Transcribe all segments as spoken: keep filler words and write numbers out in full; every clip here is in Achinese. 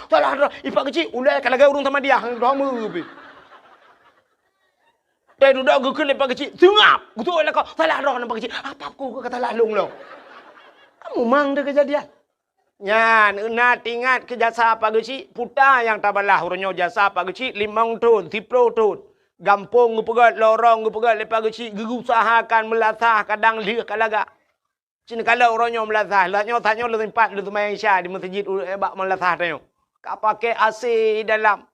Salah droe, i Pak Geuchik, ulèe ka lagèe ureueng Samadiyah, droe meubi. Teududoe geukheun lé Pak Geuchik, seungab. Geutôi lakoe, salah droe Pak Geuchik. Apa ku ka salah lôn lom? Kamu mang deh kejadian. Nyan, na teuingat keu jasa Pak Geuchik, peue nyang tabalah uroe nyoe jasa Pak Geuchik limong thon, siplôh thon. Gampông geupeugöt, lorong geupeugöt lé Pak Geuchik, geuusahakan meulasah kadang lheueh ka lagak. Cit kalon uroe nyoe meulasah, lheueh nyoe tanyoe lôn sempat lôn seumayang Isya di meuseujid u-, eh, bak meulasah tanyoe. Ka pakai A C dalam.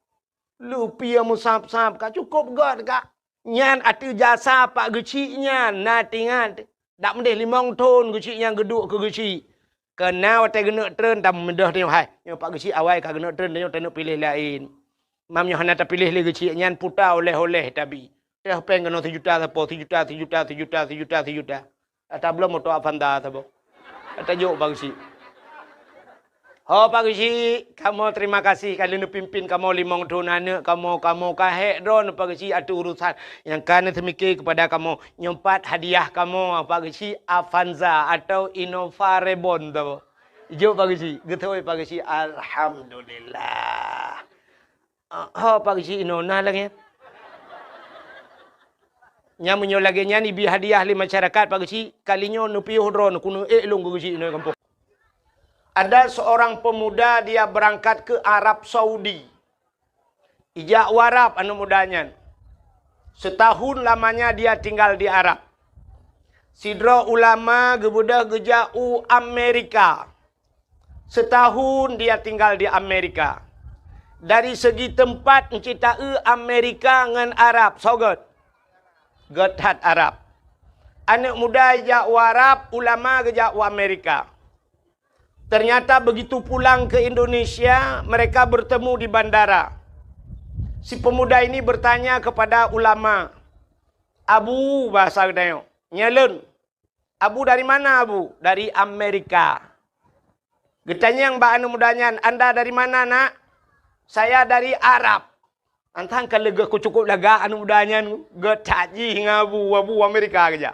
Leupie meusab-sab, ka cukôp göt ka. Nyan ateueh jasa Pak Geuchik nyan, na teuingat. Dak meudeh limong thon Geuchik nyan geuduek keu Geuchik. Keu na watèe geuneuk treun, tameudeh tanyoe, hai. Nyoe Pak Geuchik awai ka geuneuk treun, tanyoe taneuk piléh laén. Mam nyoe hana tapiléh lé Geuchik nyan, puta oleh-oleh tabi. Teuh péng keunoe sijuta sapo, sijuta, sijuta, sijuta, sijuta, sijuta. Ata bloe moto Avanza saboh. Ata jok Pak Geuchik. Ho Pak Geuchik, kamoe terima kasih ka lheueh neupimpin kamoe limong thon aneuk kamoe, kamoe ka hék droeneuh Pak Geuchik ateueh urusan nyang ka neuseumiké keupada kamoe. Nyoe pat hadiah kamoe Pak Geuchik Avanza atau Innova Reborn saboh. Jok Pak Geuchik, geutôi Pak Geuchik, alhamdulillah. Ah, ho Pak Geuchik inoe na lagèe nyan. Nyan meunyoe lagèe nyan ibi hadiah lé masyarakat Pak Geuchik, kali nyoe neupiôh droeneuh keuneuk ék lôn keu Geuchik inoe gampông. Ada seorang pemuda dia berangkat ke Arab Saudi. Ijak u Arab aneuk muda nyan. Setahun lamanya dia tinggal di Arab. Sidroe ulama geubeudôh geujak u Amerika. Setahun dia tinggal di Amerika. Dari segi teumpat, euncit taeu Amerika ngon Arab, soe göt? Göt that Arab. Aneuk muda jak u Arab, ulama geujak u Amerika. Ternyata begitu pulang ke Indonesia, mereka bertemu di bandara. Si pemuda ini bertanya kepada ulama, "Abu," bahasa geutanyoe, "Nyoe lôn." "Abu dari mana, Abu?" "Dari Amerika." Geutanyong bak aneuk muda nyan, "Anda dari mana, Nak?" "Saya dari Arab." Antang ka leuga ku cukôp lagak aneuk muda nyan, geutat jih ngon Abu, Abu Amerika geujak.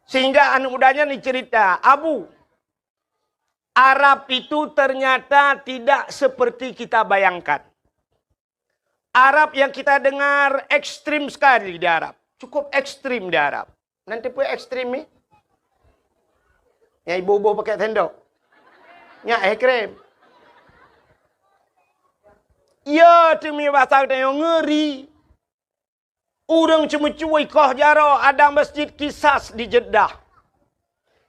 Sehingga aneuk muda nyan dicerita, "Abu, Arab itu ternyata tidak seperti kita bayangkan." Arab yang kita dengar ekstrim sekali di Arab. Cukup ekstrim di Arab. Nanti pun ekstrim ni. Yang ibu-ibu pakai sendok. Nyak ekstrim. Ya, teumi bahasa kita yang ngeri. Ureuëng ceumeucue ikoh jaroe ada masjid Kisas di Jeddah.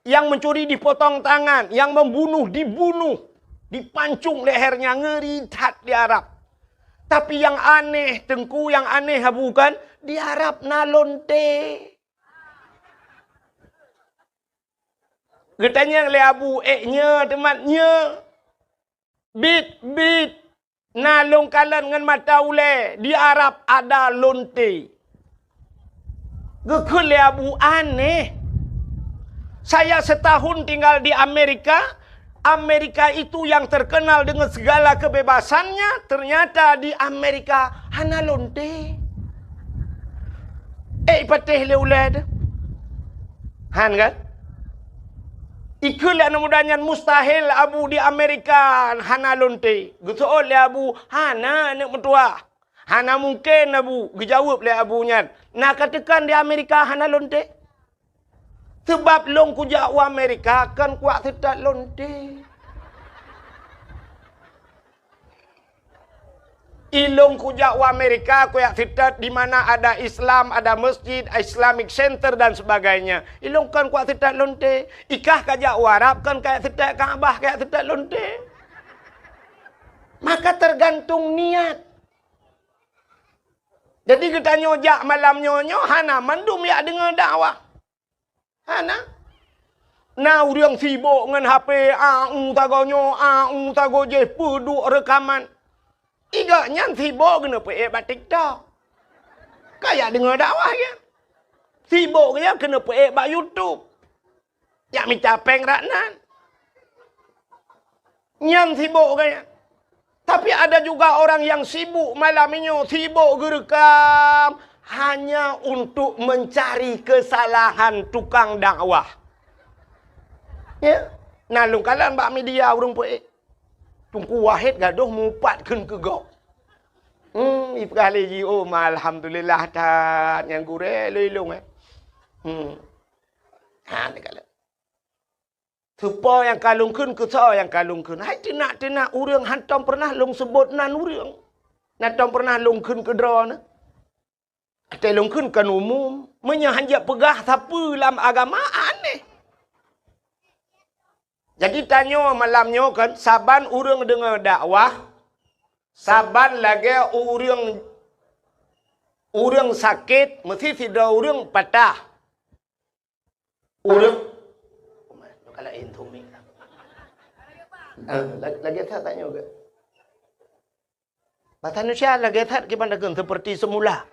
Yang mencuri dipotong tangan, yang membunuh dibunuh, dipancung lehernya, ngeri that di Arab. Tapi yang aneh, Teungku, yang aneh bukan di Arab na lonte. Geutanyong lé Abu, "Eh, nyoe teumat nyoe?" "Bit, bit, na lôn kalon ngon mata ulée, di Arab ada lonte." Geukheun lé Abu, "Aneh. Saya setahun tinggal di Amerika, Amerika itu yang terkenal dengan segala kebebasannya, ternyata di Amerika hana lonte." Eh, ipatéh lé ulée teuh. Han kan? Ikheun lé aneuk muda nyan, "Mustahil, Abu, di Amerika hana lonte." Geuseuôt lé Abu, "Hana, aneuk meutuah. Hana mungken, Abu," geujaweueb lé Abu nyan. "Na ka teukan di Amerika hana lonte? Seubab lôn kujak u Amerika kon kuwak seutot lonte." Ilôn kujak u Amerika, kujak seutot di mana ada Islam, ada masjid, Islamic Center dan sebagainya. Ilôn kon kuwak seutot lonte. Ikah kajak u Arab, kon kajak seutot Ka'bah, kajak seutot lonte. Maka tergantung niat. Jadi geutanyoe jak malam nyoe, nyoe hana mandum jak deungoe dakwah. Hana. Na ureuëng sibok ngon H P, au sagoe nyoe, au sagoe jéh, peuduek reukaman. Igok nyan sibok keuneuk peuék bak TikTok. Kajak deungoe dakwah nyan. Sibok nyan keuneuk peuék bak YouTube. Jak mita péng rak nan. Nyan sibok gaya. Tapi ada juga orang yang sibuk malam nyoe, sibuk geureukam hanya untuk mencari kesalahan tukang dakwah. Ya, na lôn kalon bak media ureuëng peuék. Teungku Wahid gadoh mupat kheun keu gob. Hmm, ipeugah lé jih, "Oh, ma alhamdulillah that nyang gurée lé ilong, eh." Hmm. Ha, teuka lé. Soe po nyang ka lôn kheun, keu soe nyang ka lôn kheun. Hai teunak-teunak ureuëng hantom peureunah lôn seubot nan ureuëng. Hantom peureunah lôn kheun keu droeneuh. Watée lôn kheun kon umum, meunyoe hana jak peugah sapeue lam agama, aneh. Jadi tanyoe malam nyoe kan, saban ureuëng deungoe dakwah, saban lagée ureuëng, ureuëng sakét, meusti sidroe ureuëng patah. Ureuëng, kalau intu mi. Ah, la-, lagée that tanyoe ke? Bahasa Indonesia lagée that kiban dakeun seperti semula.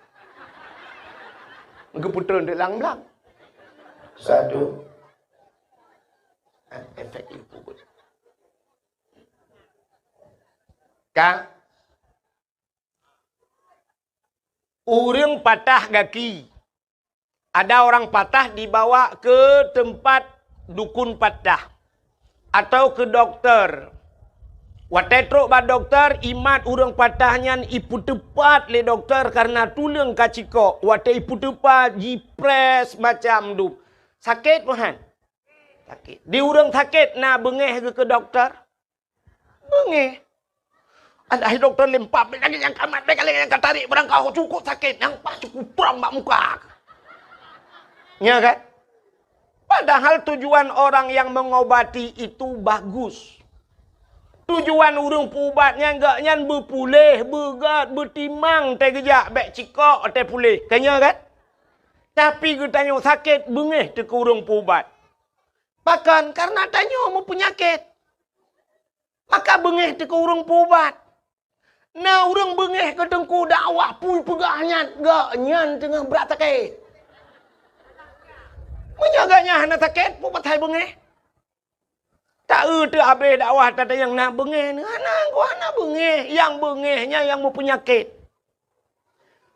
Geupeutrön di lang blang. Satu. Ah, efek ibu. Ka? Ureuëng patah gaki. Ada orang patah dibawa ke tempat dukun patah atau ke doktor. Watée trok bak doktor, imat ureuëng patah nyan ipeuteupat lé doktor kareuna tuleueng ka cikok. Watée ipeuteupat, jipress macam dum. Sakét meuhan. Sakét. Di ureuëng sakét na beungéh geuh keu doktor? Beungéh. Alah, doktor lempap, bèk lagèe nyang ka mat, bèk lagèe nyang ka tarék, barang ka cukôp sakét, nyang paih cukôp prang bak muka. Nya kan? Padahal tujuan orang yang mengobati itu bagus. Tujuan ureuëng peuubat nyan, gobnyan beupuléh, beugöt, beutimang, teugeujak bèk cikok, teupuléh. Ka nya kan? Tapi geutanyoe sakét, beungéh teuh keu ureuëng peuubat. Pakon? Kareuna tanyoe meupeunyakét. Maka beungéh teuh keu ureuëng peuubat. Na ureuëng beungéh keu teungku dakwah pui peugah nyan, gobnyan teungoh brat sakét. Meunyoe gobnyan hana sakét, peue pasai beungéh? Ta-eu teuh abéh dakwah tatanyong na beungéh nyoe. Hana, hana beungéh. Nyang beungéh nyan nyang meupeunyakét.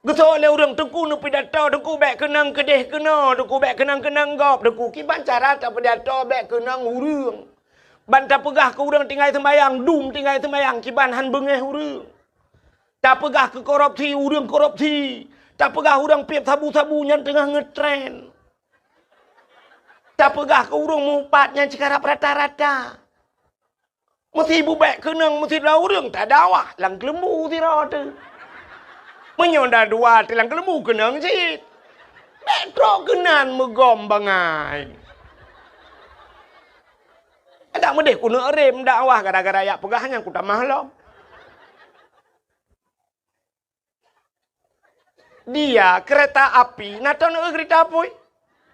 Geusoe lé ureuëng, "Teungku neupidato, Teungku bèk keunong keudeh keunoe, Teungku bèk keunong keunong gob, Teungku." Kiban cara tapidato bèk keunong ureuëng? Ban tapeugah keu ureuëng tinggai seumbayang, dum tinggai seumbayang, kiban han beungéh ureuëng. Tapeugah keu korupsi, ureuëng korupsi. Tapeugah ureuëng piep sabu-sabu, nyan teungoh ngeutren. Tapeugah keu ureuëng meuupat, nyan sikarab rata-rata. Meusti bubèk keunong, meusti dua ureuëng tadakwah lam keuleumbu sidroe teuh. Meunyoe dua teuh lam keuleumbu keunong cit. Bèk trok keunan meugom bangai. Adak meudeh kuneuk rem dakwah gara-gara jak peugah nyan kutamah lom. Dia keureta api, na teuh neu keurita apui.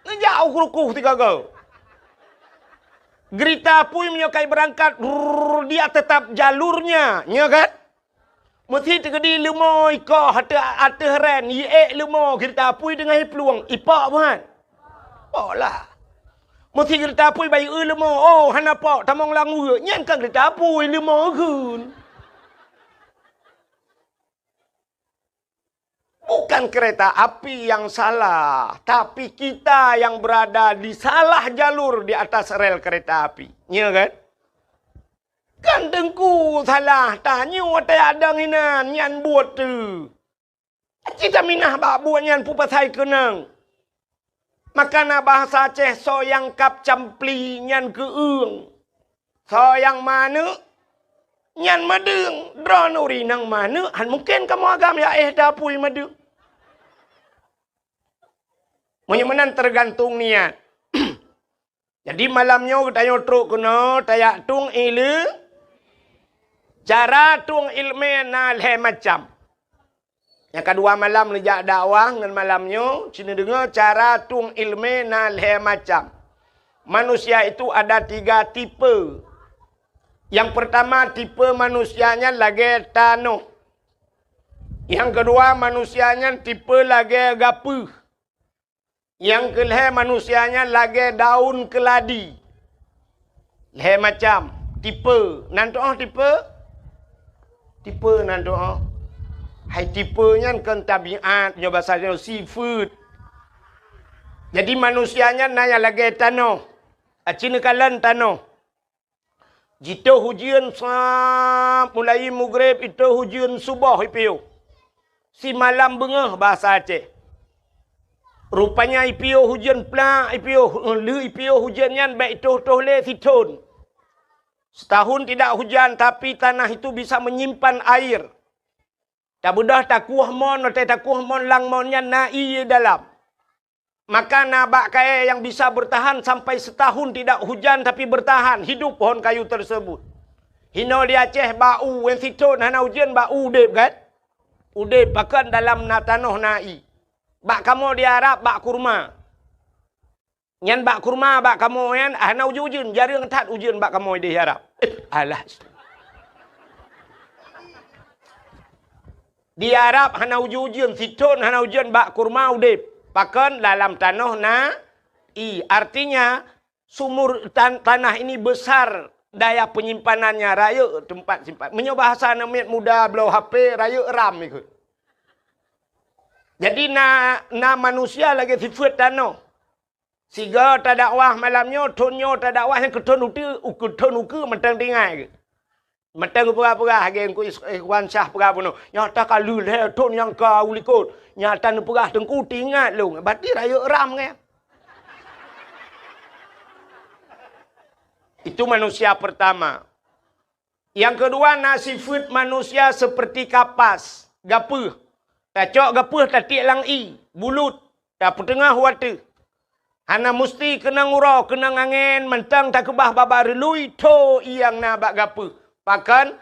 Neujak u rukoh sigoe-goe. Keurita apui meunyoe ka ibeurangkat, rrrr, dia teutap jalurnya, nya kan? Meusti teukeudi leumo ikoh ateueh, ateueh ren, iék leumo keurita apui teungoh iplueng, ipok buhan? Pok lah. Meusti keurita apui bayeue leumo, oh, hana pok, tamong lam ueue, nyan kan keurita apui, leumo eugheun. Bukan kereta api yang salah, tapi kita yang berada di salah jalur di atas rel kereta api. Nya kan? Kan teungku salah, tanyoe watèe adong inan, nyan buet teuh. Cit taminah bak buet nyan peue pasai keunong. Maka na bahasa Aceh, soe nyang kab campli nyan keu-ueng. Soe nyang manök nyan meudeueng. Droeneuh ureueng nyang manök, han mungken kamoe agam jak éh tapui meudeueng. Meunyoe meunan teugantung niat. Jadi malam nyoe geutanyoe trok keunoe tajak tueng ileumèe. Cara tueng ileumèe na lhèe macam. Nyang ka dua malam neujak dakwah ngon malam nyoe, ci neudeungoe cara tueng ileumèe na lhèe macam. Manusia itu ada tiga tipe. Nyang peurtama tipe manusia nyan lagèe tanoh. Nyang keudua manusia nyan tipe lagèe gapeuh. Nyang keulhèe manusia nyan lagèe daun keuladi. Lhèe macam tipe. Nan tu'oh tipe? Tipe nan tu'oh. Hai tipe nyan kon tabiat, nyoe basa nyoe sifeuet. Jadi manusia nyan na nyang lagèe tanoh. Aci neukalon tanoh. Jitoh ujeuen sa-, mulai mugreb itoh ujeuen suboh ipiôh. Simalam beungoh basa Aceh. Rupanya ipiôh ujeuen plak, ipiôh, lheueh ipiôh ujeuen nyan bèk itoh-toh lé sithon. Setahun tidak hujan, tapi tanah itu bisa menyimpan air. Tabeudôh takueh mon, watèe takueh mon lam mon nyan na ié dalam. Maka na bak kayèe nyang bisa bertahan sampai setahun tidak hujan tapi bertahan hidup pohon kayu tersebut. Hinoe di Aceh bak u, wen sithon hana ujeuen bak u udeb kan? Udeb pakon dalam na tanoh na ié. Bak kamoe di Arab bak kurma. Nyan bak kurma bak kamoe nyan hana ujeuen-ujeuen, jareueng that ujeuen bak kamoe di Arab. Eh, alah. Di Arab hana ujeuen-ujeuen, sithon hana ujeuen bak kurma udeb. Pakon dalam tanoh na ié. Artinya sumur tan-, tanah ini besar daya penyimpanannya, rayeuk tempat simpan. Meunyoe bahasa aneuk miet muda bloe H P, rayeuk RAM ikôt. Jadi na, na manusia lagèe sifeuet tanoh. Sigoe tadakwah malam nyoe, thon nyoe tadakwah nyang keu thon uteue, keu thon ukeue mantong tinggai geuh. Mantong geupeugah-peugah lagèe Teungku Is-, Ikhwan Syah peugah bunoe. Nyang ka lheueh lhèe thon nyang ka u likôt. Nyang tan neupeugah Teungku teuingat lôn. Berarti rayeuk RAM nyan. Itu manusia pertama. Nyang keudua na sifeuet manusia seperti kapas, gapeuh. Tacok gapeuh tatiek lam ié, bulut, tapeuteungoh u ateueh. Hana musti keunong uroe, keunong angèn, mantong takeubah babah reului tho ié nyang na bak gapeuh. Pakon,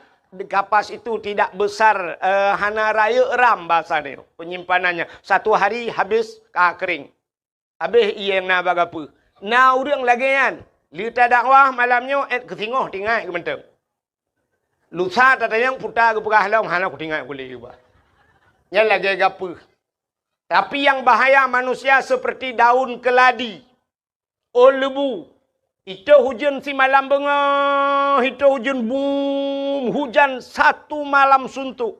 kapas itu tidak besar, eh, hana rayeuk RAM bahasa nyoe, penyimpanannya. Satu hari habis ka kering. Habéh ié nyang na bak gapeuh. Na ureuëng lagée nyan, lheueh tadakwah malam nyoe, ék keu singoh teuingat keu mantong. Lusa tatanyong puta geupeugah lom, hana kutingat kulé geuba. Nyan lagée gapeuh. Tapi nyang bahaya manusia seperti daun keladi, ôn leubu. Itôh ujeuen simalam beungoh, itôh ujeuen bum, hujan satu malam suntuk.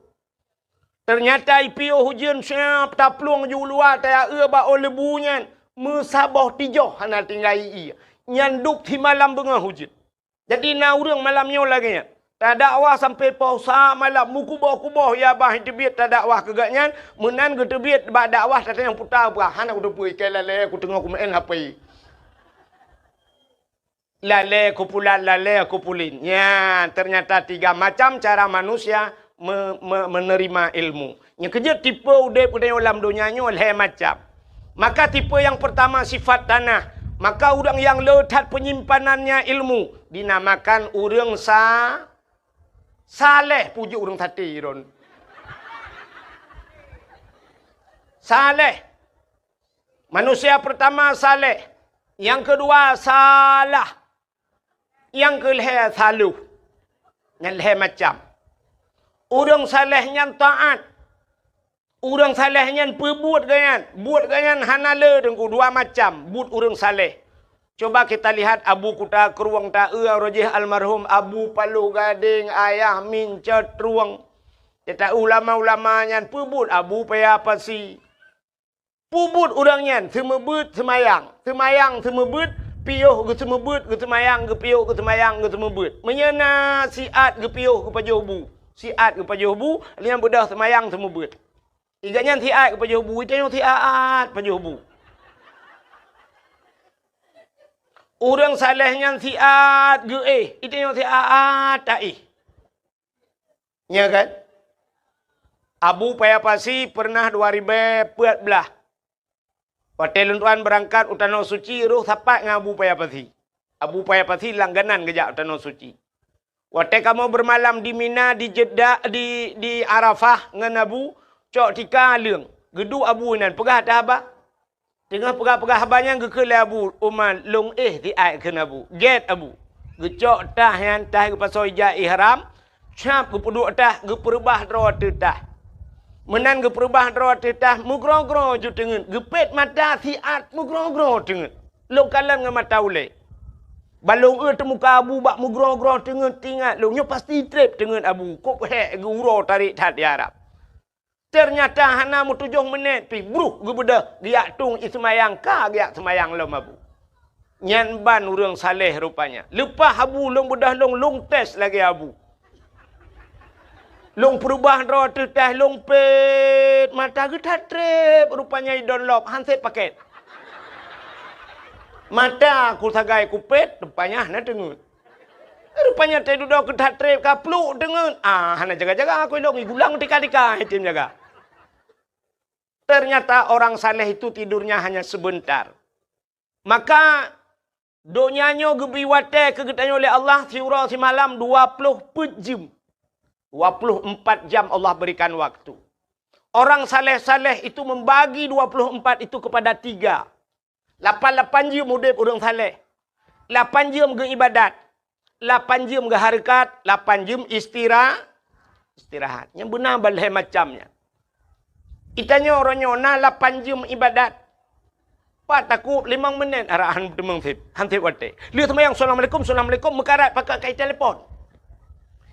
Teunyata ipiôh ujeuen siab taplueng ju luwa tayaue bak ôn leubu nyan, meusaboh tijoh hana tinggai ié. Nyan dub simalam beungoh ujeuen. Jadi na ureuëng malam nyoe lagée nyan, tadakwah sampoe poh sa malam, meukuboh-kuboh ya bah teubiet tadakwah keu gobnyan, meunan geuteubiet bak dakwah tatanyong puta bah, hana kuteupeue ikai lalée kuteungoh kumeu'en hapé. Lalée kupulan, lalée kupulin. Nyan, ternyata tiga macam cara manusia me-, me-, menerima ilmu. Nyang keujeuet tipe udeb geutanyoe lam donya nyoe lhée macam. Maka tipe nyang pertama sifat tanah. Maka ureuëng nyang le that penyimpanannya ilmu dinamakan ureuëng sa-, saleh, puji ureuëng saté ron. Saleh. Manusia pertama saleh, nyang keudua salah, nyang keulhée saloh. Nyan lhée macam. Ureuëng saleh nyan taát. Ureuëng saleh nyan peubuet gobnyan. Buet gobnyan hana le teungku dua macam buet ureuëng saleh. Coba kita lihat Abu Kuta Krueng ta-, eu, roh jih almarhum Abu Paloh Gadeng, Ayah Mincot Trueng. Kita ulama-ulama nyan peubuet Abu Paya Pasi. Peubuet ureuëng nyan seumeubeuet seumayang, seumayang seumeubeuet, piôh geuseumeubeuet, geuseumayang, geupiôh geuseumayang, geuseumeubeuet. Meunyoe na siat geupiôh geupajoh bu, siat geupajoh bu, lheueh nyan beudôh seumayang seumeubeuet. Iga nyan siat geupajoh bu, itanyong siat pajoh bu. Ureuëng saleh nyan siat geuéh, itanyong siat taéh. Nya kan? Abu Paya Pasi pernah dua ribée peuet blaih. Watée lôn tuan beurangkat u Tanoh Suci, roh sapat ngon Abu Paya Pasi. Abu Paya Pasi langganan geujak u Tanoh Suci. Watée kamoe beumalam di Mina, di Jeddah, di, di Arafah ngon Abu, cok tika leueng. Geuduek Abu inan, peugah that haba. Teungoh peugah-peugah haba nyan geukheun lé Abu Umar, lôn éh siat kheun Abu. Gét Abu. Geucok tah nyan, tah geupasoe ija ihram, cap geupeuduek tah, geupeureubah droe ateueh tah. Meunan geupeureubah droe ateueh tah, meugroe-groe ju teungeut. Geupét mata siat meugroe-groe teungeut. Lôn kalon ngon mata ulée. Ban lôn eu teumuka Abu bak meugroe-groe teungeut, teuingat lôn nyoe pasti treb teungeut Abu. Kok hék geu-uroe tarék that di Arab. Ternyata hana meutujoh meunet pih, bruh geubeudôh geujak tueng ie seumayang, ka geujak seumayang lom Abu. Nyan ban ureuëng saleh rupanya. Leupah abu lôn beudôh lôn, lôn tes lagée abu. Lôn peurubah droe teuh tes lôn pet, mata geuthat treb rupanya idon lop, han sép paket. Mata ku sagai kupet, rupanya hana teungeut. Rupanya teududoe geuthat treb ka pluek teungeut. Ah, hana jaga-jaga ku ilong, igulang tika-tika item jaga. Ternyata orang saleh itu tidurnya hanya sebentar. Maka donya nyoe geubri watée keu geutanyoe lé Allah siuroe simalam dua ploh peuet jeuem. Dua ploh empat jam Allah berikan waktu. Orang saleh-saleh itu membagi dua ploh empat itu kepada tiga. Lapan-lapan jeuem udeb ureuëng saleh. Lapan jeuem geuibadat. Lapan jeuem geuhareukat, lapan jeuem istira-, istirahat. Nyang beuna balhée macam nyan. Itanyoe uroe nyoe na lapan jeuem ibadat. Pat takub limong menit arahan teumeung seb, han sép watée. Lheueh seumayang, assalamualaikum, assalamualaikum, meukarat pakat kai telepon.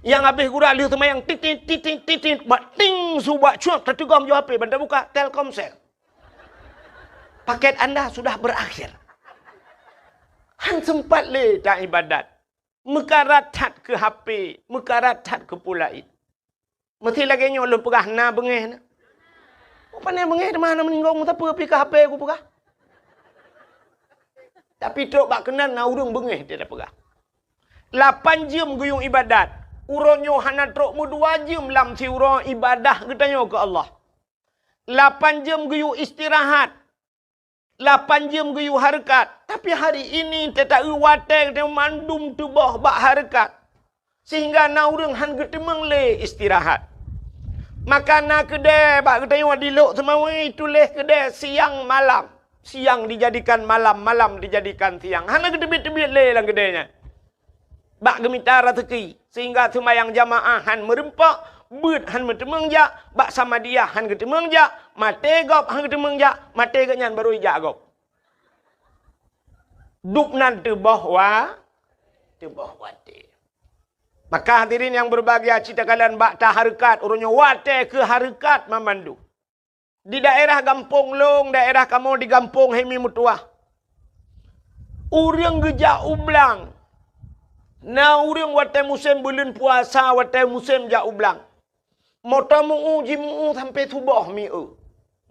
Nyang habéh gura lheueh seumayang, titit, titit, titit, bak ting su bak cuak, tateugom yoh H P, ban tabuka, Telkomsel. Paket anda sudah berakhir. Han sempat lé ta ibadat. Meukarat that keu H P, meukarat that keu peue laén. Meusti lagée nyoe lôn peugah na beungéh na. Pane beungéh teuma na meuninggoe meusapeue pih keu H P kupeugah. Tapi trok bak keunan na ureuëng beungéh dia peugah. Lapan jeuem geuyue ibadat. Uroe nyoe hana trok meudua jeuem lam siuroe ibadah geutanyoe keu Allah. Lapan jeuem geuyue istirahat. Lapan jeuem geuyue hareukat, tapi hari ini teuta-eu watée geutanyoe mandum teuboh bak hareukat, sehingga na ureuëng han geuteumeung lé istirahat. Maka na keudée bak geutanyoe di Lhokseumawe tuléh keudée siang malam, siang dijadikan malam, malam dijadikan siang. Hana geuteubiet-teubiet lé lam keudée nyan. Bak geumita raseuki, sehingga seumayang jamaah han meureumpok, beuet han meuteumeung jak, bak samadiyah han geuteumeung jak, maté gob han geuteumeung jak, maté geuhnyan barô ijak gob. Dub nan teuboh wa-, teuboh watée. Maka hadirin nyang berbahagia, cit takalon bak tahareukat, uroe nyoe watée keu hareukat mamandum. Di daerah gampông lôn, daerah kamoe di gampông Hemi Meutuwah, ureuëng geujak u blang. Na ureuëng watée musém buleuen puasa, watée musém jak u blang. Moto meu-u, jimu-u sampoe suboh mi-eu.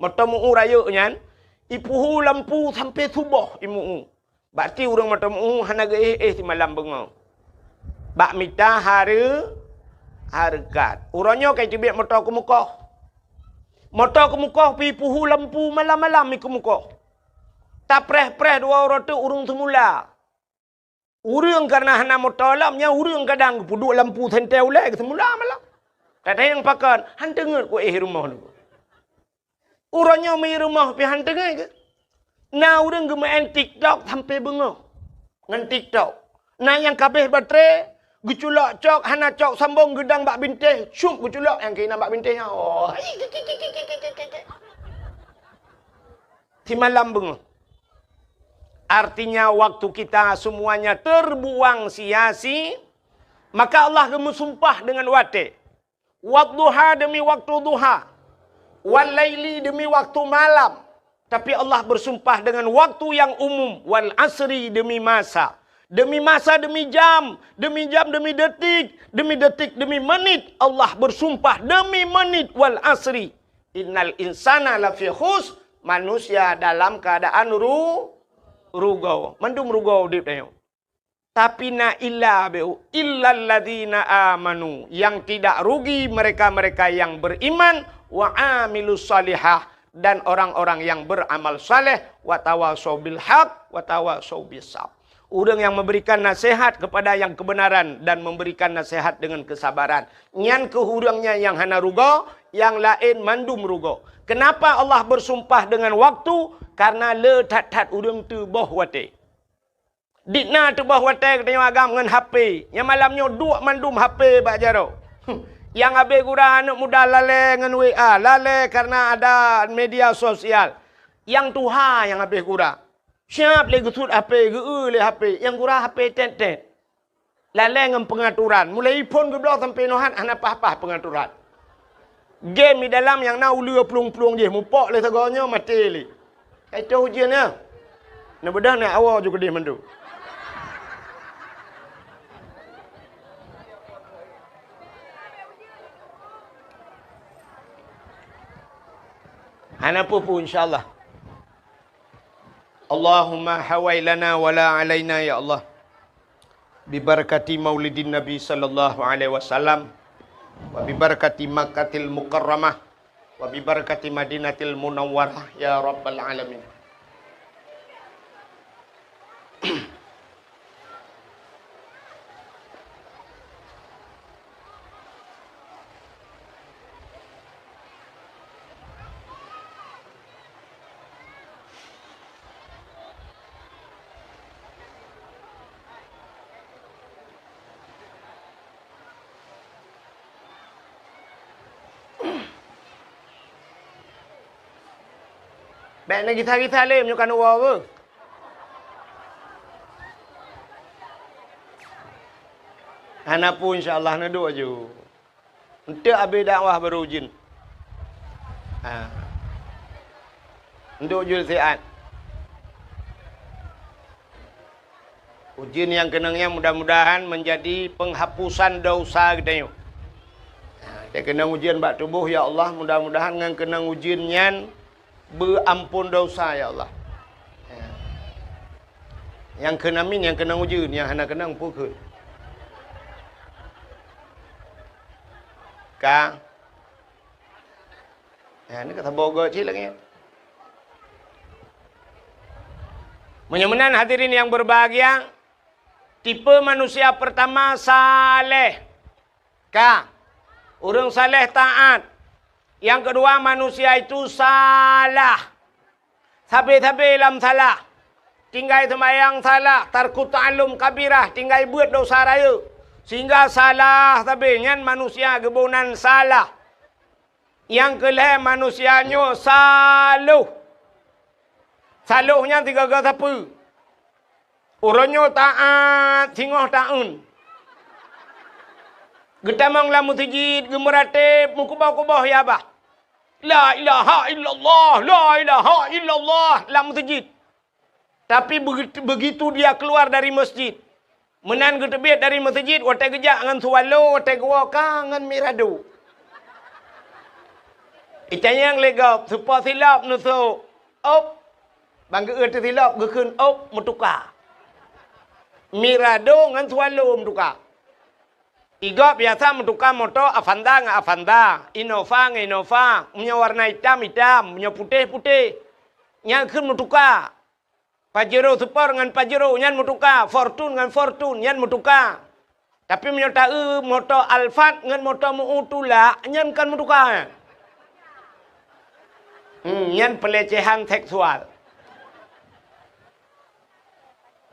Moto meu-u rayeuk nyan, ipuhu lampu sampoe suboh imu-u. Bak ti ureuëng moto meu-u hana geuéh-éh simalam beungoh. Bak mita hareu-, hareukat. Uroe nyoe ka iteubiet moto keumukoh. Moto keumukoh pih ipuhu lampu malam-malam mi keumukoh. Tapreh-preh dua uroe teuk ureuëng seumula. Ureuëng kareuna hana moto lom, nyan ureuëng kadang geupeuduek lampu sentée ulée geuseumula malam. Tatanyong pakon, han teungeut ku éh rumoh nyoe. Uroe nyoe mi rumoh pih han teungeut keu. Na ureuëng geumeu'en TikTok sampoe beungoh ngon TikTok. Na nyang ka abéh baterai, geuculok cok, hana cok sambong, geudong bak bintéh, cup geuculok nyang keunan bak bintéh nyan. Oh. Simalam beungoh. Artinya waktu kita semuanya terbuang sia-si-, maka Allah geumeusumpah dengan watée. Wadduha demi waktu duha. Wallaili demi waktu malam. Tapi Allah bersumpah dengan waktu yang umum. Wal asri demi masa. Demi masa, demi jam. Demi jam, demi detik. Demi detik, demi menit. Allah bersumpah demi menit. Wal asri. Innal insana lafi khus. Manusia dalam keadaan ru-, rugoe. Mandum rugoe udeb tanyoe. Tapi na illa beu, illalladzina amanu, yang tidak rugi mereka-mereka yang beriman, wa amilus salihah, dan orang-orang yang beramal saleh, wa tawasau bil haq, wa tawasau bis sab. Ureuëng yang memberikan nasihat kepada yang kebenaran dan memberikan nasihat dengan kesabaran. Nyan keuh ureuëng nyan nyang hana rugoe, nyang laén mandum rugoe. Kenapa Allah bersumpah dengan waktu? Karena le that-that ureuëng teuboh watée. Dikna teuboh watée geutanyoe agam ngon H P. Nyang malam nyoe duek mandum H P bak jaroe. Nyang abéh gura aneuëk muda lalée ngon W A, lalée karena ada media sosial. Nyang tuha nyang abéh gura. Siab lé geusut H P, geu-eu lé H P, nyang gura H P tét-tét. Lalée ngon peungaturan. Mulai iphon geubloe sampoe nohat hana paih-paih peungaturan. Game di dalam nyang na uleue plueng-plueng jih, mupok lé sagoe nyoe maté lé. Ka itoh ujeuen nyoe. Neubeudôh nyan awoe ju keudeh mandum. Hana peue-peue, insya Allah. Allahumma hawai lana wa la alaina, ya Allah. Bibarakati maulidin Nabi sallallahu alaihi wasallam, wa bibarakati Makkatil Mukarramah, wa bibarakati Madinatil Munawwarah, ya Rabbal Alamin. Bèk neugisa-gisa lé meunyoe ka neuwoe beuh. Hana peue, insya Allah, neuduek aju. Eunteuk abéh dakwah barô ujeuen. Ha. Eunteuk ujeuen siat. Ujeuen nyang keunong nyan mudah-mudahan meunjadi peunghapusan desya geutanyoe. Ha, teukeunong ujeuen bak tuboh, ya Allah, mudah-mudahan ngon keunong ujeuen nyan beuamphon desya, ya Allah. Ya. Nyang kheun amin, nyang keunong ujeuen, nyang hana keunong peue kheun. Ka. Ya, ni ka saboh goe cit lagèe nyan. Meunyoe meunan, hadirin yang berbahagia, tipe manusia pertama saleh. Ka. Ureueng saleh taat. Yang kedua, manusia itu salah. Sabe-sabe lam salah. Tinggai seumayang salah, tarku ta'allum kabirah, tinggai beuet desya rayeuk. Sehingga salah sabe nyan manusia geuboh nan salah. Nyang keu lhèe manusia nyoe saloh. Saloh nyan sigoe-goe sapeue? Uroe nyoe taat singoh taeun. Geutamong lam meuseujid, geumeuratéb, meukuboh-kuboh ya bah. La ilaha illallah, la ilaha illallah lam meuseujid. Tapi begitu, begitu dia keluar dari masjid, meunan geuteubiet dari meuseujid, watèe geujak ngon swallow, watèe geuwoe ka ngon mirado. Itanyong lé gob, soe po silop neusok? Op. Ban geu-eu teusilop, geukheun op, meutuka. Mirado ngon swallow meutuka. Igob biasa meutuka moto Avanza ngon Avanza, Innova ngon Innova, meunyoe warna itam, itam, meunyoe putéh, putéh. Nyan kheun meutuka. Pajero Sport ngon Pajero nyan meutuka, Fortuner ngon Fortuner nyan meutuka. Tapi meunyoe taeu moto Alphard ngon moto meu tulak, nyan kon meutuka. Hmm, nyan pelecehan seksual.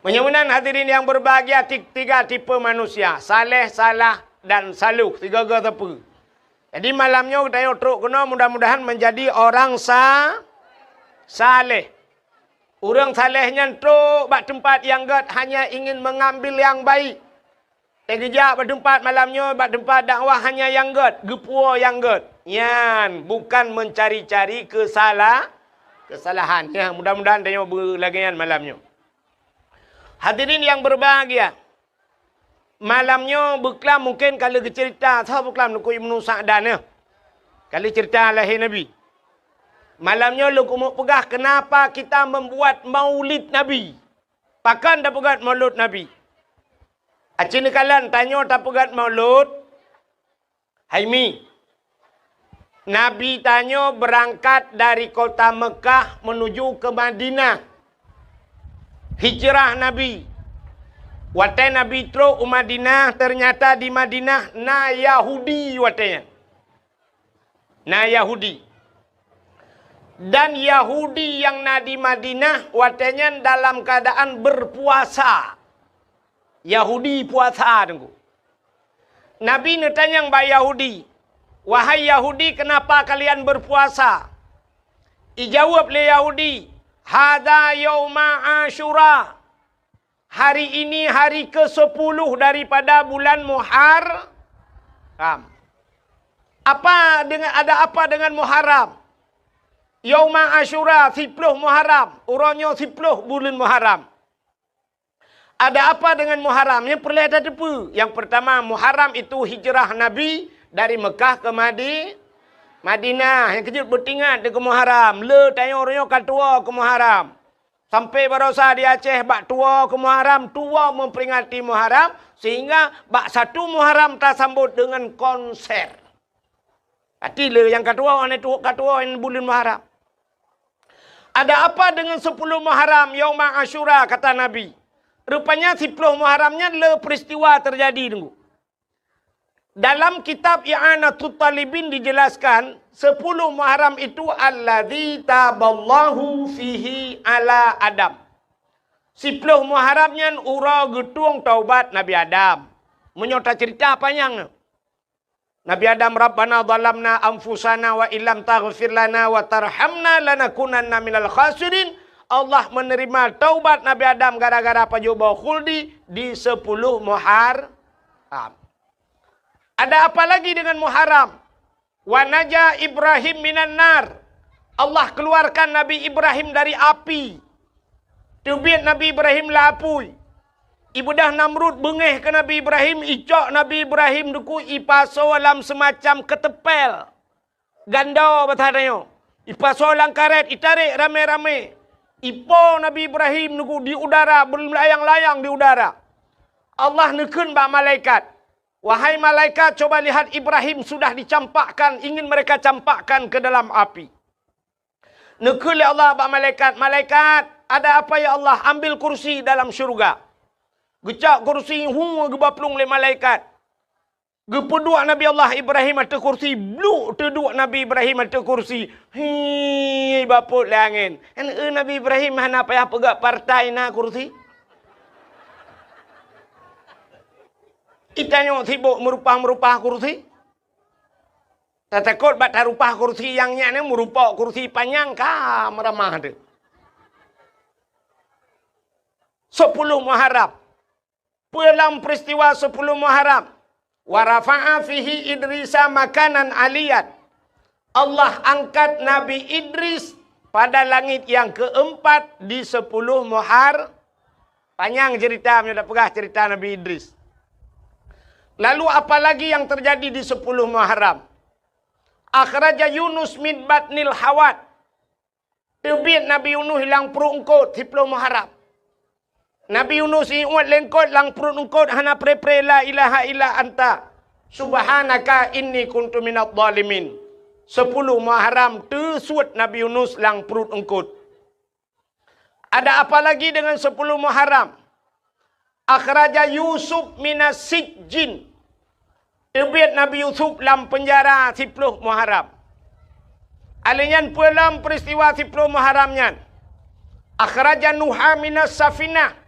Meunyoe meunan, hadirin yang berbahagia, ti-, tiga tipe manusia, saleh, salah, dan saloh, sigoe-goe sapeue. Jadi malam nyoe geutanyoe trok keunoe, mudah-mudahan menjadi orang sa-, saleh. Ureueng saleh nyan trok bak teumpat nyang gèt hanya ingin mengambil yang baik. Teugeujak bak teumpat malam nyoe, bak teumpat dakwah hanya nyang gèt, geupuwoe nyang gèt. Nyan bukan mencari-cari kesala-, kesalahan. Ya, mudah-mudahan tanyoe beulagèe nyan malam nyoe. Hadirin yang berbahagia, malam nyoe beuklam mungken ka lheueh geuceurita, soe beuklam, Teungku Ibnu Sa'dan, ya. Ka lheueh ceurita lahé Nabi. Malam nyoe lôn keumeung peugah kenapa kita membuat maulid Nabi. Pakon tapeugèt maulud Nabi? Aci neukalon, tanyoe tapeugèt maulud, hai mi. Nabi tanyoe beurangkat dari kota Meukah menuju ke Madinah. Hijrah Nabi. Watèe Nabi trok u Madinah, ternyata di Madinah na Yahudi watèe nyan. Na Yahudi. Dan Yahudi nyang na di Madinah watèe nyan dalam keadaan berpuasa. Yahudi puasa, Teungku. Nabi neutanyong bak Yahudi, "Wahai Yahudi, kenapa kalian berpuasa?" Ijaweueb lé Yahudi, "Hadza yauma Asyura." Hari ini hari kesepuluh daripada bulan Muharram. Apa dengan, ada apa dengan Muharram? Yauma Asyura, siploh Muharram, uroe nyoe siploh buleuen Muharram. Ada apa dengan Muharram? Nyang peureulée tateupeue. Yang pertama, Muharram itu hijrah Nabi dari Mekah ke Madi-, Madinah. Nyang keujeuet beutingat di keu Muharram. Le tanyoe uroe nyoe ka tuwoe keu Muharram. Sampai barosa di Aceh bak tuwoe keu Muharram, tuwoe memperingati Muharram, sehingga bak satu Muharram tasambot dengan konser. Pati le nyang ka tuwoe, aneuk tuwoe ka tuwoe nyan buleuen Muharram. Ada apa dengan sepuluh Muharram, Yauma Asyura, kata Nabi. Rupanya siploh Muharram nyan le peristiwa terjadi, Teungku. Dalam kitab I'anatut Talibin dijelaskan, sepuluh Muharram itu alladzi taballahu fihi ala Adam. Siploh Muharram nyan uroe geutueng taubat Nabi Adam. Meunyoe tacerita panyang. Nabi Adam, "Rabbana zalamna anfusana wa illam taghfir lana wa tarhamna lanakunanna minal khasirin." Allah menerima taubat Nabi Adam gara-gara pajoh boh khuldi di sepuluh Muharram. Ada apa lagi dengan Muharram? "Wa naja Ibrahim minan nar." Allah keluarkan Nabi Ibrahim dari api. Teubiet Nabi Ibrahim lam apui. Ibeudôh Namrud beungéh keu Nabi Ibrahim, icok Nabi Ibrahim Teungku ipasoe lam seumacam keuteumpél. Gando basa tanyoe. Ipasoe lam karét, itarek ramé-ramé. Ipo Nabi Ibrahim Teungku di udara, beulayang-layang di udara. Allah neukheun bak malaikat, "Wahai malaikat, coba lihat Ibrahim sudah dicampakkan, ingin mereka campakkan ke dalam api." Neukheun lé Allah bak malaikat, "Malaikat, ada apa ya Allah? Ambil kursi dalam syurga." Geucok kursi, hu, geuba plueng lé malaikat. Geupeuduek Nabi Allah Ibrahim ateueh kursi, bluk teuduek Nabi Ibrahim ateueh kursi. Hi, bapot lé angén. Kan, eh, Nabi Ibrahim hana payah peugah partai na kursi. Itanyoe sibok meurupah-meurupah kursi. Tatakot bak tarupah kursi nyang nyan, meurupok kursi panyang ka meuramah teuh. Sepuluh Muharram. Peue lam peristiwa sepuluh Muharram? "Wa rafa'a fihi Idrisa makanan aliyan." Allah angkat Nabi Idris pada langit yang keempat di sepuluh Muhar-, panyang cerita, meunyoe tapeugah cerita Nabi Idris. Lalu apalagi yang terjadi di sepuluh Muharram? "Akhraja Yunus min batnil hawat." Teubiet Nabi Yunus lam pruet eungkot siploh Muharram. Nabi Yunus iuet lé eungkot lam pruet eungkot hana pre-pre la ilaha illa anta subhanaka inni kuntu minadh dhalimin. Sepuluh Muharram teusuet Nabi Yunus lam pruet eungkot. Ada apa lagi dengan sepuluh Muharram? Akhraja Yusuf minas sijjin. Teubiet Nabi Yusuf lam peunjara siploh Muharram. Alèh nyan peue lam peristiwa siploh Muharram nyan? Akhraja Nuha minas safinah.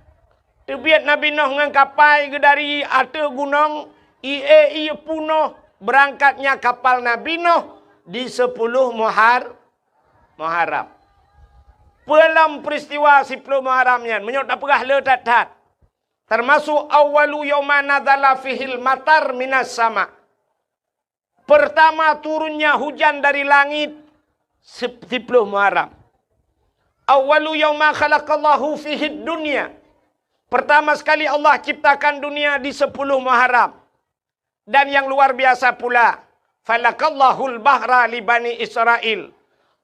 Teubiet Nabi Nuh ngon kapai geuh dari ateueh gunong, ie ie punoh, beurangkat nyan kapal Nabi Nuh di siploh Muhar-, Muharram. Peue lam peristiwa siploh Muharram nyan, meunyoe tapeugah le that-that. Teumasok awwalu yauma nazala fihil matar minas sama. Pertama turunnya hujan dari langit sip-, siploh Muharram. Awwalu yauma khalaqallahu fihid dunya. Pertama sekali Allah ciptakan dunia di siploh Muharram. Dan yang luar biasa pula, falakallahul bahra li Bani Israil.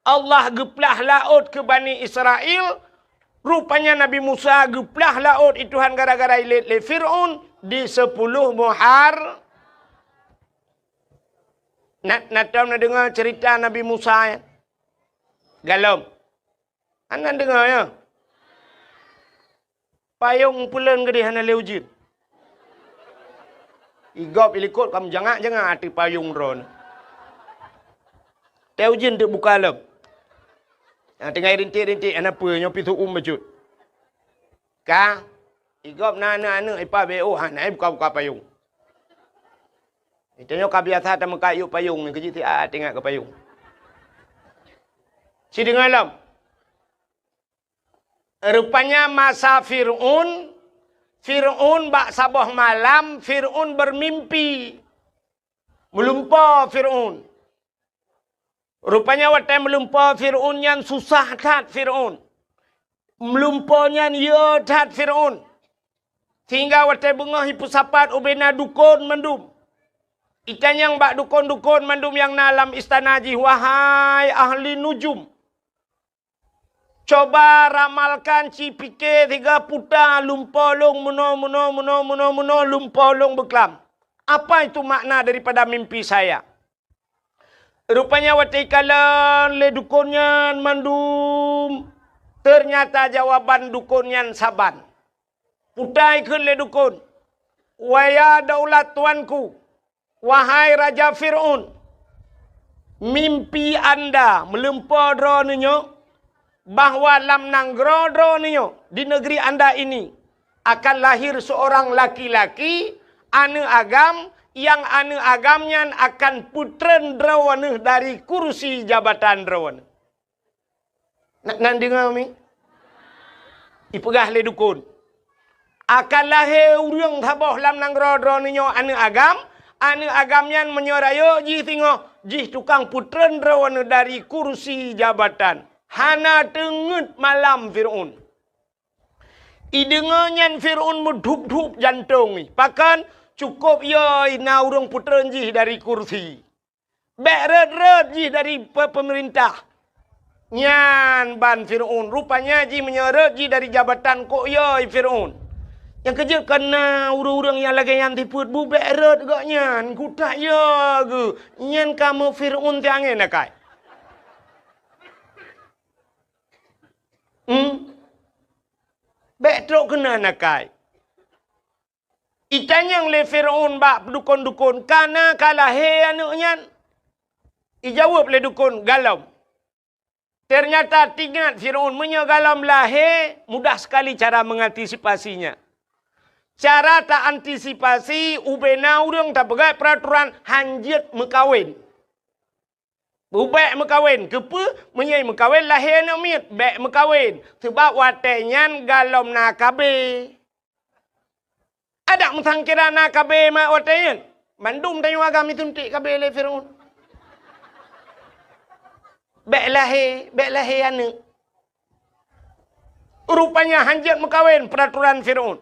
Allah geuplah laôt keu Bani Israil, rupanya Nabi Musa geuplah laôt i Tuhan gara-gara ilét lé Fir'aun di siploh Muhar-, na, na tom na deungoe cerita Nabi Musa, ya? Galom. Hana deungoe, ya? Payong peulon geudeh hana lé ujeuen. Igop ilikot ka meujangak-jangak ateueh payong droeneuh. Teu ujeuen teuk buka lom. Nyang teungoh rintik-rintik hana peue nyoe pih seu-uem bacut. Ka, igop na aneuk-aneuk ipa B O hana buka-buka payong. Geutanyoe ka biasa tameukat yub payong nyoe keujeuet siat ingat keu payong. Sideungoe lom. Rupanya masa Fir'aun, Fir'aun bak saboh malam Fir'aun bermimpi. Meulumpoe Fir'aun. Rupanya watée meulumpoe Fir'aun nyan susah that Fir'aun. Meulumpoe nyan yö that Fir'aun. Sehingga watée beungoh jipeusapat ubena dukon mandum. Itanyong bak dukon-dukon mandum nyang na lam istana jih, "Wahai ahli nujum, coba ramalkan, ci pike siga puta lumpoe lôn meunoe, meunoe, meunoe, meunoe, meunoe, lumpoe lôn beuklam. Apa itu makna daripada mimpi saya?" Rupanya watée ikalon lé dukon nyan mandum, teunyata jawaban dukon nyan saban. Puta ikheun lé dukon, "Waya daulat tuanku, wahai Raja Fir'aun, mimpi anda meulumpoe droeneuh nyoe, bahwa lam nanggroe droeneuh nyoe, di negeri anda ini, akan lahir seorang laki-laki, aneuëk agam, nyang aneuëk agam nyan akan peutreun droeneuh dari kursi jabatan droeneuh." Na, na neudeungoe mi? Ipeugah lé dukon, "Akan lahé ureuëng saboh lam nanggroe droeneuh nyoe aneuëk agam, aneuëk agam nyan meunyoe rayeuk jih singoh, jih tukang peutreun droeneuh dari kursi jabatan." Hana teungeut malam Fir'aun. Ideungoe nyan Fir'aun meudhup-dhup jantong jih. Pakon? Cukôp yö na ureuëng peutreun jih dari kursi. Bék rhot-rhot jih dari pe-, peumeurintah. Nyan ban Fir'aun. Rupanya jih meunyoe rhot jih dari jabatan kok yö Fir'aun. Nyang keujeuet kon na ureuëng-ureuëng nyang lagée nyan sifeuet bu bék rhot gobnyan. Kutak yö geuh. Nyan kamoe Fir'aun tiangén akai. Hmm? Bék trok keunan akai. Itanyong lé Fir'aun bak dukon-dukon, "Ka na ka lahé aneuëk nyan?" Ijaweueb lé dukon, "Galom." Teunyata teuingat Fir'aun, meunyoe galom lahé, mudah sekali cara mengantisipasinya. Cara taantisipasi, ubena ureuëng tapeugah peuraturan hanjeuet meukawen. Bék meukawen. Keupeue? Meunyoe meukawen lahé aneuëk miet, bék meukawen. Sabab watée nyan galom na K B. Adak meusangkira na K B mak watée nyan. Mandum tanyoe agam ituntik K B lé Fir'aun. Bék lahé, bék lahé aneuëk. Rupanya hanjeuet meukawen peuraturan Fir'aun.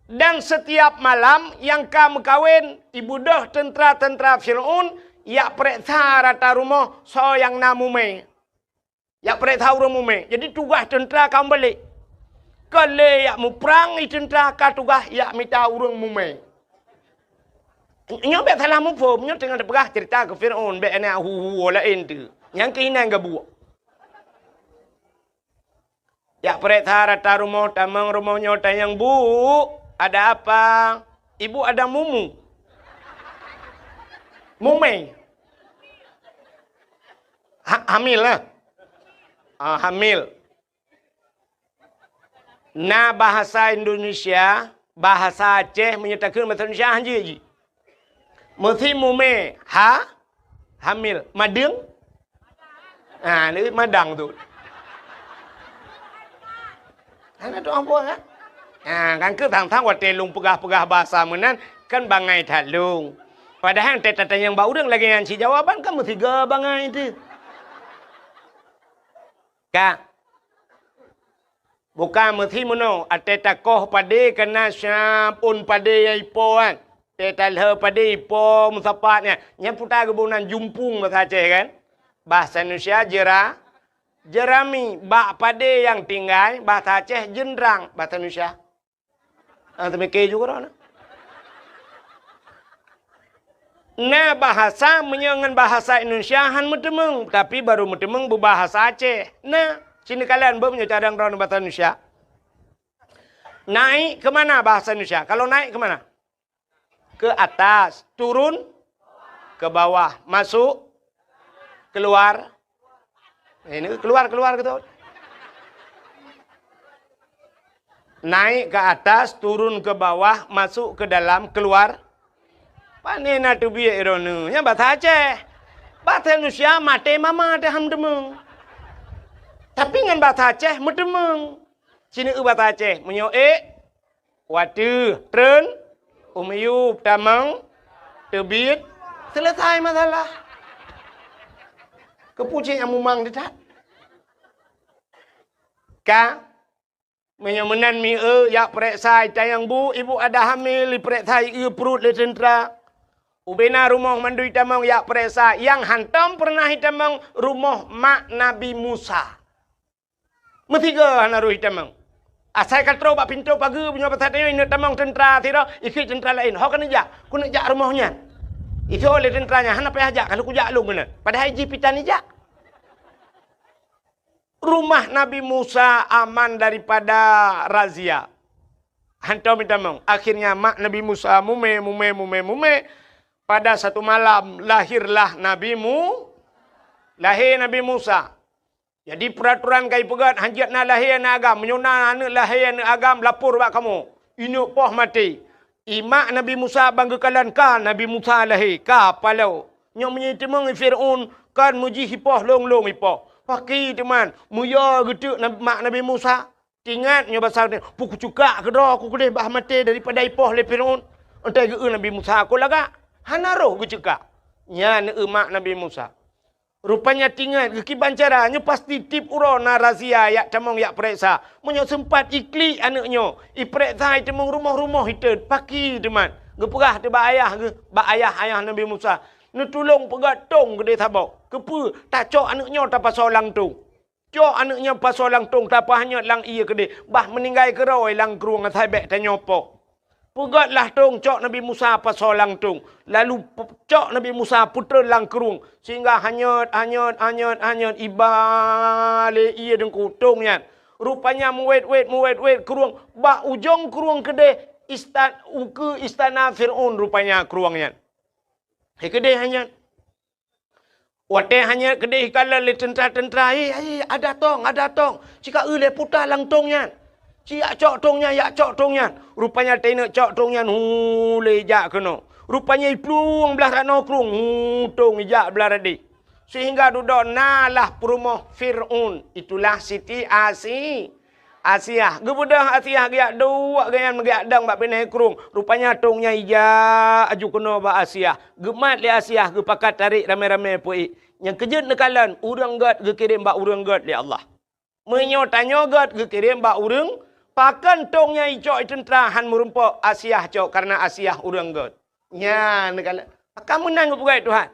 Dan setiap malam nyang ka meukawen, ibeudôh teuntra-teuntra Fir'aun jak peureksa rata rumoh soe nyang na mumé. Jak peureksa ureuëng mumé. Jadi tugaih teuntra ka meubalek. Ka lé jak muprang i teuntra ka tugaih jak mita ureuëng mumé. Nyoe bék salah muphom, nyoe teungoh teupeugah cerita keu Fir'aun, bék na hu-hu laén teuh. Nyang keuh inan gabuek. Jak peureksa rata rumoh, tamong rumoh nyoe tanyong, "Bu, ada apa?" "Ibu ada mumu." Mumé. Ha, hamil lah. Ah, hamil. Na bahasa Indonesia, bahasa Aceh, meunyoe takheun bahasa Indonesia hanjeuet jih. Meusi mumé, ha? Hamil. Madeueng? Ha, ni madang tu. Hana tu ambo kan? Ha, kan keu tang-tang watée lôn peugah-peugah bahasa meunan, kan bangai that lôn. Padahai teutatanyong bak ureuëng lagée nyan cit jawaban kan meusigoe bangai teuh. Ka. Bukan meusi meunoe, até takoh padé kana siap ôn padé nyang ipo kan. Até talheu padé ipo meusapat nyan. Nyan puta geuboh nan jumpung bahasa Aceh kan. Bahasa Indonesia jera, jerami, bak padé nyang tinggai, bahasa Aceh jenrang, bahasa Indonesia. Ah, teumike juga dah. Na bahasa meunyoe ngon bahasa Indonesia han meuteumeung, tapi baru meuteumeung beubahasa Aceh. Na, sini kalian beu meunyoe cadang droe bahasa Indonesia. Naik ke mana bahasa Indonesia? Kalau naik ke mana? Ke atas, turun ke bawah, masuk, keluar. Eh, ini keluar, keluar gitu. Naik ke atas, turun ke bawah, masuk ke dalam, keluar. Pane na teubiet droeneuh? Nyan bahasa Aceh. Bahasa Indonesia maté mama teuh han meuteumeung. Tapi ngon bahasa Aceh meuteumeung. Sini eu bahasa Aceh. Meunyoe ék, wateuh, treun, u miyueb, tamong, teubiet, selesai masalah. Keupeue cit nyang mumang teutat? Ka, meunyoe meunan mi-e, jak peureksa i tayang bu, ibu ada hamil, ipeureksa i pruet lé teuntra. Ubena rumoh mandum itamong jak peureksa, nyang hantom peureunah itamong rumoh mak Nabi Musa. Meusigoe hana roh itamong. Asai ka troh bak pintoe pageue, meunyoe basa tanyoe ineuk tamong teuntra sidroe, ikheun teuntra laén, "Ho keuneuk jak, keuneuk jak rumoh nyan." Ijok lé teuntra nyan, "Hana payah jak, ka lheueh kujak lôn meunan." Padahai jih pitan ijak. Rumah Nabi Musa aman daripada razia. Hantom itamong. Akhirnya mak Nabi Musa mumè, mumè, mumè, mumè. Pada satu malam lahirlah Nabi Mu-, lahé Nabi Musa. Jadi peuratoran ka ipeugét, hanjeuet na lahé aneuk agam. Meunyoe na aneuk lahé aneuk agam, lapor bak kamoe. Ineuk poh maté. I mak Nabi Musa ban geukalon ka Nabi Musa lahé, ka paloe. Nyoe meunyoe iteumeung Fir'aun, kon meujih ipoh lôn-lôn ipoh. Pakri teuma, meuyue geuteuk nab-, mak Nabi Musa. Teuingat nyoe basa, "Peue kucukak keudroe ku keudeh bah maté daripada ipoh lé Fir'aun." Enteuk geu-eu Nabi Musa, "Kon lagak." Hana roh geucukak. Nyan eu mak Nabi Musa. Rupanya teuingat geukiban cara, nyoe pasti tiep uroe na razia jak tamong jak peureksa. Meunyoe seumpat iklik aneuk nyoe, ipeureksa itamong rumoh-rumoh iteun, pakri teuma. Geupeugah teuh bak ayah geuh, bak ayah, ayah Nabi Musa, "Neutulông peugét tông keudeh saboh. Keupeue? Tacok aneuk nyoe tapasoe lam tông." Cok aneuk nyan pasoe lam tông, tapeuhanyot lam ié keudeh, bah meuninggai keudroe lam krueng asai bék tanyoe poh. Peugét lah tông, cok Nabi Musa pasoe lam tông. Lalu pe-, cok Nabi Musa peutrön lam krueng, sehingga hanyot, hanyot, hanyot, hanyot, iba lé ié deungku tông nyan. Rupanya muwét-wét, muwét-wét krueng, bak ujong krueng keudeh ista-, ukeue istana Fir'aun rupanya krueng nyan. Hai keudeh hanyot. Watée hanyot keudeh ikalon lé teuntra-teuntra, "Hei, hei, ada tông, ada tông! Ci ka eu lé puta lam tông nyan! Ci jak cok tông nyan, jak cok tông nyan!" Rupanya teuinok cok tông nyan, hu, lé ijak keunoe. Rupanya iplueng blaih ranoe krueng, hu, tông ijak blaih radeh. Sehingga dudoe na lah peurumoh Fir'aun, itulah Siti Asi-, Asiah. Geubeudôh Asiah geujak duek gobnyan meugeuyak dong bak binéh krueng. Rupanya tông nyan ijak aju keunoe bak Asiah. Geumat lé Asiah geupakat tarék ramé-ramé peuék. Nyang keujeuet neukalon, ureuëng gét geukirém bak ureuëng gét lé Allah. Meunyoe tanyoe gét geukirém bak ureuëng, pakon tông nyan icok i teuntra hán meurumpok Asiah cok, kareuna Asiah ureuëng gét. Nyan neukalon. Pakon meunan geupeugah Tuhan.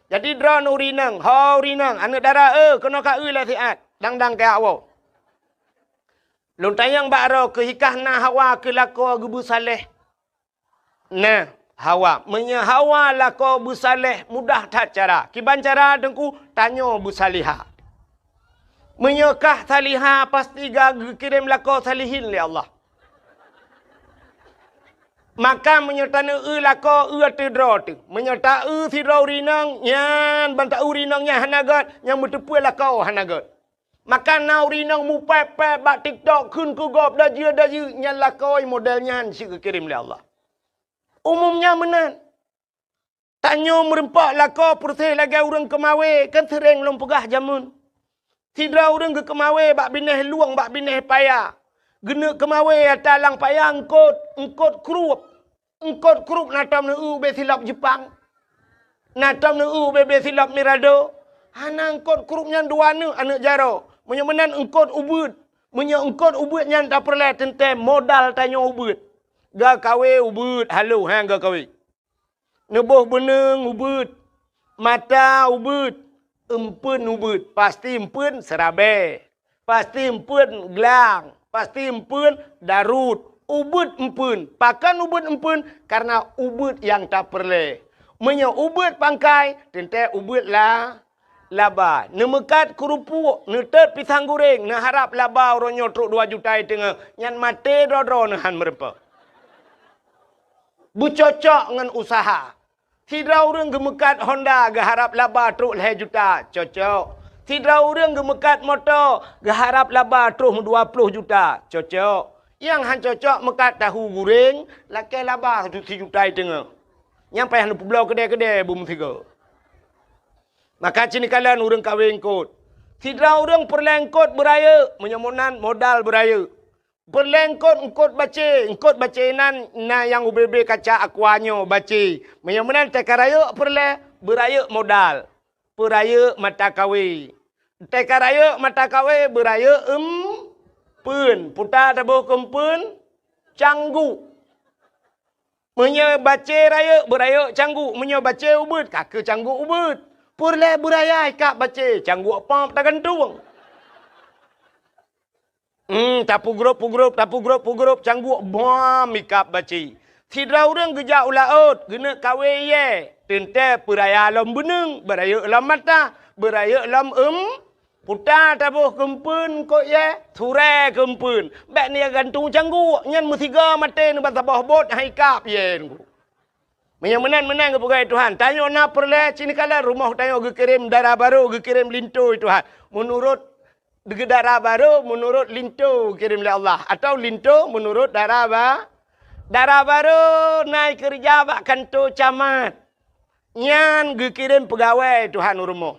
Jadi droeneuh ureuëng inong, ho ureuëng inong, aneuëk dara, eh, keunoe ka eu lé siat, dang-dang keu awak. Lôn tanyong bak droe keuh, hikah na Hawa keu lakoe geubeusaléh? Nah, Hawa. Meunyoe Hawa lakoe beusaléh, mudah that cara. Kiban cara teungku, tanyoe beusalihah. Meunyoe kah salihah, pasti ka geukirém lakoe salihin lé Allah. Maka meunyoe taneu-eu lakoe, eu ateueh droe teuh. Meunyoe ta-eu sidroe ureuëng inong, nyan ban ta-eu ureuëng inong nyan hana gét, nyang meuteupeu lakoe hana gét. Maka na ureuëng inong mupéb-péb bak TikTok kheun keu gob dajeu-dajeu, nyan lakoe model nyan cit geukirém lé Allah. Umum nyan meunan. Tanyoe meurumpok lakoe peureséh lagée ureuëng keumawé, kan seuréng lôn peugah jameun. Sidroe ureuëng geukeumawé bak binéh lueng, bak binéh paya. Geuneuk keumawé ata lam paya eungkot, eungkot krueb. Eungkot krueb na tom neu-eu ubé silop Jeupang. Na tom neu-eu ubé-bé silop Mirado. Hana, eungkot krueb nyan dua neuk aneuëk jaroe. Meunyoe meunan eungkot ubeuet. Meunyoe eungkot ubeuet nyan tapeureulée teuntée modal tanyoe ubeuet. Geukawé ubeuet, halo, ha, geukawé. Neuboh beuneueng ubeuet, mata ubeuet, eumpeuen ubeuet, pasti eumpeuen seurabée, pasti eumpeuen glang, pasti eumpeuen darut, ubeuet eumpeuen. Pakon ubeuet eumpeuen? Kareuna ubeuet nyang tapeureulée. Meunyoe ubeuet pangkai, teuntée ubeuet la-, laba. Neumeukat keurupuek, neutot pisang guréng, neuharab laba uroe nyoe trok dua juta i teungoh, nyan maté droe-droe neuhan meurumpok. Beucocok ngon useuha. Sidroe ureuëng geumeukat Honda geuharab laba trok lhée juta, cocok. Sidroe ureuëng geumeukat moto geuharab laba trok dua ploh juta, cocok. Nyang han cocok meukat tahu guréng lakée laba sijuta i teungoh. Nyang payah neupeubloe keudée-keudée beumeusigoe. Maka cit neukalon ureuëng kawé eungkot. Sidroe ureuëng peureulée eungkot beurayeuk, meunyoe meunan modal beurayeuk. Peureulée eungkot, eungkot bacé, eungkot bacé nan na nyang ubé-bé kaca aqua nyoe bacé. Meunyoe meunan teuka rayeuk peureulée, beurayeuk modal. peurayeuk mata kawé. Teuka rayeuk mata kawé beurayeuk eumpeuen, puta taboh keu eumpeuen, cangguk. Meunyoe bacé rayeuk, beurayeuk cangguk. Meunyoe bacé ubeuet, ka keu cangguk ubeuet. Peureulée beuraya ikab bacé, cangguk pop tagantung. Hmm, tapeugrôp-peugrôp, tapeugrôp-peugrôp, cangguk bom ikab bacé. Sidroe ureuëng geujak u laôt, geuneuk kawé iyée, teuntée peuraya lom beuneung, beurayeuk lom mata, beurayeuk lom eum, puta taboh keu eumpeuen eungkôt iyée, surée keu eumpeuen. Bék neugantung cangguk, nyan meusigoe maté neuban saboh bot hai kab iyée nunggu. Meunyoe meunan-meunan geupeugah Tuhan, tanyoe na peureulée cit neukalon rumoh tanyoe geukirém dara barô, geukirém linto Tuhan. Meunurot dara barô, meunurot linto geukirém lé Allah, atawa linto meunurot dara ba-, dara barô na keureuja bak kanto camat. Nyan geukirém peugawée Tuhan u rumoh.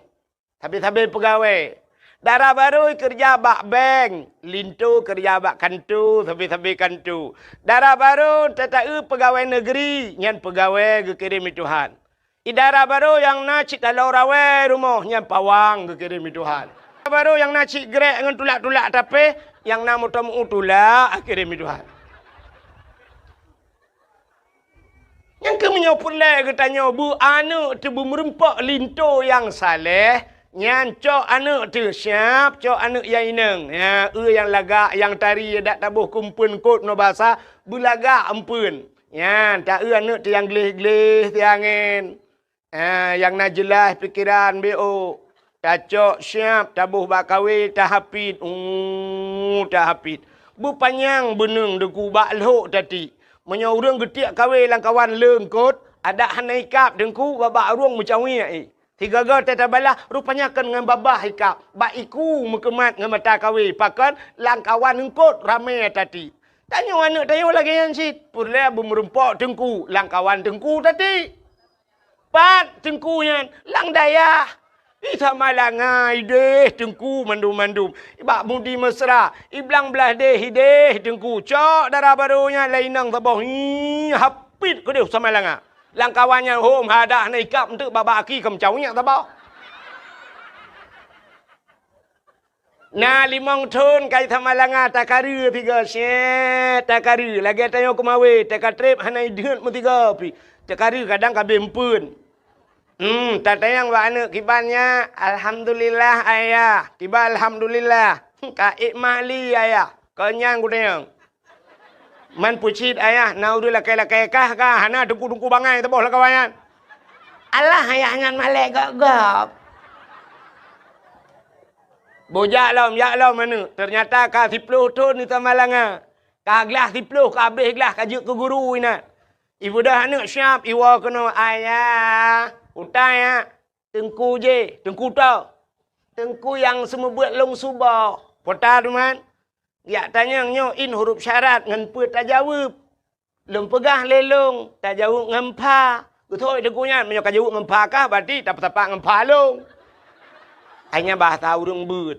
Sabe-sabe peugawée. Dara barô keureuja bak bank, linto keureuja bak kanto, sabe-sabe kanto. Dara barô tataeu peugawée neugeri, nyan peugawée geukirém lé Tuhan. Idara barô nyang na cit taloe rawée rumoh, nyan pawang geukirém lé Tuhan. Dara barô nyang na cit grek ngon tulak-tulak tapéh, nyang na moto meu tulak geukirém lé Tuhan. Nyang keuh meunyoe peureulée geutanyoe beu aneuëk teuh beumeurumpok linto nyang saleh, nyan cok aneuëk teuh siab, cok aneuëk nyang inong. Ya, eu nyang lagak, nyang tari, dak taboh keu eumpeuen eungkôt ngon basa, beulagak eumpeuen. Nyan, taeu aneuëk teuh nyang gleh-gleh siangén. Ah, nyang na jeulaih pikeran B O. Tacok siab, taboh bak kawé, tahapit. Uh, tahapit. Beupanyang beuneung teungku bak lhok tati. Meunyoe ureuëng geutiek kawé lam kawan le eungkôt, adak hana ikab teungku, babah ureuëng meucawiek i. Sigoe-goe teutabala, rupanya kon ngon babah ikab. Bak iku meukeumat ngon mata kawé, pakon lam kawan eungkôt ramé tati. Tanyoe aneuëk tanyoe lagée nyan cit. Peureulée beumeurumpok teungku, lam kawan teungku tati. Pat teungku nyan? Lam dayah. I Samalanga ideh teungku mandum-mandum. Bak Mudi Mesra, i Blang Blahdeh ideh teungku. Cok dara barô nyan lé inong saboh. Hi, hapit keudeh Samalanga. Lam kawan nyan hom hadah na ikab eunteuk babah aki keu meucawiek saboh. Na limong thon kai Samalanga takareue sigoe, syeh, takareue. Lagée tanyoe keumawé, teuka treb hana ideuet meusigoe pih. Takareue kadang ka abéh eumpeuen. Hmm, tatanyong bak aneuëk kiban nyak, "Alhamdulillah, Ayah." Kiban alhamdulillah. "Ka ék mak li, Ayah?" Kon nyan kutanyong. Man peucit Ayah, na ureuëng lakée-lakée kah ka, hana teungku-teungku bangai saboh lam kawan nyan. Alah, Ayah nyan malée gob-gob. Boh jak lom, jak lom aneuëk. Teunyata ka siploh thon di Samalanga. Ka glah siploh, ka abéh glah, ka jeuet keu guru inan. Ibeudôh aneuëk siab, iwoe keunoe, "Ayah, utai, ya." "Teungku jih, teungku toh?" "Teungku nyang seumeubeuet lôn suboh." "Peue ta, Duman?" "Jak tanyong nyoe in huruf syarat ngon peue tajaweueb." "Lôn peugah lé lôn, tajaweueb ngon pha." "Beutôi teungku nyan, meunyoe ka jaweueb ngon pha kah, berarti tapeusapat ngon pha lôn." Hai nyan bahasa ureuëng beuet.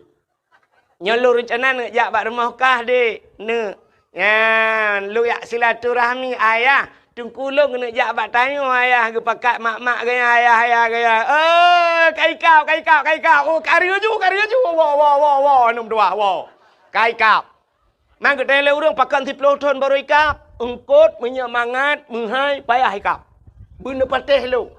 "Nyoe lôn reuncana neuk jak bak rumoh kah, Dek, neuk. Nyan, lôn jak silaturahmi, Ayah. Teungku lôn keuneuk jak bak tanyoe, Ayah, geupakat mak-mak gaya, Ayah, Ayah gaya." "Oh, ka ikab, ka ikab, ka ikab. Oh, ka reuju, ka reuju. Woe, woe, woe, woe, aneuëk meutuwah, woe. Ka ikab." Man geutanyong lé ureuëng, "Pakon siploh thon barô ikab?" "Eungkôt, meunyoe mangat, meuhai, payah ikab. Beuneupatéh lôn."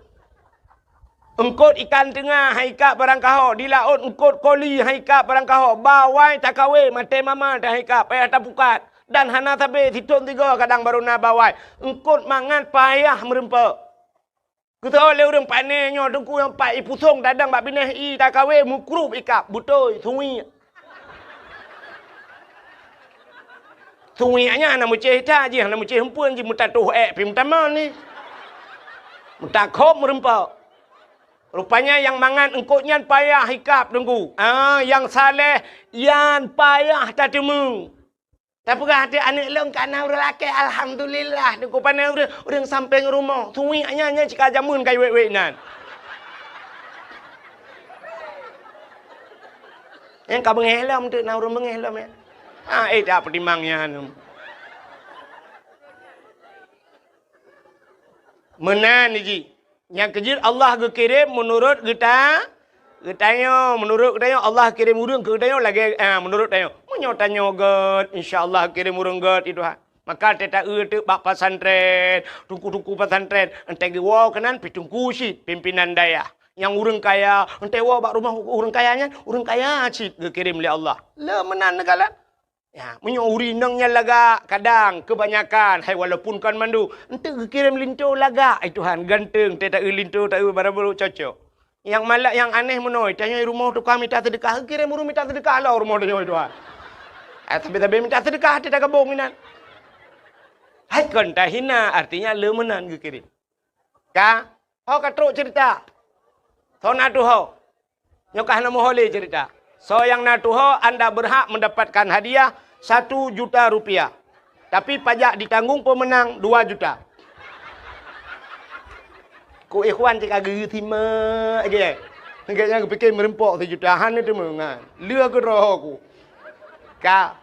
Eungkôt ikan teunga hai kab barangkaho, di laôt eungkôt koli hai kab barangkaho, bawai takawé maté mama hai kab payah tapukat, dan hana sabe sithon sigoe kadang barô na bawai. Eungkôt mangat payah meurumpok. Geuteu'oh lé ureuëng pané nyoe teungku nyang pat ipusong tadong bak binéh ié takawé meukrub ikab, beutôi, suwiek. Suwiek nyan hana meucéh that jih, hana meucéh eumpeuen jih, meutatoh ék pih meutamong ni. Meutakhob meurumpok. Rupanya nyang mangat eungkôt nyan payah ikab teungku. Ah, nyang saleh nyan payah tateumeung. Tapeugah até aneuëk lôn ka na ureuëng lakée, alhamdulillah, teungku pané ureuëng, ureuëng sampéng rumoh. Suwiek nyan, nyan cit ka jameun ka iwék-wék nan. Nyang ka beungéh lom teuk na ureuëng beungéh lom nyan. Ah, eh, tak peutimang nyan. Meunan jih. Nyang keujeuet Allah geukirém meunurot geuta, Geutanyoe, meunurot geutanyoe, Allah kirém ureuëng keu geutanyoe lagée, ah, meunurot tanyoe. Meunyoe tanyoe gét, insya Allah kirém ureuëng gét, ya Tuhan. Maka teuta-eu teuk bak pesantren, teungku-teungku pesantren, entée geuwoe keunan pi teungku cit, pimpinan dayah. Nyang ureuëng kaya, entée woe bak rumoh ureuëng kaya nyan, ureuëng kaya cit geukirém lé Allah. Le meunan neukalon. Ya, meunyoe ureuëng inong nyan lagak, kadang keubanyakan, hai walaupun kon mandum, enteuk geukirém linto lagak, ai Tuhan, ganteng, teuta-eu linto, ta-eu barang barô cocok. Nyang malak nyang aneh meunoe, tanyoe rumoh tukang mita seudeukah, geukirém ureuëng mita seudeukah lom rumoh tanyoe, ai Tuhan. Eh, tapi-tapi mita seudeukah, teuta gabong inan. Hai kon tahina, artinya le meunan geukirém. Ka, ho ka trok cerita. Soe na tuho? Nyoe ka hana meuho lé cerita. Soe nyang na tuho, anda berhak mendapatkan hadiah satu juta rupiah. Tapi pajak ditanggung pemenang dua juta. Ku ikhwan cit ka geusimak lagée. Gobnyan geupike meureumpok sijuta, hana teumeungan. Lheueh keudroe ku. Ka.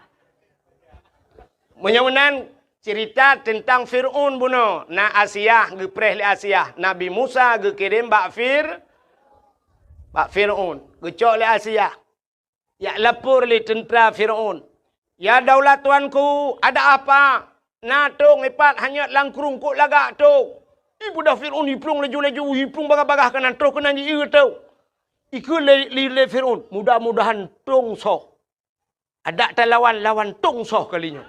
Meunyoe meunan, cerita teuntang Fir'aun bunoe. Na Asiah, geupreh lé Asiah. Nabi Musa geukirém bak Fir-, bak Fir'aun. Geucok lé Asiah. Jak lapor lé teuntra Fir'aun. "Ya daulat tuanku, ada apa? Na tong ipat hanyot lam krueng, kok lagak tong?" Ibeudôh Fir'aun, iplueng laju-laju, iplueng bagah-bagah keunan, troh keunan jieu tong. Ikheun lé, lé, lé Fir'aun, "Mudah-mudahan tong soh." Adak talawan, lawan tong soh kali nyoe.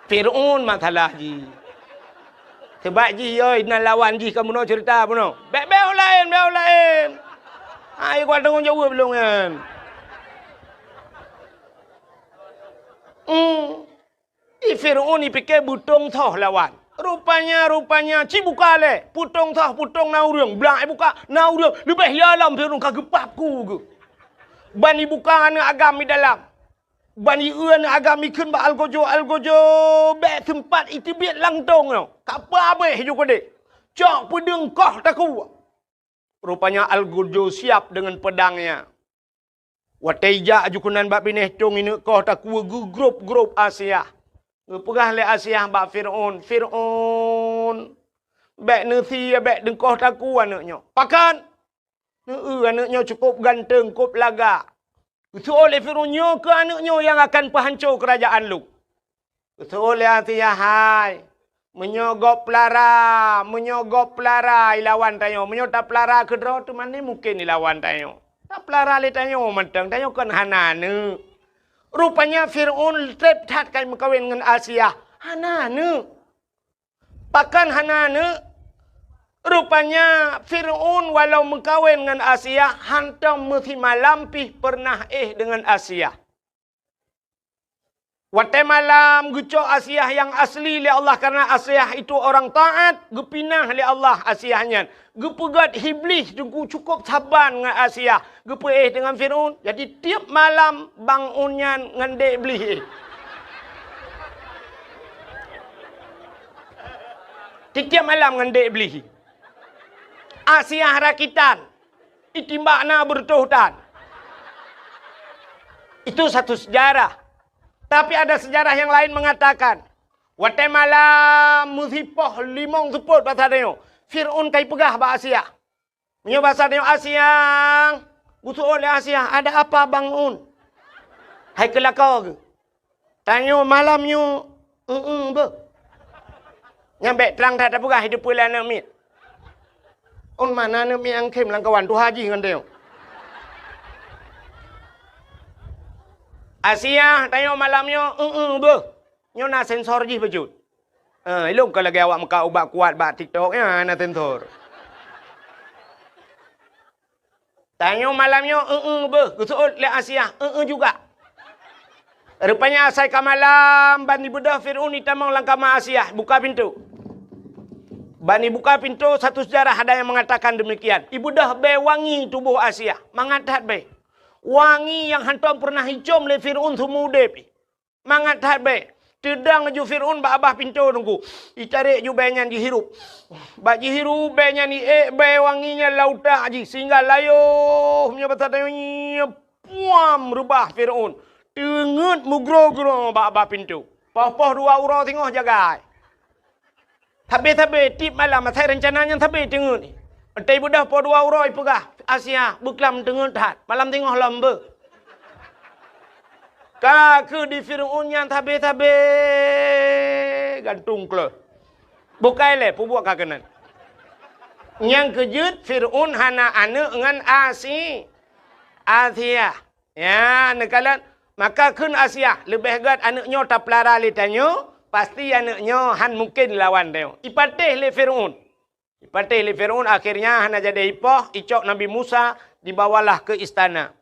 Fir'aun masalah jih. Sabab jih, yoi, na lawan jih ka bunoe cerita bunoe. Bék, bék laén, bék laén. Hai, kuat tanggong jaweueb lôn nyan. Hmm. Di Fir'aun ipike beutong soh lawan. Rupanya, rupanya, ci buka lé. Peue tong soh, peue tong na ureuëng. Blang ibuka, na ureuëng. Leubeh ya lom Fir'aun ka geupap ku geuh. Ban ibuka aneuëk agam di dalam. Ban ieu aneuëk agam ikheun bak algojo, algojo, bék seumpat iteubiet lam tong nyoe. Ka peuabéh ju keudeh. Cok peudeueng koh takue. Rupanya algojo siap deungon peudangnya. Watée ijak aju keunan bak binéh tong, ineuk koh takue geugrôp-grôp Asiah. Geupeugah lé Asiah bak Fir'aun, "Fir'aun, bék neusie, bék deueng koh takue aneuëk nyoe." "Pakon?" "Neu-eu aneuëk nyoe cukôp ganteng, kôp lagak." Geuseuôt lé Fir'aun, "Nyoe keuh aneuëk nyoe nyang akan peuhanco keurajeuen lôn." Geuseuôt lé Asiah, "Hai, meunyoe gob peulara, meunyoe gob peulara ilawan tanyoe, meunyoe tapeulara keudroe teuma mungken ilawan tanyoe. Tapeulara lé tanyoe mantong, tanyoe kon hana aneuëk." Rupanya Fir'aun treb that ka meukawen ngon Asiah, hana aneuëk. Pakon hana aneuëk? Rupanya Fir'aun walau meukawen ngon Asiah, hantom meusimalam pih peureunah éh deungon Asiah. Watée malam geucok Asiah nyang asli lé Allah, karena Asiah itu orang taat, geupinah lé Allah Asiah nyan. Geupeugét Iblih teungku cukôp saban ngon Asiah, geupeuéh deungon Fir'aun. Jadi tieb malam bangun nyan ngon dék Iblih éh. Tieb-tieb malam ngon dék Iblih. Asiah rakitan. Itimbak na beureutoh tan. Itu satu sejarah. Tapi ada sejarah yang lain mengatakan, watée malam meusipoh limong seupôt basa tanyoe, Fir'aun ka ipeugah bak Asiah. Meunyoe basa tanyoe Asiah, geuseuôt lé Asiah, "Ada apa bangun?" Hai keulakée geuh. Tanyoe malam nyoe, eu-eu beuh. Nyan bék trang that tapeugah, hideue peue lé aneuëk miet. Ôn mana aneuëk miet nyang khém lam kawan tuha jih ngon tanyoe. Asiah, tanyoe malam nyoe, eu-eu beuh. Nyoe na sensor jih bacut. Eh, ilôn ka lagée awak meukat ubat kuat bak TikTok nyan na sensor. Tanyoe malam nyoe, eu-eu beuh, geuseuôt lé Asiah, eu-eu juga. Rupanya asai ka malam, ban ibeudôh Fir'aun itamong lam kama Asiah, buka pintoe. Ban ibuka pintoe, satu sejarah ada yang mengatakan demikian. Ibeudôh bée wangi tuboh Asiah, mangat that bée. Wangi nyang hantom peureunah icom lé Fir'aun seumeu udeb. Mangat that bée. Teudong ju Fir'aun bak babah pintoe teungku. Itarek ju bée nyan jihirup. Bak jihirup bée nyan iék bée wangi nyan lam utak jih sehingga layoh meunyoe basa tanyoe nyoe puam reubah Fir'aun. Teungeut meugroe-groe bak babah pintoe. Poh-poh dua uroe singoh jagai. Sabe-sabe tieb malam asai reuncana nyan sabe teungeut. Entah ibeudôh poh dua uroe ipeugah, Asia, beuklam teungeut that, malam teungoh lom beuh. Ka keuh di Fir'aun nyan sabe-sabe gantung kleuh. Bukai lé, peubuet ka keunan. Nyang keujeuet Fir'aun hana aneuëk ngon Asi-, Asia. Ya, neukalon, maka kheun Asia, leubeh gét aneuëk nyoe tapeulara lé tanyoe, pasti aneuëk nyoe han mungken lawan tanyoe. Ipatéh lé Fir'aun. Ipatéh lé Fir'aun, akhirnya hana jadi ipoh, icok Nabi Musa, dibawalah ke istana.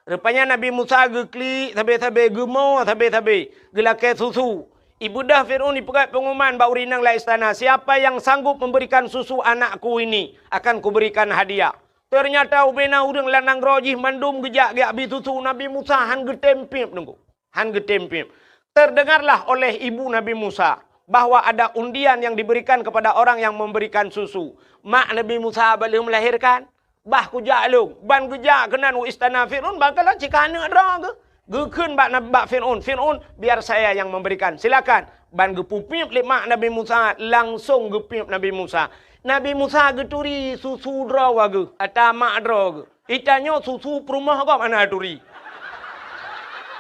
Rupanya Nabi Musa geuklik sabe-sabe, geumo sabe-sabe, geulakée susu. Ibeudôh Fir'aun ipeugét pengumuman bak ureuëng inong lam istana, "Siapa yang sanggup memberikan susu anakku ini, akan kuberikan hadiah." Ternyata ubena ureuëng lam nanggroe jih mandum geujak geubri susu, Nabi Musa han geutem piep teungku. Han geutem piep. Terdengarlah oleh ibu Nabi Musa bahwa ada undian yang diberikan kepada orang yang memberikan susu. Mak Nabi Musa bak lheueh melahirkan, "Bah kujak lôn." Ban geujak keunan u istana Fir'aun, ban kalon cit ka aneuëk droe geuh. Geukheun bak Nab-, bak Fir'aun, "Fir'aun, biar saya yang memberikan. Silakan." Ban geupeupiep lé mak Nabi Musa, langsong geupiep Nabi Musa. Nabi Musa geuturi susu droe geuh, ata mak droe geuh. Itanyoe susu peurumoh gob hana turi.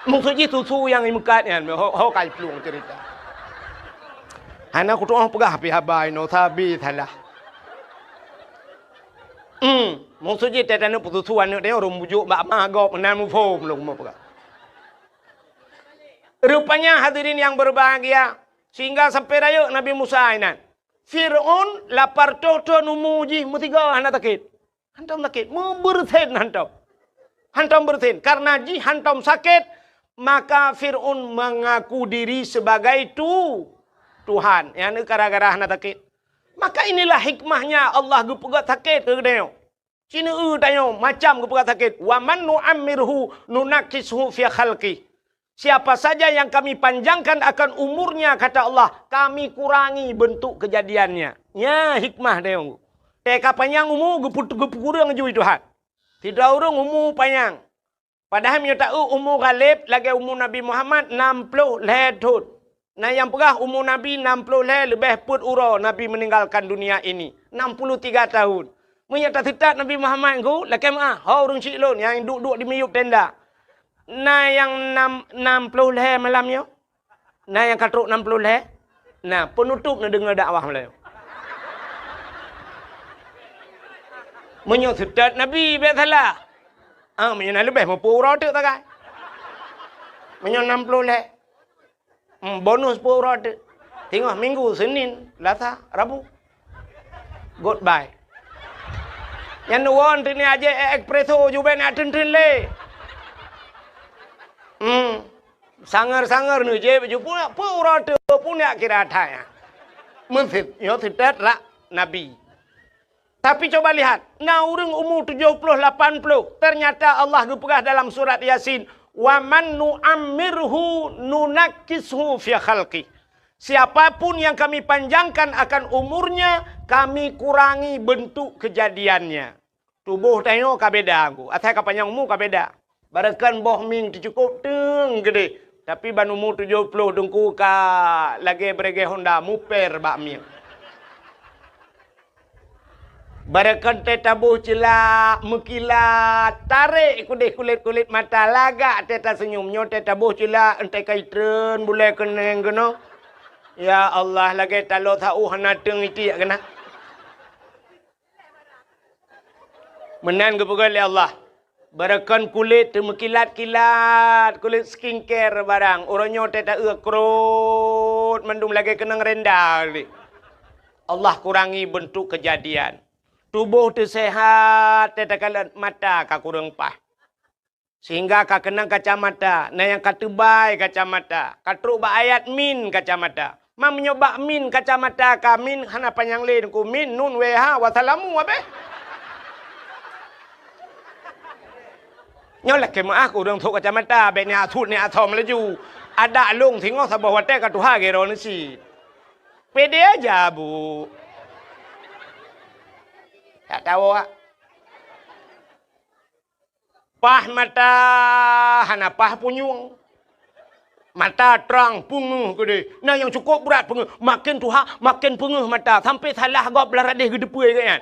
Maksud jih susu nyang imeukat nyan, ho, ho ka iplueng cerita. Hana kutu'oh peugah pih haba inoe sabe salah. Hmm, maksud jih teutanyoe peususu aneuëk tanyoe ureuëng bujôk bak ma gob meunan muphom lôn meupeugah. Rupanya hadirin yang berbahagia, sehingga sampai rayeuk Nabi Musa inan. Fir'aun lapar toh-toh umu jih meusigoe hana sakét. Hantom sakét, meubeureusen hantom. Hantom beureusen, karena jih hantom sakét, maka Fir'aun mengaku diri sebagai tu-, Tuhan. Nyang gara-gara hana sakét. Maka inilah hikmahnya Allah geupeugét sakét keu geutanyoe. Sineue tanyoe macam geupeugét sakét, "Wa man nu'ammirhu nunakkishu fi khalqih." Siapa saja yang Kami panjangkan akan umurnya, kata Allah, Kami kurangi bentuk kejadiannya. Nya hikmah dayong. Teuka panyang umu geupeu-, geupeukureueng ju Tuhan. Sidroe ureuëng umu panyang. Padahai meunyoe taeu umu Ghalib lagée umu Nabi Muhammad nam ploh lhée thon. Na nyang peugah umu Nabi nam ploh lhée leubeh peuet uroe Nabi meninggalkan dunia ini, enam puluh tiga tahun. Meunyoe taseutôt Nabi Muhammad ngon lakée meuah, ho ureuëng syiek lôn nyang duek-duek di miyueb tenda. Na nyang nam, nam ploh lhée malam nyoe? Na nyang ka trok nam ploh lhée? Na, peunutôb neudeungoe dakwah meulayeue. Meunyoe seutôt Nabi bék salah. Ah, meunyoe na leubeh meupeu uroe teuk tagai. Meunyoe nam ploh lhée. Hmm, bonus peuet uroe teuk. Teungoh minggu, Senin, Selasa, Rabu. Goodbye. Nyan won teuni aje espresso jubek nak teun-teun lé. Hmm. Sanger-sanger neujép ju pun, peuet uroe teuk pun nak kira that nyan. Meuseut, nyoe seutôt rak Nabi. Tapi coba lihat, na ureuëng umu tujoh ploh lapan ploh, ternyata Allah geupeugah dalam surat Yasin, "Wa man nu'ammirhu nunakkishu fi khalqih." Siapapun yang Kami panjangkan akan umurnya, Kami kurangi bentuk kejadiannya. Tuboh tanyoe ka beda, Teungku. Asai ka panyang umu ka beda. Barokon boh mieng teucukôb teung geudeh, tapi ban umu tujoh ploh Teungku ka lagée beureuguih honda muper bak mieng. Barokon teuh taboh ceulak meukilat, tarek keudeh kulét-kulét mata, lagak teuh taseunyum. Nyoe teuh taboh ceulak, enteuk ka itreun bulée keuneng keunoe. Ya Allah, lagée taloe saôh hana teung itiek keunan. Meunan geupeugah lé Allah, "Barokon kulét teumeukilat-kilat, kulét skincare barang, uroe nyoe teuh taeu krot mandum lagée keunong renda lé." Allah kurangi bentuk kejadian. Tuboh teuh seuhat, teuh takalon, mata ka kureueng paih. Sehingga ka keunong kacamata, na nyang ka teubai kacamata, ka trok bak ayat min kacamata. Ma meunyoe bak min kacamata ka min hana panyang lé Teungku, min, nun, wéh, ha, wassalamu, abéh. Nyoe lakée meuáh keu ureuëng sôk kacamata, bék ni asut ni asom laju. Adak lông singoh saboh watée ka tuha geuroe neusi. Pede aja, Bu. Tak tahu, ah. Paih mata hana paih punyueng. Mata trang peungeuh keudeh. Na nyang cukôp brat peungeuh. Maken tuha, maken peungeuh mata. Sampai salah gob blah radeh geuteupeue keu nyan.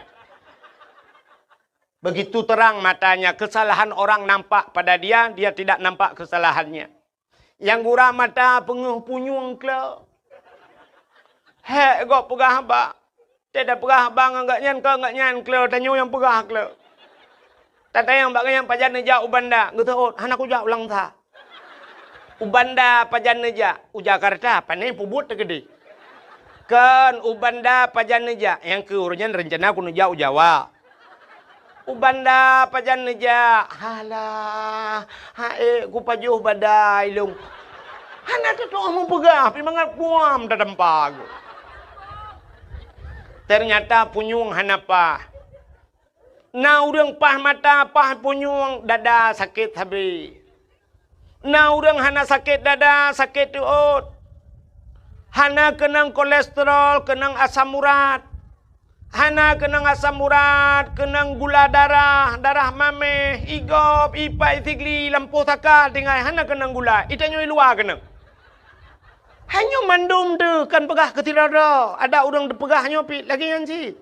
Begitu terang matanya, kesalahan orang nampak pada dia, dia tidak nampak kesalahannya. Nyang gura mata peungeuh punyueng kle. Hék gob peugah haba. Teuh tapeugah haba ngon gobnyan, keu gobnyan kle, tanyoe nyang peugah kle. Tatanyong bak gobnyan, "Pajan neujak u Banda?" Geuteuôt, "Hana kujak u Langsa." "U Banda pajan neujak?" "U Jakarta, pane peubuet teukeudeh." "Kon, u Banda pajan neujak?" "Nyang keu uroe nyan reuncana kuneujak u Jawa." "U Banda pajan neujak?" "Halah, ha'ék kupajoh badai lôn." Hana teutoh meupeugah, pih mangat kuam tatampa geuh. Ternyata punyueng hana paih. Na ureuëng paih mata, paih punyueng, dada sakét sabe. Na ureuëng hana sakét dada, sakét teuôt. Hana keunong kolesterol, keunong asam urat. Hana keunong asam urat, keunong gula darah, darah maméh, igob, ipai, sigli, lampôh saka, tinggai hana keunong gula. Itanyoe luwa keunong. Hanyoe mandum teuh kan peugah keu sidroe droe. Ada ureuëng teupeugah nyoe pih lagée nyan cit.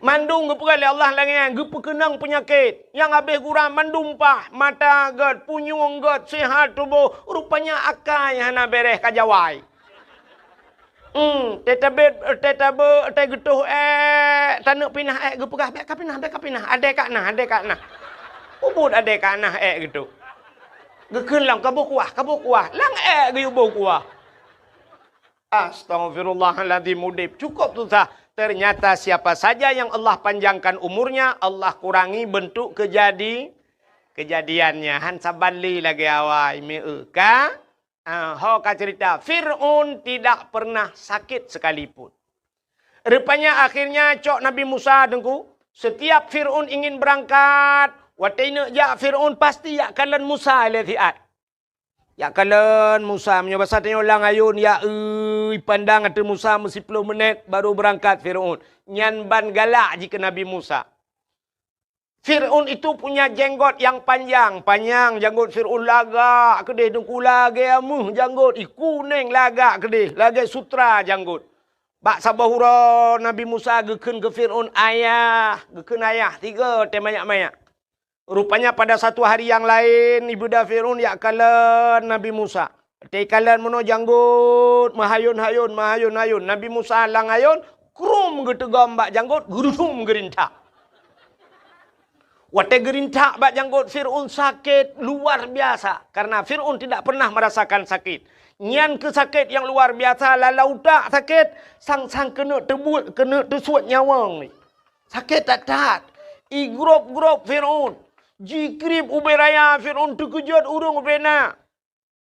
Mandum geupeugah lé Allah lagée nyan, geupeukeunong peunyakét nyang habéh gura mandum paih, mata gét, punyueng gét, sihat tuboh, rupanya akai hana béréh ka jawai. Hmm, teutabét, teutabé, teugeutôh ék, taneuk pinah ék, geupeugah, "Bék ka pinah, bék ka pinah, adée ka na, adée ka na." Ubit adée ka na ék geutôh. Geukheun lom, "Ka boh kuah, ka boh kuah." Lam ék geuyue boh kuah. Astagfirullahalazim, udeb cukup susah. Ternyata siapa saja yang Allah panjangkan umurnya, Allah kurangi bentuk kejadi-, kejadiannya. Han saban lé lagée awai, meu ka? Ah, ho ka cerita, Fir'aun tidak pernah sakit sekalipun. Rupanya akhirnya cok Nabi Musa, Teungku, setiap Fir'aun ingin berangkat, watée neuk jak Fir'aun pasti jak kalon Musa lé siat. Jak kalon Musa, meunyoe basa tanyoe lam ayôn, ya, ui, pandang ateueh Musa meusiploh minét baru beurangkat Fir'aun. Nyan ban galak jih keu Nabi Musa. Fir'aun itu punya jenggot yang panjang, panyang janggot Fir'aun, lagak keudeh, Teungku, lagée ameuh janggot, i kuneng lagak keudeh, lagée sutra janggot. Bak saboh uroe Nabi Musa geukheun keu Fir'aun, "Ayah," geukheun ayah, tiga watée manyak-manyak. Rupanya pada satu hari yang laén, ibeudôh Fir'aun jak kalon Nabi Musa. Watée kalon meunoe janggot, meuhayôn-hayôn, meuhayôn-hayôn. Nabi Musa lam ayôn, krum geuteugom bak janggot, geurudum geurintak. Watée geurintak bak janggot Fir'aun sakét luar biasa, karena Fir'aun tidak pernah merasakan sakit. Nyan keuh sakét nyang luar biasa, lam utak sakét, sang-sang keuneuk teubuet, keuneuk teusuet nyawöng. Sakét that-that. Igrôb-grôb Fir'aun. Jikrieb ubé raya, Fir'aun teukeujot ureuëng ubé na.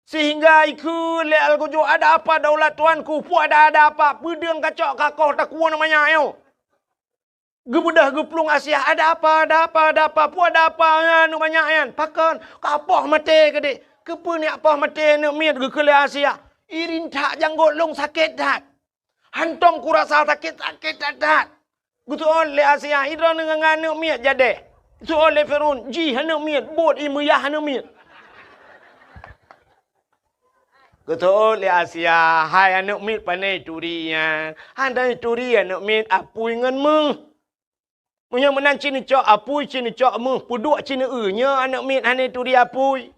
Sehingga ikheun lé algojo, "Ada apa daulat tuanku? Peue ada, ada apa? Peudeueng kacok kakoh takue na manyak nyoe." Geubeudôh geuplueng Asia, "Ada apa, ada apa, ada apa? Peue ada apa, ya, na manyak nyan? Pakon? Ka poh maté keudeh?" "Keupeue neujak poh maté aneuk miet?" geukheun lé Asia. "Irintak janggot lôn sakét that." "Hantom kurasa sakét, sakét that-that." Geuseuôt lé Asia, "Idroe ngon aneuk miet jadeh?" Geuseuôt lé Fir'aun, "Jih aneuk miet, buet ié meuyah aneuk miet." Geuseuôt lé Asia, "Hai aneuk miet, pane turi nyan?" "Hana turi aneuk miet, apui ngon méuh." "Meunyoe meunan, ci neucok apui, ci neucok méuh, peuduek ci neueu, nyoe aneuk miet hana turi apui."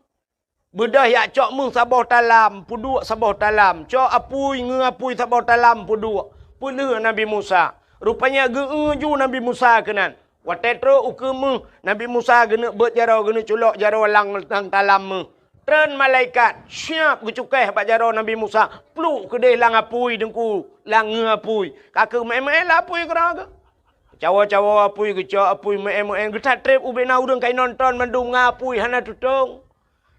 Beudôh jak cok méuh saboh talam, peuduek saboh talam, cok apui, ngeu apui saboh talam, peuduek, peulheueh Nabi Musa. Rupanya geu-eu ju Nabi Musa keunan. Watée trok ukeue méuh, Nabi Musa geuneuk beuet jaroe, geuneuk culok jaroe lam, lam talam méuh. Treun malaikat, siab geucukéh bak jaroe Nabi Musa, pluek keudeh lam apui, Teungku, lam ngeu apui. Ka keuh meu'én-meu'én lam apui keudroe geuh. Cawoe-cawoe apui, geucok apui, meu'én-meu'én, geuthat treb ubé na ureuëng ka inonton mandum ngon apui hana tutong.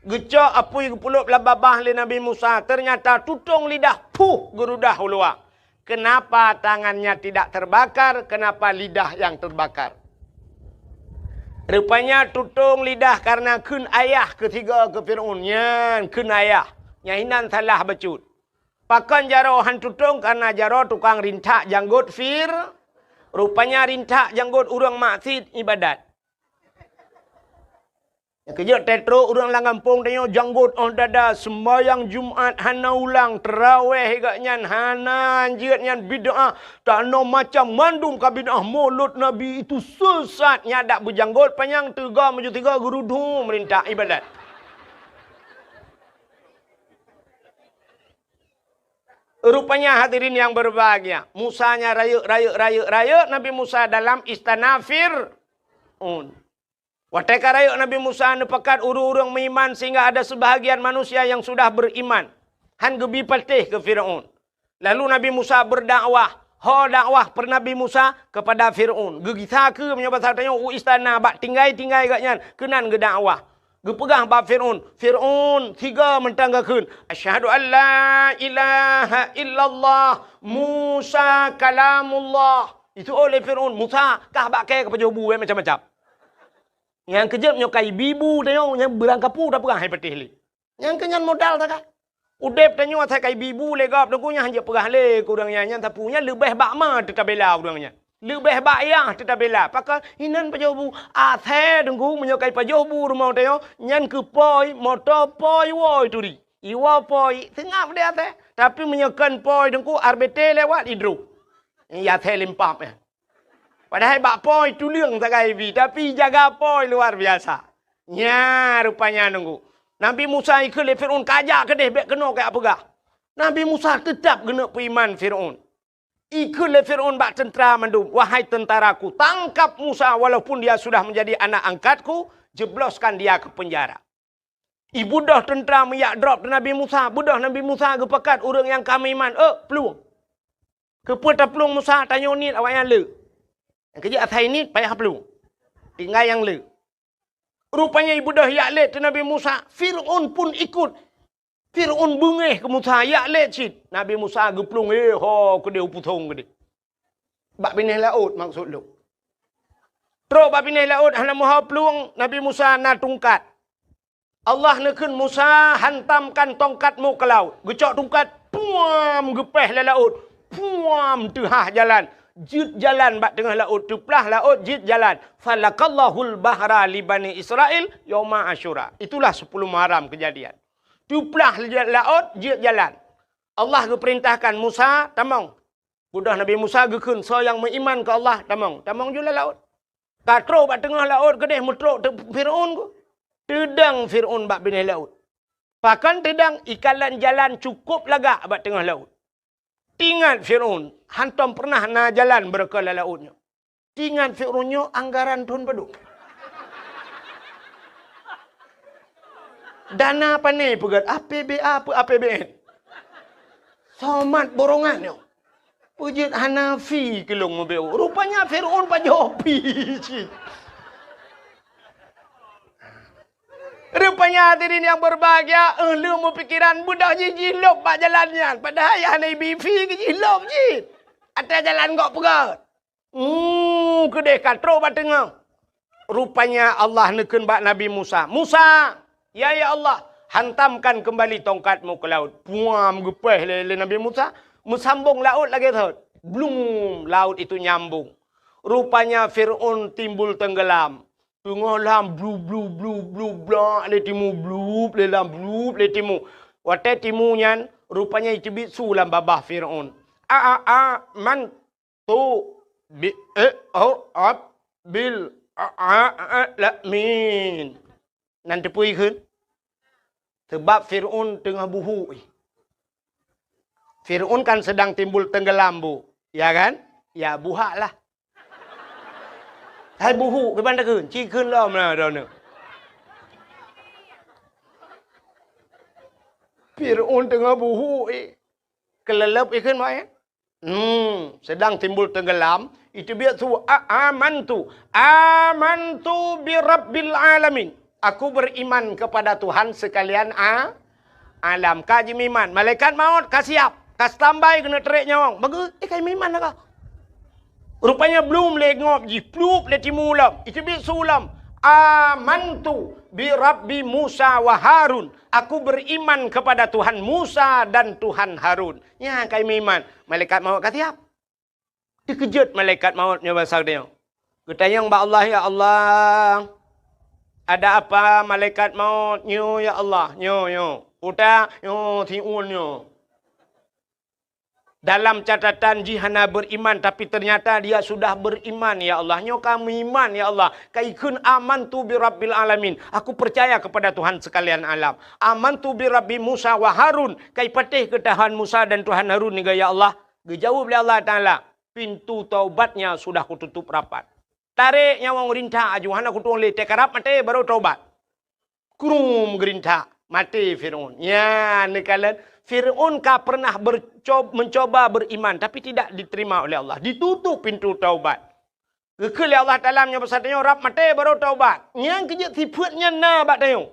Geucok apui geupulop lam babah lé Nabi Musa, ternyata tutong lidah, puh, geurudah u luwa. Kenapa tangannya tidak terbakar? Kenapa lidah yang terbakar? Rupanya tutong lidah karena kheun ayah keu tiga keu Fir'aun. Nyan kheun ayah. Nyan hinan salah bacut. Pakon jaroe han tutong? Karena jaroe tukang rintak janggot Fir-, rupanya rintak janggot ureuëng maksiet ibadat. Keujeuet teutrok ureuëng lam gampông tanyoe janggot óh dada, seumbahyang Jumat hana ulang, teurawéh gobnyan hana, jeuet nyan bid'ah, tanoh macam mandum ka bid'ah, mulod Nabi itu sesat, nyan dak beujanggot panyang teuga meujeuet tiga geurudhu meurintah ibadat. Rupanya hadirin yang berbahagia, Musa nya rayeuk, rayeuk, rayeuk, rayeuk Nabi Musa dalam istana Fir'aun. Watée ka rayeuk Nabi Musa neupakat ureuëng-ureuëng meuiman sehingga ada sebahagian manusia yang sudah beriman, han geubi patéh keu Fir'aun. Lalu Nabi Musa berdakwah, ho dakwah per Nabi Musa kepada Fir'aun. Geugisa keu meunyoe basa tanyoe u istana bak tinggai-tinggai gobnyan keunan geudakwah. Geupeugah bak Fir'aun, "Fir'aun, siga mantong gakheun, 'Asyhadu an la ilaha illallah, Musa kalamullah.'" Itu oleh Fir'aun, "Musa, kah bak kée ka pajoh bu macam-macam." Nyang keujeuet nyoe ka ibi bu tanyoe nyang beurangkapeue tapeugah hai patéh lé. Nyang keu nyan modal takai. Udeb tanyoe asai ka ibi bu lé gob teungku nyan hanjeuet peugah lé keu ureuëng nyan, nyan sapeue nyan leubeh bak ma teutabela ureuëng nyan. Leubeh bak yah teutabela. Pakon inan pajoh bu asai teungku meunyoe ka ipajoh bu rumoh tanyoe nyan keu poi moto poi woi turi. Iwoe poi seungab deh asai. Tapi meunyoe kon poi teungku R B T lewat idroh. Ya asai limpap ya. Padahai bak poi tuleueng sagai ibi, tapi jaga poi luar biasa. Nya rupanya nunggu. Nabi Musa ikheun lé Fir'aun, "Kajak keudeh bék keunoe kajak peugah." Nabi Musa teutab geuneuk peuiman Fir'aun. Ikheun lé Fir'aun bak teuntra mandum, "Wahai tentaraku, tangkap Musa walaupun dia sudah menjadi anak angkatku, jebloskan dia ke penjara." Ibeudôh teuntra meuyak drob teuh Nabi Musa, beudôh Nabi Musa geupakat ureuëng nyang ka meuiman, "Ôk, plueng!" Keupeue taplueng Musa, tanyoe niet awaknyan le. Nyang keujeuet asai niet payah plueng. Tinggai nyang le. Rupanya ibeudôh yak lét teuh Nabi Musa, Fir'aun pun ikut. Fir'aun beungéh keu Musa, yak lét cit. Nabi Musa geuplueng, eh, ho keudeh u pusong keudeh. Bak binéh laôt maksud lôn. Trok bak binéh laôt hana meuho plueng, Nabi Musa na tungkat. Allah neukheun Musa, "Hantamkan tongkatmu ke laut." Geucok tungkat, puam, geupéh lé laôt. Puam, teuhah jalan. Jeuet jalan bak teungoh laôt, teuplah laôt jeuet jalan. "Falakallahul bahra li Bani Israil yauma Asyura." Itulah sepuluh Muharram kejadian. Teuplah laôt jeuet jalan. Allah geupeurintahkan Musa, "Tamong." Beudôh Nabi Musa geukheun, "Soe nyang meuiman keu Allah, tamong." Tamong ju lam laôt. Ka trok bak teungoh laôt keudeh meutrok teu-, Fir'aun ku. Teudong Fir'aun bak binéh laôt. Pakon teudong, ikalon jalan cukôp lagak bak teungoh laôt. Teuingat Fir'aun, hantom peureunah na jalan beureukat lam laôt nyoe. Teuingat Fir'aun nyoe anggaran thon padum. Dana pane peugét, A P B A peu A P B N. Somat borongan nyoe. Peujeuet hana fi keu lôn meubeu. Rupanya Fir'aun pajoh pi cit. Rupanya hadirin yang berbahagia, eh, lôn meupikiran beudôh jih jilôb bak jalan nyan. Padahai hana ibi fi keu jilôb jih. Até jalan gok peugét. Hmm, keudeh ka trok bak teungoh. Rupanya Allah neukheun bak Nabi Musa, "Musa, ya, ya Allah, hantamkan kembali tongkatmu ke laut." Puam, geupéh lé, lé Nabi Musa, meusambong laôt lagée thot. Blum, laut itu nyambong. Rupanya Fir'aun timbul tenggelam. Teungoh lam blu, blu, blu, blu, blak lé timu, blup lé lam, blup lé timu. Watée timu nyan, rupanya iteubiet su lam babah Fir'aun. A, a, a, man tu bi, eh, oh, ab, bil, a, a, a, la, min. Nan teupeue kheun? Sebab Fir'aun teungoh buhu. Fir'aun kan sedang timbul tenggelam, Bu. Ya kan? Ya, buhak lah. Hai buhu, kiban takheun? Ci kheun lom lah droeneuh. Fir'aun teungoh buhu, eh. Keuleuleub ikheun, Mak, ya? Hmm, sedang timbul tenggelam, iteubiet su, a, amantu, amantu bi rabbil alamin. Aku beriman kepada Tuhan sekalian a, alam. Ka jimeuiman, malaikat maut ka siap, ka standby keuneuk trek nyawöng. Bagus, eh, ka jimeuiman dah ka. Rupanya blum lé ngop jih, plup lé timu lom, iteubiet su lom. Amantu bi rabbi Musa wa Harun. Aku beriman kepada Tuhan Musa dan Tuhan Harun. Nyan ka jimeuiman, malaikat maut ka siap. Teukeujot malaikat maut nyoe basa geutanyoe. Geutanyong bak Allah, "Ya Allah, Ada apa malaikat maut? Nyoe, ya Allah, nyoe, nyoe. Uta, nyoe, siun nyoe. Dalam catatan jih hana beriman, tapi ternyata dia sudah beriman, ya Allah. Nyoe ka meuiman, ya Allah. Ka ikheun, "Amantu bi Rabbil Alamin." Aku percaya kepada Tuhan sekalian alam. "Amantu bi Rabbi Musa wa Harun." Ka ipatéh keu Tuhan Musa dan Tuhan Harun nyoe, ya Allah. Geujaweueb lé Allah Taala, "Pintu taubatnya sudah kututup rapat." Tarek nyawöng rintak aju, hana kutueng lé, teuka rab maté baru taubat. Krum geurintak, maté Fir'aun. Nyan neukalon, Fir'aun ka pernah berco-, mencoba beriman, tapi tidak diterima oleh Allah. Ditutup pintu taubat. Geukheun lé Allah Taala meunyoe basa tanyoe rab maté baru taubat. Nyan keu jeuet sifeuet nyan na bak tanyoe.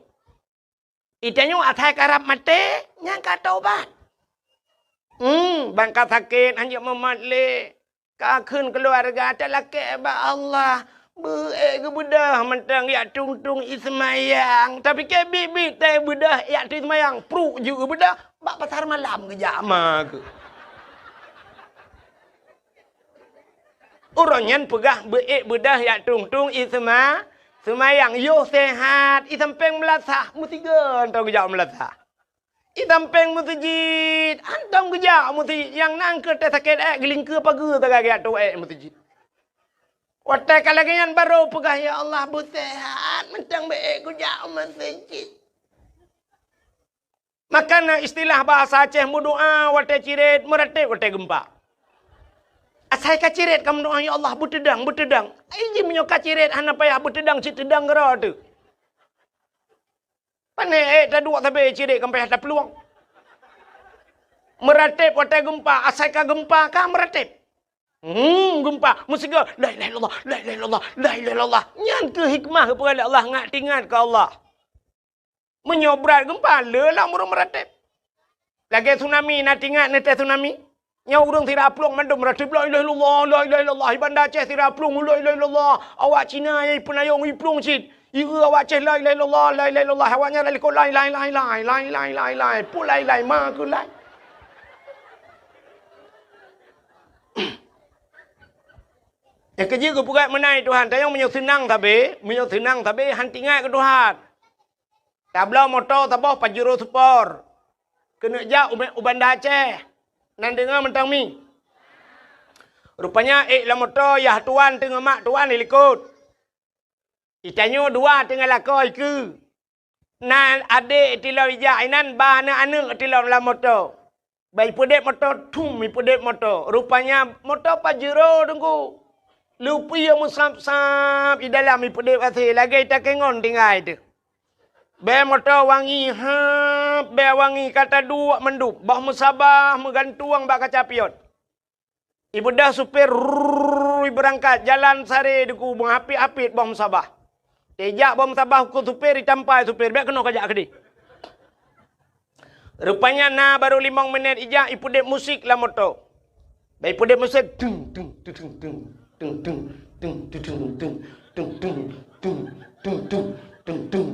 Di tanyoe asai ka rab maté, nyan ka taubat. Hmm, ban ka sakét, hanjeuet mumat lé. Ka kheun keuluwarga talakée bak Allah, beu-ék geubeudôh mantong jak tueng-tueng i seumayang. Tapike biet-biet teubeudôh jak tueng seumayang, pruek jeuet geubeudôh, bak pasar malam geujak ma geuh. Uroe nyan peugah beu-ék beudôh jak tueng-tueng i seuma-, seumayang, yoh seuhat, i sampéng meulasah, meusigoe mantong geujak meulasah. I sampéng meuseujid, hantom geujak meuseujid, nyang na keu teuh sakét ék geulingkeue pageue sagai geujak tueng ék meuseujid. Watée ka lagée nyan barô peugah, "Ya Allah, beuseuhat, mantong beu-ék kujak meuseujid." Maka na istilah bahasa Aceh meudoá watée cirét, meuratéb watée geumpa. Asai ka cirét ka meudoá, "Ya Allah, beuteudang, beuteudang." Ai jih meunyoe ka cirét hana payah beuteudang, cit teudang keudroe teuh. Pané ék taduek sabe cirét ka payah taplueng. Meuratéb watée geumpa, asai ka geumpa ka meuratéb. Hmm, geumpa, meusigoe, "La ilaha illallah, la ilaha illallah, la ilaha illallah." Nyan keuh hikmah geupeugah lé Allah, ngat teuingat keu Allah. Meunyoe brat geumpa, le lam ureuëng meuratéb. Lagée tsunami, na teuingat neutée tsunami? Nyoe ureuëng sira plueng mandum meuratéb, "La ilaha illallah, la ilaha illallah." Di Banda Aceh sira plueng, "La ilaha illallah." Awak Cina nyang ipeunayong iplueng cit. Ieu awak Aceh, "La ilaha illallah, la ilaha illallah." Awak nyan lalikot, "Lai, lai, lai, lai, lai, lai, lai, lai." Peue lai, lai, ma keu lai. Nyang keujeuet geupeugah meunan Tuhan, tanyoe meunyoe seunang sabe, meunyoe seunang sabe, han teuingat keu Tuhan. Tabloe moto saboh Pajero Sport. Keuneuk jak u, u Banda Aceh. Nan deungoe mantong mi. Rupanya ék lam moto, yah tuan teungoh mak tuan di likot. Di tanyoe dua teungoh lakoe ikeue. Na adék tilom ijak inan, ba aneuëk-aneuëk tilom lam moto. Ba ipeudeb moto, thum ipeudeb moto. Rupanya moto Pajero teungku. Lupi meusab-sab di dalam ipeudeb asé lagée takengon tinggai teuh. Bée moto wangi, heup, bée wangi ka taduek mandum, boh meusabah meugantueng bak kaca pion. Ibeudôh supir, rrrr, ibeurangkat, jalan sare teungku, meuhapit-hapit boh meusabah. Teuh ijak boh meusabah keu supir, itampa supir, "Bék keunoe kajak keudeh." Rupanya na barô limong minét ijak ipeudeb musik lam moto. Bah ipeudeb musik, tung, tung, tung, tung, tung, tung, tung, tung, tung, tung, tung, tung, tung, tung, tung, tung, tung, tung.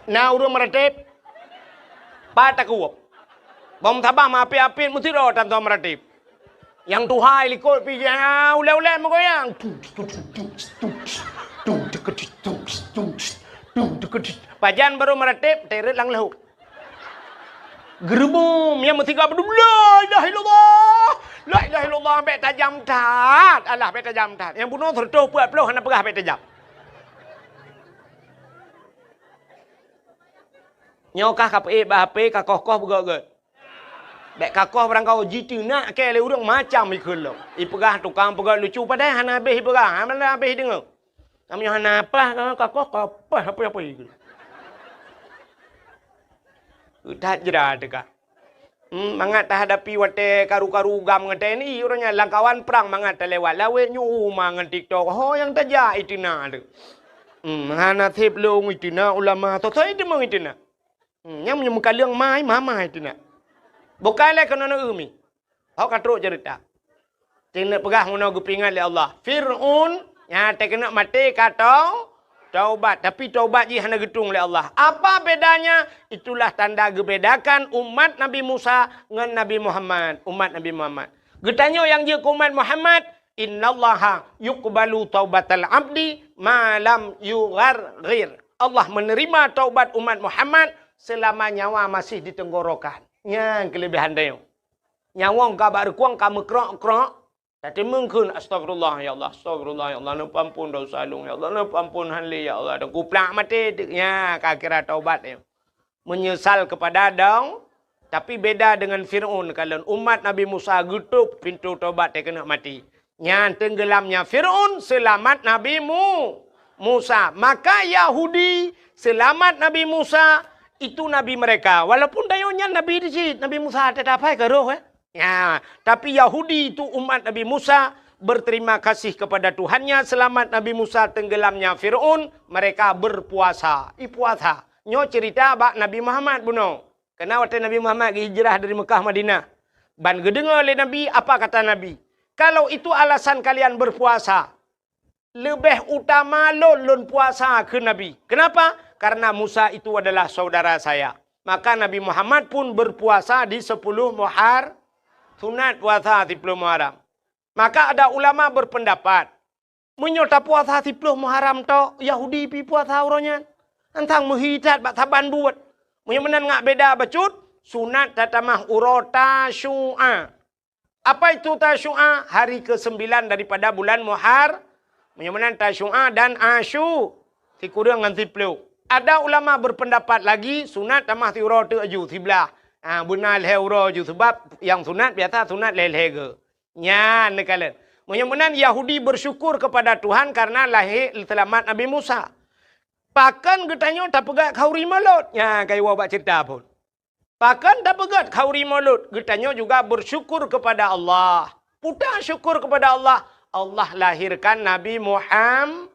Na ureuëng meuratéb, pat takuwöb. Boh meusabah meuhapit-hapit meusidroe tan soe meuratéb. Nyang tuha i likot pih ulée-ulée meugoyang. Pajan barô meuratéb, teuret lam leuhok. Geureubum, nyang meusigoe beudum, "La ilaha illallah! La ilaha illallah!" Bék tajam that. Alah, bék tajam that. Nyang bunoe sireutôh peuet ploh hana peugah bék tajam. Nyoe kah ka peuék bak H P, ka koh-koh beugöt-göt. Bék ka koh barangkaho jiteunak kée lé ureuëng macam ikheun lom. Ipeugah tukang peugöt lucu padahai hana habéh ipeugah, hana habéh ideungoe. Kamoe nyoe hana paih, ka koh ka paih apa-apa ikheun. That jra teuka. Hmm, mangat tahadapi watée karu-karu gam ngon T N I, uroe nyan lam kawan prang mangat talewat lawét nyoe uma ngon TikTok. Ho nyang tajak iteunak teuh. Hmm, hana sép lôn iteunak ulama, soe-soe iteumeung iteunak. Hmm, nyang meunyoe meukaleueng mai, mamai teunak. Bukai lé keunoe neu mi. Hok ka trok ceurita. Teuneuk peugah meunoe geupeuingat lé Allah. Fir'aun nyang teukeunok maté ka tau-, taubat, tapi taubat jih hana geutueng lé Allah. Apa bedanya? Itulah tanda geubedakan umat Nabi Musa ngon Nabi Muhammad, umat Nabi Muhammad. Geutanyoe nyang jeuet keu umat Muhammad, "Innallaha yuqbalu taubatal abdi ma lam yugharghir." Allah menerima taubat umat Muhammad selama nyawa masih di tenggorokan. Nyan keulebihan tanyoe. Nyawöng ka bak reukueng ka meukrok-krok, tateumeung kheun, "Astagfirullah, ya Allah, astagfirullah, ya Allah, neupeuampon desya lôn, ya Allah, neupeuampon han lé, ya Allah." Dan kuplak maté, nya ka kira taubat nyoe. Menyesal kepada dong, tapi beda dengan Fir'aun. Kalon umat Nabi Musa geutôp pintoe taubat, teuh keuneuk maté. Nyan tenggelamnya Fir'aun, selamat Nabi Mu-, Musa. Maka Yahudi selamat Nabi Musa, itu nabi mereka. Walaupun tanyoe nyan nabi di cit, Nabi Musa tetap hai ka roh, eh. Ya, tapi Yahudi itu umat Nabi Musa berterima kasih kepada Tuhannya, selamat Nabi Musa tenggelamnya Fir'aun, mereka berpuasa. I puasa. Nyoe cerita bak Nabi Muhammad bunoe. Karena watée Nabi Muhammad geuhijrah dari Mekah Madinah, ban geudeungoe lé Nabi, apa kata Nabi? "Kalau itu alasan kalian berpuasa, leubeh utama lôn, lôn puasa," kheun Nabi. Kenapa? "Karena Musa itu adalah saudara saya." Maka Nabi Muhammad pun berpuasa di sepuluh Muhar-, sunat puasa sepuluh Muharram. Maka ada ulama berpendapat, meunyoe tapuasa siploh Muharram tok, Yahudi pi puasa uroe nyan. Antang meuhi that bak saban buet. Meunyoe meunan ngat beda bacut, sunat tatamah uroe Tasyu'a. Apa itu Tasyu'a? Hari kesembilan daripada bulan Muhar-, meunyoe meunan Tasyu'a dan Asyu, sikureueng ngon siploh. Ada ulama berpendapat lagi, sunat tamah siuroe teuk aju, siblaih. Ha, beuna lhèe uroe aju, sebab nyang sunat biasa sunat lhèe-lhèe geu. Nyan neukalon. Meunyoe meunan Yahudi bersyukur kepada Tuhan karena lahé seulamat Nabi Musa. Pakon geutanyoe tapeugöt khanduri mulod? Nyan ka iwoe bak ceurita phon. Pakon tapeugöt khanduri mulod? Geutanyoe juga bersyukur kepada Allah. Peue syukur kepada Allah? Allah lahirkan Nabi Muham-,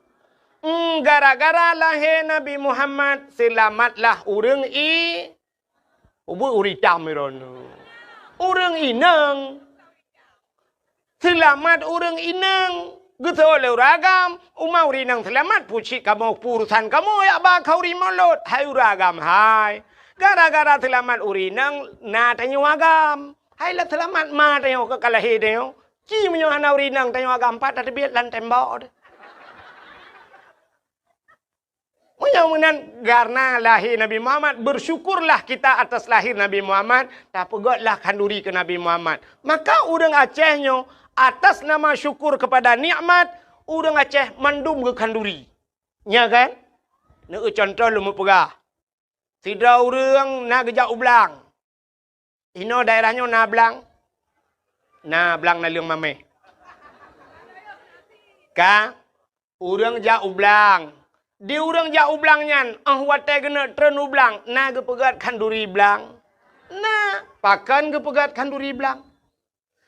hmm, gara-gara lahé Nabi Muhammad, seulamatlah ureuëng i-, Ubit ureuëng itam droeneuh. Ureuëng inong. Seulamat ureuëng inong. Geusoe lé ureuëng agam, uma ureuëng inong seulamat, peue cit kamoe, peue urusan kamoe jak ba khanduri mulod, hai ureuëng agam hai. Gara-gara seulamat ureuëng inong na tanyoe agam. Hai lôn seulamat ma tanyoe ka ka lahé tanyoe. Ci meunyoe hana ureuëng inong tanyoe agam, pat tateubiet lam tembok deh. Meunyoe meunan, karena lahé Nabi Muhammad, bersyukurlah kita atas lahir Nabi Muhammad, tapeugötlah khanduri keu Nabi Muhammad. Maka ureuëng Aceh nyoe, atas nama syukur kepada nikmat, ureuëng Aceh mandum geukhanduri. Nya kan? Neueu cuntoh lôn meupeugah. Sidroe ureuëng na geujak u blang. Inoe daerah nyoe na blang? Na blang naleueng mamèh. Ka, ureuëng jak u blang. Di ureuëng jak u blang nyan, óh watèe geuneuk treun u blang, na geupeugöt khanduri blang? Na, pakon geupeugöt khanduri blang?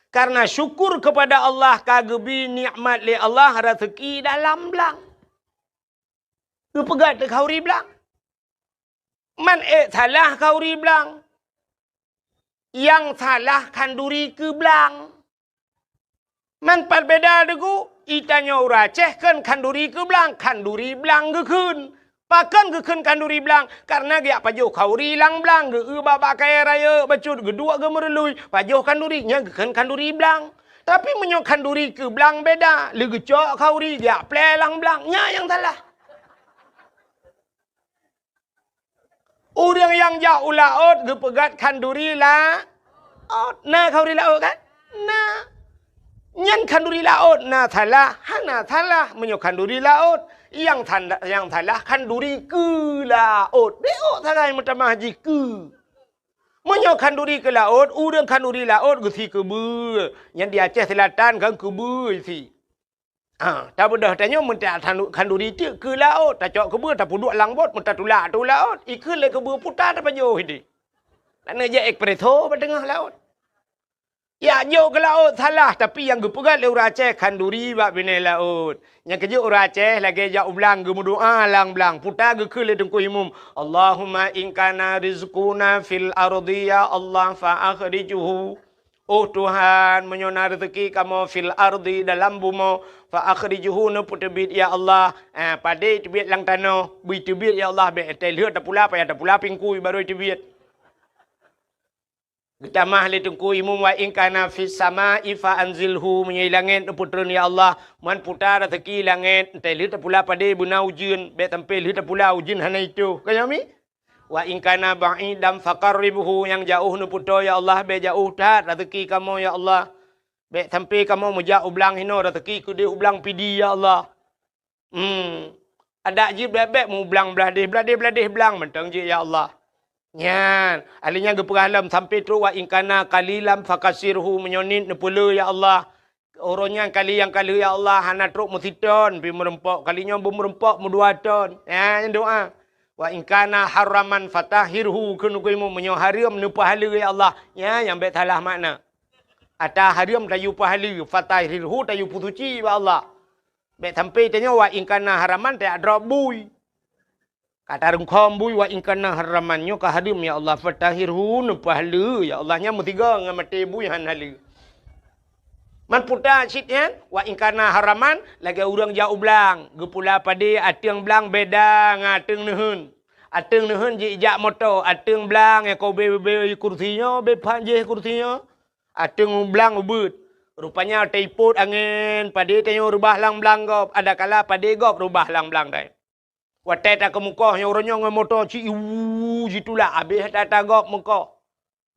Karena syukur kepada Allah ka geubri nikmat lé Allah raseuki dalam blang. Geupeugöt khanduri blang. Man ék salah khanduri blang. Nyang salah khanduri keu blang. Man pat beda deungon, geutanyoe ureuëng Aceh kheun khanduri keu blang, khanduri blang geukheun. Pakon geukheun khanduri blang? Karena geujak pajoh khanduri lam blang, geueu bak-bak kayèe rayeuk bacut, geuduek geumeurului, pajoh khanduri, nyan geukheun khanduri blang. Tapi meunyoe khanduri keu blang beda, lé geucok khanduri geujak plè lam blang, nyan nyang salah. Ureuëng nyang jak u laôt geupeugöt khanduri laôt. Na khanduri laôt kan? Na. Nyan khanduri laôt na salah, hana salah meunyoe khanduri laôt. Nyang sanda-, nyang salah khanduri keu laôt. Beuôt sagai meutamah jih keu. Meunyoe khanduri keu laôt, ureuëng khanduri laôt geusi keubeue. Nyan di Aceh Selatan kan keubeue isi. Ha, tabeudôh tanyoe meuntak khanduri teuk keu laôt, tacok keubeue tapeuduek lam bot, meutatulak ateueh laôt, ikheun lé keubeue puta tapajoh idéh. Laneuk jak espresso bak teungoh laôt. Jak jok keu laôt salah, tapi nyang geupeugöt lé ureuëng Aceh khanduri bak binéh laôt. Nyang keujeuet ureuëng Aceh lagèe jak u blang geumeudoá lam blang, puta geukheun lé Teungku Imum, "Allahumma in kana rizquna fil ardi ya Allah fa akhrijhu." Oh Tuhan, meunyoe na reuzeuki kamoe fil ardi dalam bumoe, fa akhrijhu neupeuteubiet ya Allah. Eh, padé teubiet lam tanoh, bri teubiet ya Allah, bèk teuh lheueh tapula, payah tapula pingkui barô teubiet. Geutamah lé Teungku Imum, "Wa in kana fis sama'i fa anzilhu," meunyoe i langét neupeutreun, "Ya Allah, man puta raseuki langét, entée lheueh tapula padé beuna ujeuen, bék sampoe lheueh tapula ujeuen hana itoh." Ka nyoe mi? "Wa in kana ba'idan faqarribhu," nyang jaoh neupeutoe, "Ya Allah, bék jaoh that raseuki kamoe, ya Allah. Bék sampoe kamoe meujak u blang hinoe raseuki keudeh u blang Pidie, ya Allah." Hmm. Adak jih bék-bék meublang blah deh, blah deh, blah deh blang mantong jih, ya Allah. Nyan, ahli nyan geupeugah lom sampoe trok, "Wa in kana qalilan fakasirhu," meunyoe niet neupeule, ya Allah. Uroe nyan kali nyang ka lheueh, ya Allah, hana trok meusiton pih meurumpok, kali nyoe beumeureumpok meudua ton. Nyan doa. "Wa in kana haraman fatahhirhu," kheun Teungku Imum, meunyoe hareuem neupeuhaleue, ya Allah. Nyan nyang bék salah makna. Ata hareuem tayue peuhaleue, fatahhirhu tayue peusuci bak Allah. Bék sampoe tanyoe "wa in kana haraman" tajak drob bui. Ka tarungkhom bui "wa in kana haraman", nyoe ka hareuem, ya Allah, "fatahhirhu", neupeuhaleue, ya Allah, nyan meusigoe ngon maté bui hana haleue. Man puta cit nyan, "wa in kana haraman", lagée ureuëng jak u blang, geupula padé ateueng blang beda ngon ateueng neuheun. Ateueng neuheun jijak moto, ateueng blang nyang ka ubé-ubé kursi nyoe, bé phan jéh kursi nyoe. Ateueng blang ubeuet. Rupanya teupot angén, padé tanyoe reubah lam blang gob, adakala padé gob reubah lam blang tanyoe. Watée takeumeukoh nyoe uroe nyoe ngon moto ci-, iwu, jitulak, habéh ata-ata gob meukoh.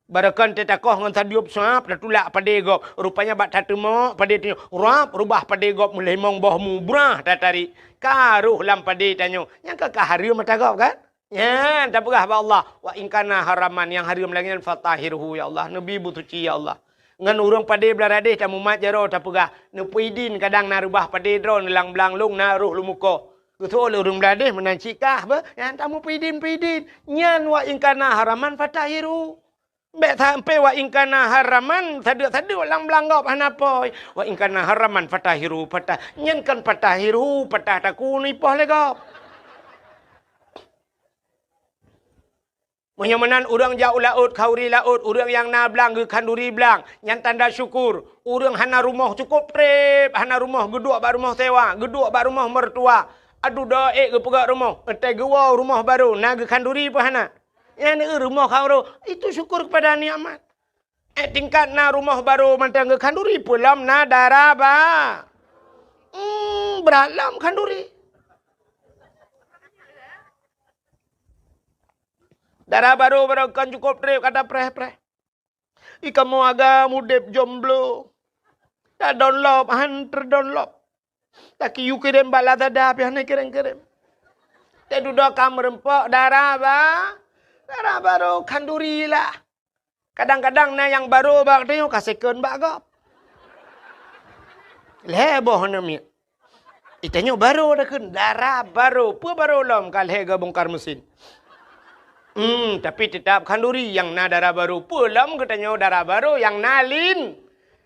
Baroekon teuh takoh ngon sadub sab, tatulak padé gob. Rupanya bak tateumok padé tanyoe, rab, reubah padé gob meulimong boh mubrah tatarék. Ka roh lam padé tanyoe, nyang ka, ka hareuem ata gob kan? Nyan tapeugah bak Allah, "Wa in kana haraman," nyang hareuem lagée nyan, "fatahhirhu, ya Allah, neubi beusuci, ya Allah." Ngon ureuëng padé blah radeh tamumat jaroe tapeugah, "Neupeuidin kadang na reubah padé droe neulang blang lôn na roh lôn meukoh." Geuseuôt lé ureuëng blah radeh meunan cit kah beh, nyan tamupeidin-peidin. Nyan "wa in kana haraman fatahhirhu." Bék sampoe "wa in kana haraman" sadeuk-sadeuk lam blang gob hana poi. "Wa in kana haraman fatahhirhu," patah. Nyan kon "fatahhirhu," patah takue neuipoh lé gob. Meunyoe meunan ureuëng jak u laôt, khanduri laôt, ureuëng nyang na blang geukhanduri blang, nyan tanda syukur. Ureuëng hana rumoh cukôp treb, hana rumoh geuduek bak rumoh sewa, geuduek bak rumoh mertua. Aduh, do ék geupeugét rumoh, entée geuwoe rumoh barô, na geukhanduri peu hana? Nyan rumoh khanduri, itu syukur kepada nikmat. Eh, tingkat na rumoh barô mantong geukhanduri, peulom na dara ba-, hmm, brat lom khanduri. Dara barô, barô kon cukôp treb ka tapreh-preh. Ih, kamoe agam udeb jomblo. Tadonlop, han teudonlop. Takiyue kirém bak Lazada, pih hana kirém-kirém. Teududoe ka meureumpok dara ba-, dara barô khanduri lah. Kadang-kadang na nyang barô bak tanyoe ka second bak gob. Lhée boh hana miet. Itanyoe barô takheun, dara barô. Peue barô lom ka lhée geubongkar mesin. Hmm, tapi teutap khanduri nyang na dara barô. Peue lom geutanyoe dara barô nyang na lin-,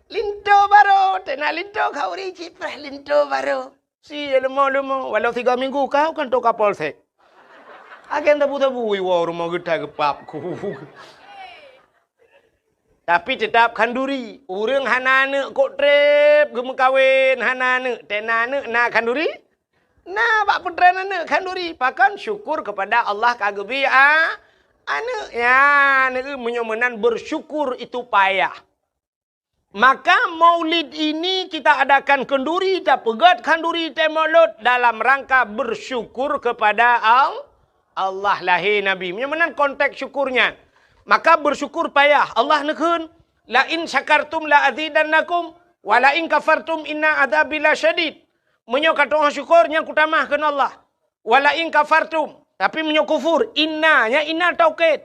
linto barô. Teuh na linto khanduri cit preh linto barô. Si leumo-leumo, walau tiga minggu kau kan to Kapolsek. Agen tabu-tabu iwoe rumoh geuta geupap ku. Tapi teutap khanduri. Ureuëng hana aneuëk kok treb geumeukawen, hana aneuëk, teuh na aneuëk na khanduri? Na bak peutren aneuëk khanduri. Pakon? Syukur kepada Allah ka geubri a-, aneuëk. Ya, aneuëk meunyoe meunan bersyukur itu payah. Maka maulid ini kita adakan khanduri, tapeugét khanduri teuh maulud dalam rangka bersyukur kepada Al-, Allah lahé Nabi. Meunyoe meunan konteks syukurnya. Maka bersyukur payah. Allah neukheun, "La in syakartum la azidannakum, wa la in kafartum inna adzabi lasyadid." Meunyoe ka tu'oh syukur, nyan kutamah kheun Allah. "Wa la in kafartum." Tapi meunyoe kufur, inna, nyan inna taukid.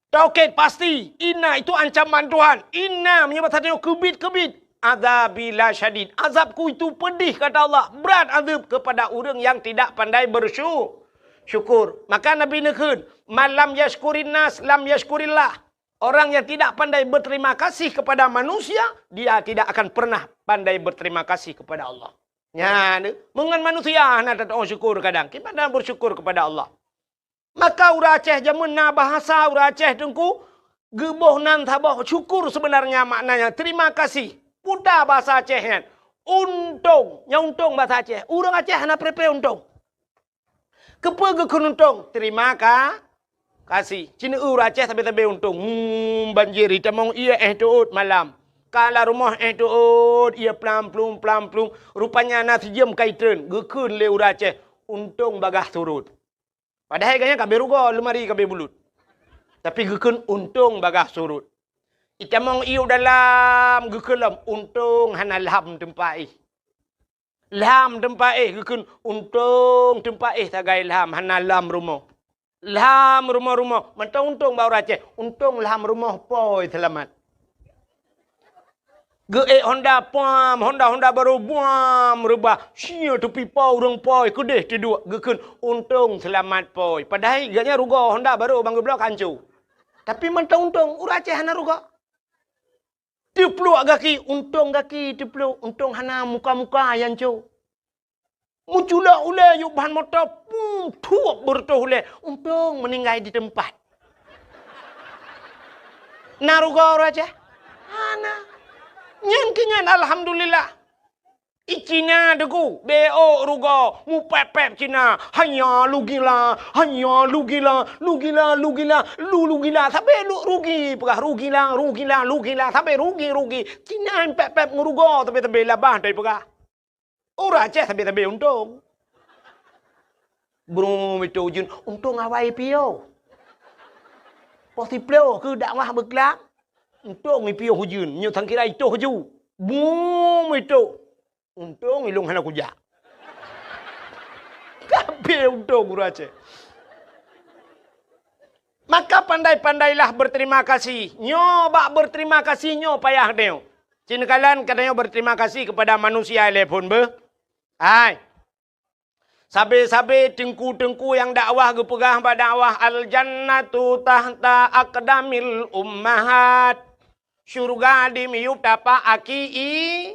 Taukid pasti, inna itu ancaman Tuhan. Inna meunyoe basa tanyoe keubit-keubit. Adzabi lasyadid. Azabku itu pedih, kata Allah. Berat azab kepada ureuëng yang tidak pandai bersyu-, syukur. Maka Nabi neukheun, "Man lam yashkurin nas, lam yashkurillah." Orang yang tidak pandai berterima kasih kepada manusia, dia tidak akan pernah pandai berterima kasih kepada Allah. Nyan, meungon manusia hana tatu'oh syukur kadang. Kiban bersyukur kepada Allah. Maka ureuëng Aceh jameun na bahasa ureuëng Aceh teungku, geuboh nan saboh syukur, sebenarnya maknanya terima kasih. Puta bahasa Aceh nyan. Untông, nyan untông bahasa Aceh. Ureuëng Aceh hana preh-preh untông. Keupeue geukheun untông? Terima ka-, Kasi. Ci neu-eu ureueng Aceh sabe-sabe untông. Hmm, banjir, itamong ié éh teuôt malam. Ka lam rumoh éh teuôt, ié plam-plum, plam-plum. Rupanya na sijeuem ka itreun, geukheun lé ureueng Aceh, untông bagaih surot. Padahai gobnyan ka abéh rugoe, leumari ka abéh bulut. Tapi geukheun untông bagaih surot. Itamong ié u dalam, geukheun lom, untông hana lham teumpat éh. Lham teumpat éh, geukheun untông teumpat éh sagai lham, hana lham rumoh. Lham rumoh-rumoh, mantong untông bak ureueng Aceh, untông lham rumoh pôi seulamat. Geuék honda puam, honda-honda barô buam, reubah. Sia teupipa ureueng pôi keudeh teuduek geukheun untông seulamat pôi. Padahai gobnyan rugoe honda barô ban geubloe ka hanco. Tapi mantong untông, ureueng Aceh hana rugoe. Teupluek gaki, untông gaki teupluek, untông hana muka-muka nyang co. Meuculok ulée yub ban moto, pum, thuep beureutoh ulée, untông meuninggai di teumpat. Na rugoe ureueng Aceh? Hana. Nyan keu nyan alhamdulillah. I Cina teungku, beuôk rugoe, mupép-pép Cina, hanya lugila, hanya lugila, lugila, lugila, lu lugila, sabe lu rugi, peugah rugila, rugila, lugila, sabe rugi, rugi. Cina pép-pép ngon rugoe, sabe-sabe labah tai peugah. Ureueng Aceh sabe-sabe untông. Brum itu jeuet, untông awai piôh. Poh siplôh keu dakwah beuklam, untông ipiôh ujeuen, nyoe sangkira itoh ju. Brum itu, untông ilông hana kujak. Kabeh untông ureueng Aceh. Maka pandai-pandailah berterima kasih. Nyoe bak berterima kasih nyoe payah deuh. Ci neukalon geutanyoe berterima kasih kepada manusia ilée phon beuh. Hai. Sabe-sabe teungku-teungku nyang dakwah geupeugah bak dakwah, "Al-jannatu tahta aqdamil ummahat." Syeuruga di miyueb tapak aki i-,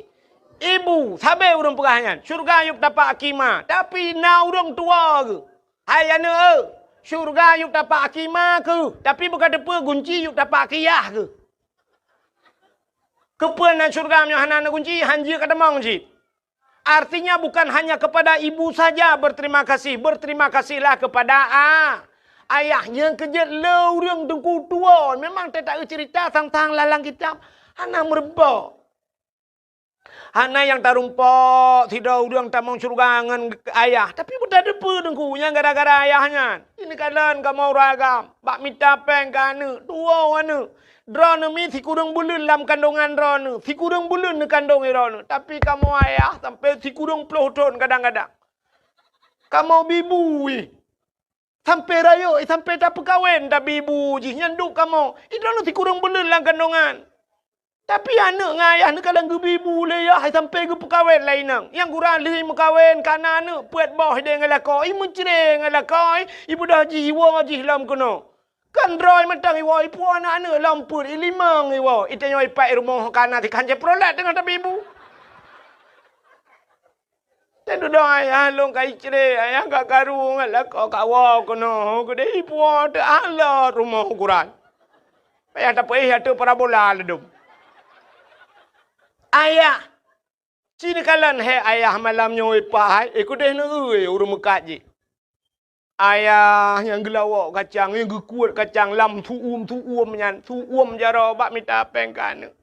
ibu. Sabe ureueng peugah nyan, syeuruga yueb tapak aki ma. Tapi na ureueng tuwoe geuh, "Hai aneuk eu, syeuruga yueb tapak aki ma keuh, tapi beuka teupeue gunci yueb tapak aki yah keuh." Keupeue na syeuruga meunyoe hana na gunci, hanjeuet ka tamong cit. Artinya bukan hanya kepada ibu saja berterima kasih, berterima kasihlah kepada a-, ayah. Nyang keujeuet le ureueng teungku tuwoe, memang teuta cerita tentang lalang kitab hana meurumpok. Hana nyang tarumpok sidroe ureueng tamong syeuruga ngon ayah, tapi beuteupeue teungku nyang gara-gara ayah nyan. Ini kalon kamoe ureueng agam, bak mita péng keu aneuk, tuwoe aneuk. Droeneuh mi sikureueng buleuen lam kandongan droeneuh, sikureueng buleuen neukandong droeneuh. Tapi kamoe ayah sampai sikureueng ploh thon kadang-kadang. Kamoe bibu ih. Sampai rayeuk, ih, sampai tapeukawen tabibu jih nyan duek kamoe. Ih, droeneuh sikureueng buleuen lam kandongan. Tapi aneuk ngon ayah neukalon geubibu lé yah, ih, sampai geupeukawen lé inong. Nyang gura lheueh meukawen ka na aneuk, peuet boh ideh ngon lakoe, ih, meucre ngon lakoe, ih, ibeudôh jih iwoe jih lom keunoe. Kan droe mantong iwoe, ipuwoe aneuk-aneuk lom peuet, ilimong iwoe. Itanyoe ipat i rumoh ka na sikan cit peureulak teungoh tabibu. Teududoe ayah lôn ka icre, ayah ka karu ngon lakoe kawoe keunoe, keudeh ipuwoe teualot rumoh ukuran. Payah tapeuéh ateueh parabola ladôm. Ayah, ci neukalon hai ayah malam nyoe ipat hai, eh, keudeh neu-eu ureueng meukat jih. Ayah nyang geulawok kacang, nyang geukuet kacang lam su'um-su'um nyan, su'um jaroe bak mita péng keu aneuk.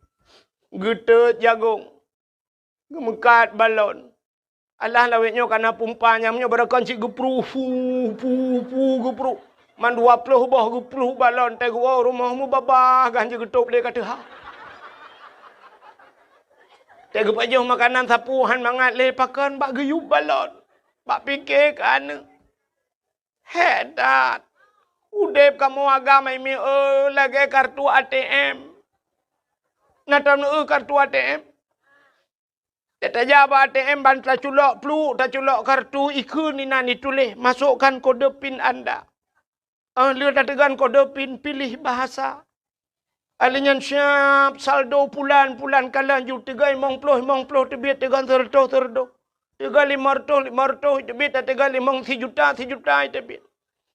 Geuteut jagong, geumeukat balon. Alah lawét nyoe ka na pumpa nyang nyoe barokon cit geupruh, pu, pu, pu, geupruh. Man dua ploh boh geupruh balon, teuh geuwoe rumoh mubabah gan jeuet geutôb lé ka teuhah. Teuh geupajoh makanan sapeue han mangat lé pakon bak geuyub balon. Bak pike keu aneuk. Hék that! Udeb kamoe agam hai mié eu lagée kartu A T M. Na taneuk eu kartu A T M? Tajak bak A T M ban taculok pluek, taculok kartu, ikheun inan ituléh, "Masukkan kode pin Anda." Óh lheueh tateugon kode pin, pilih bahasa. Alheuh nyan siab saldo pulan, pulan kalon ju teugon limong ploh, limong ploh teubiet, teugon seureutôh, seureutôh. Teugon limong reutôh, limong reutôh teubiet, tateugon limong sijuta, sijuta teubiet.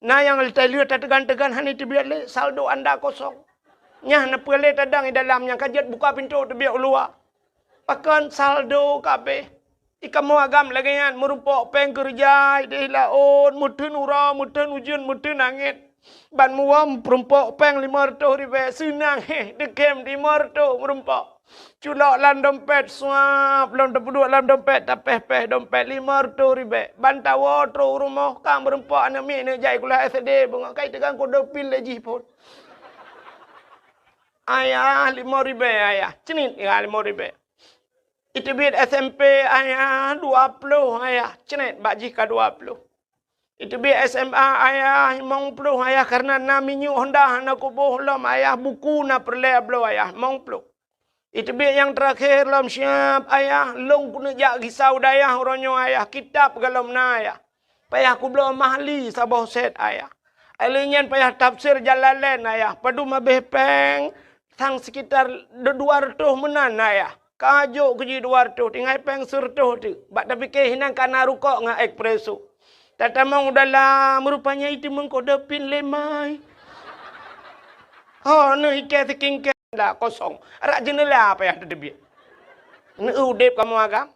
Na nyang lheueh tateugon-teugon hana teubiet lé, saldo anda kosong. Nyan na peue lé tadong i dalam nyang ka jeuet buka pintoe teubiet u luwa. Pakon saldo ka abéh. I kamoe agam lagée nyan, meurumpok péng keureuja ideh laôt, meuteun uroe, meuteun ujeuen, meuteun angén. Ban muwöm peurumpok péng limong reutôh ribèe, seunang héh, deukem limong reutôh meurumpok. Culok lam dompet, suap, lom teupeuduek lam dompet, tapéh-péh dompet limong reutôh ribèe. Ban tawoe trôh u rumoh, ka meurumpok aneuk miet neuk jak sikula S D, beungoh ka iteugang kudopin lé jih phôn. Ayah, limong ribèe, ayah. Cnit, ya, limong ribèe. Iteubiet S M P, ayah, dua ploh, ayah. Cnit, bak jih ka dua ploh. Iteubiet S M A, ayah, limong ploh, ayah, kareuna na minyeuk Honda hana kuboh lom, ayah, buku na peureulèe bloe, ayah, limong ploh. Iteubiet nyang teurakhé lom siab, ayah, lôn keuneuk jak gisa u dayah uroe nyoe, ayah, kitab golom na, ayah. Payah kubloe Mahli saboh sét, ayah. Lheueh nyan payah tafsir Jalalain, ayah. Padum habéh péng, sang sekitar du-, dua reutôh meunan, ayah. Ka jok keu jih dua reutôh, tinggai péng sireutôh teuk. Bak tapiké hinan ka na rukok ngon espresso. Tatamong u dalam, rupanya iteumeung kudopin lé mai. Ho, neuh ikèe skincare dah kosong. Arak jeuneula payah tateubiet. Neu udép kamoe agam.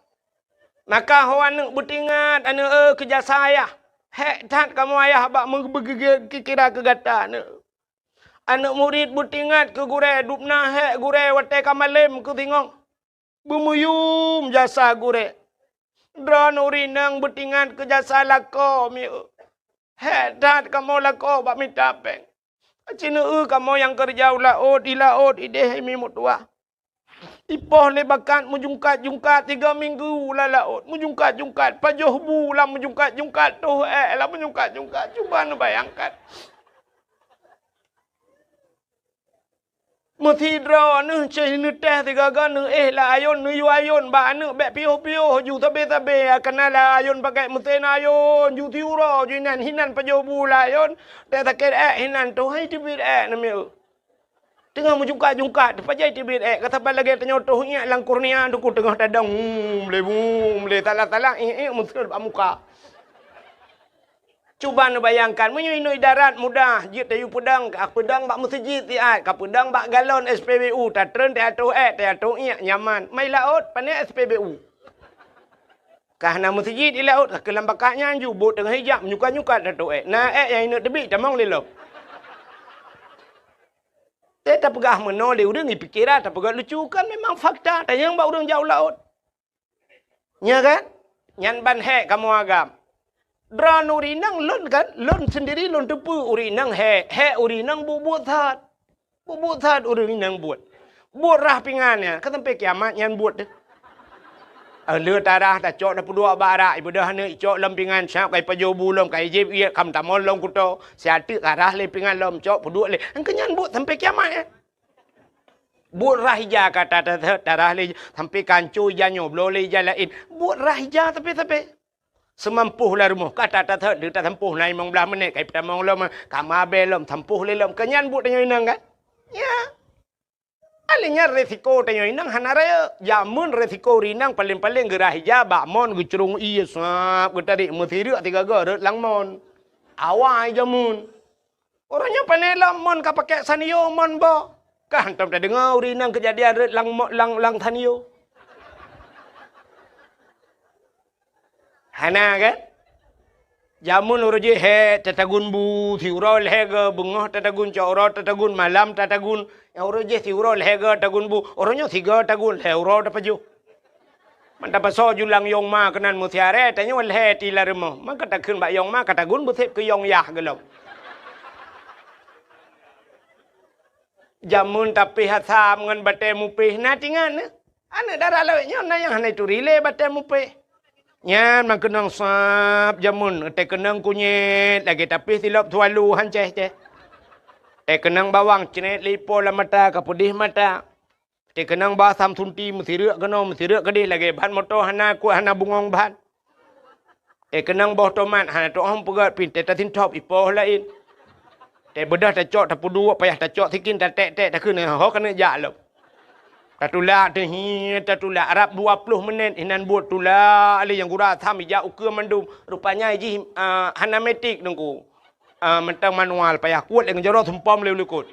Maka ho aneuk beutingat, aneuk, eh, keu jasa ayah. Hék that kamoe ayah bak meubeugeugét kira keu gata, aneuk. Aneuk murit beutingat keu gurèe, dubna hék gurèe watèe ka malém keu singoh. Beumuyum jasa gurèe. Droeneuh ureueng inong beutingat keu jasa lakoe, mieu. Hék that kamoe lakoe bak mita péng. Aci neueu kamoe nyang keureuja u laôt, di laôt, idéh imi meutuah. Ipoh lé bakat meujungkat-jungkat tiga minggu lam laôt, meujungkat-jungkat, pajoh bu lam meujungkat-jungkat, toh ék lam meujungkat-jungkat. Cuba neubayangkan. Meusidroe neuh cit neutéh sigaga neuéh lam ayôn, neuyue ayôn bak aneuk bèk piôh-piôh ju sabé-sabé, kana lam ayôn pakai meusén ayôn, ju siuroe ju inan, hinan pajoh bu lam ayôn, teuh sakét ék hinan, toh hai teubiet ék namiet. Teungoh meujungkat-jungkat, teuh pajoh teubiet ék, ka saban lagèe tanyoe toh iék lam kurnia, teungku teungoh tadong, hum, lé, hum, lé, salah-salah, iék, iék, meuseuet bak muka. Cuba neubayangkan, meunyoe inoe idarat mudah, jeuet tayue peudong, ka peudong bak meuseujid siat, ka peudong bak galon S P B U, tatreun teuatoh ék, teuatoh iék, nyaman. Mai laôt, pané S P B U. Ka hana meuseujid di laôt, ka keulam bakat nyan ju, bot teungoh ijak, menyukat-nyukat teuatoh ék. Na ék nyang ineuk teubiet, tamong lé lom. Teuh tapeugah meunoe lé ureueng, ipikira tapeugah lucu, kan memang fakta, tanyong bak ureueng jak u laôt. Nya kan? Nyan ban hék kamoe agam. Droeneuh ureueng inong lôn kan, lôn seundiri lôn teupeue ureueng inong hék, hék ureueng inong buet-buet that. Buet-buet that ureueng inong buet. Buet rhah pingan nyan, ka sampai kiamat nyan buet deh. Eh, lheueh tarhah tacok tapeuduek bak arak, ibeudôh aneuk icok lom pingan, siap ka ipajoh bu lom, ka ijieb iék, ka meutamong lom kuto, siat teuk ka rhah lé pingan lom, cok peuduek lé. Engkeu nyan buet sampai kiamat nyan. Buet rhah ija ka ta-, ta-, ta-, tarhah lé, sampai ka ancô ija nyoe, bloe lé ija laén. Buet rhah ija sabe-sabe. Seumampoh lam rumoh, ka ta-, ta-, ta-, tasampôh na limong blaih menit, ka ipeutamong lom, ka mabée lom, sampôh lé lom. Keu nyan buet tanyoe inong kan? Ya. Akhé nyan resiko tanyoe inong hana rayeuk. Jameun resiko ureueng inong paleng-paleng geurhah ija bak mon geucrông ié sab geutarek meusireuk sigaga rot lam mon. Awai jameun. Uroe nyoe pane lom mon ka pakai sanyo mon boh. Ka hantom tadeungoe ureueng inong keujadian rot lam mo-, lam, lam sanyo. Hana kan? Jameun uroe jih hék tatagun bu, siuroe lhèe go, beungoh tatagun, cot uroe tatagun, malam tatagun. Nyang uroe jih siuroe lhèe go tagun bu, uroe nyoe sigo tagun, lhèe uroe tapajoh. Man tapasoe ju lam yong ma keunan meusiaré, tanyoe lhèe ti lam rumoh. Man ka takheun bak yong ma, ka tagun beusép keu yong yah gohlom. Jameun tapéh asam ngon batée mupéh na tingan nyoe. Aneuk dara lawét nyoe na nyang hana ituri lé batée mupéh. Nyan meukeunong sab jameun, teukeunong kunyét lagée tapéh silop sualu han céh-céh. Teukeunong bawang cret lé ipo lam mata ka peudeh mata. Teukeunong bak asam sunti meusireuk keunoe meusireuk keudeh lagée ban moto hana kuat hana bungong ban. Teukeunong boh tomat hana teu'oh peugét pih teuh tasintop ipoh laén. Teubeudôh tacok tapeuduek payah tacok sikin taték-ték takheun ho keuneuk jak lom. Tatulak teuh hi tatulak rab dua ploh menit inan buet tulak lé nyang gura asam ijak ukeue mandum. Rupanya jih, ah, hana metik teungku. Ah, mantong manual payah kuet lé ngon jaroe sumpom lé u likot.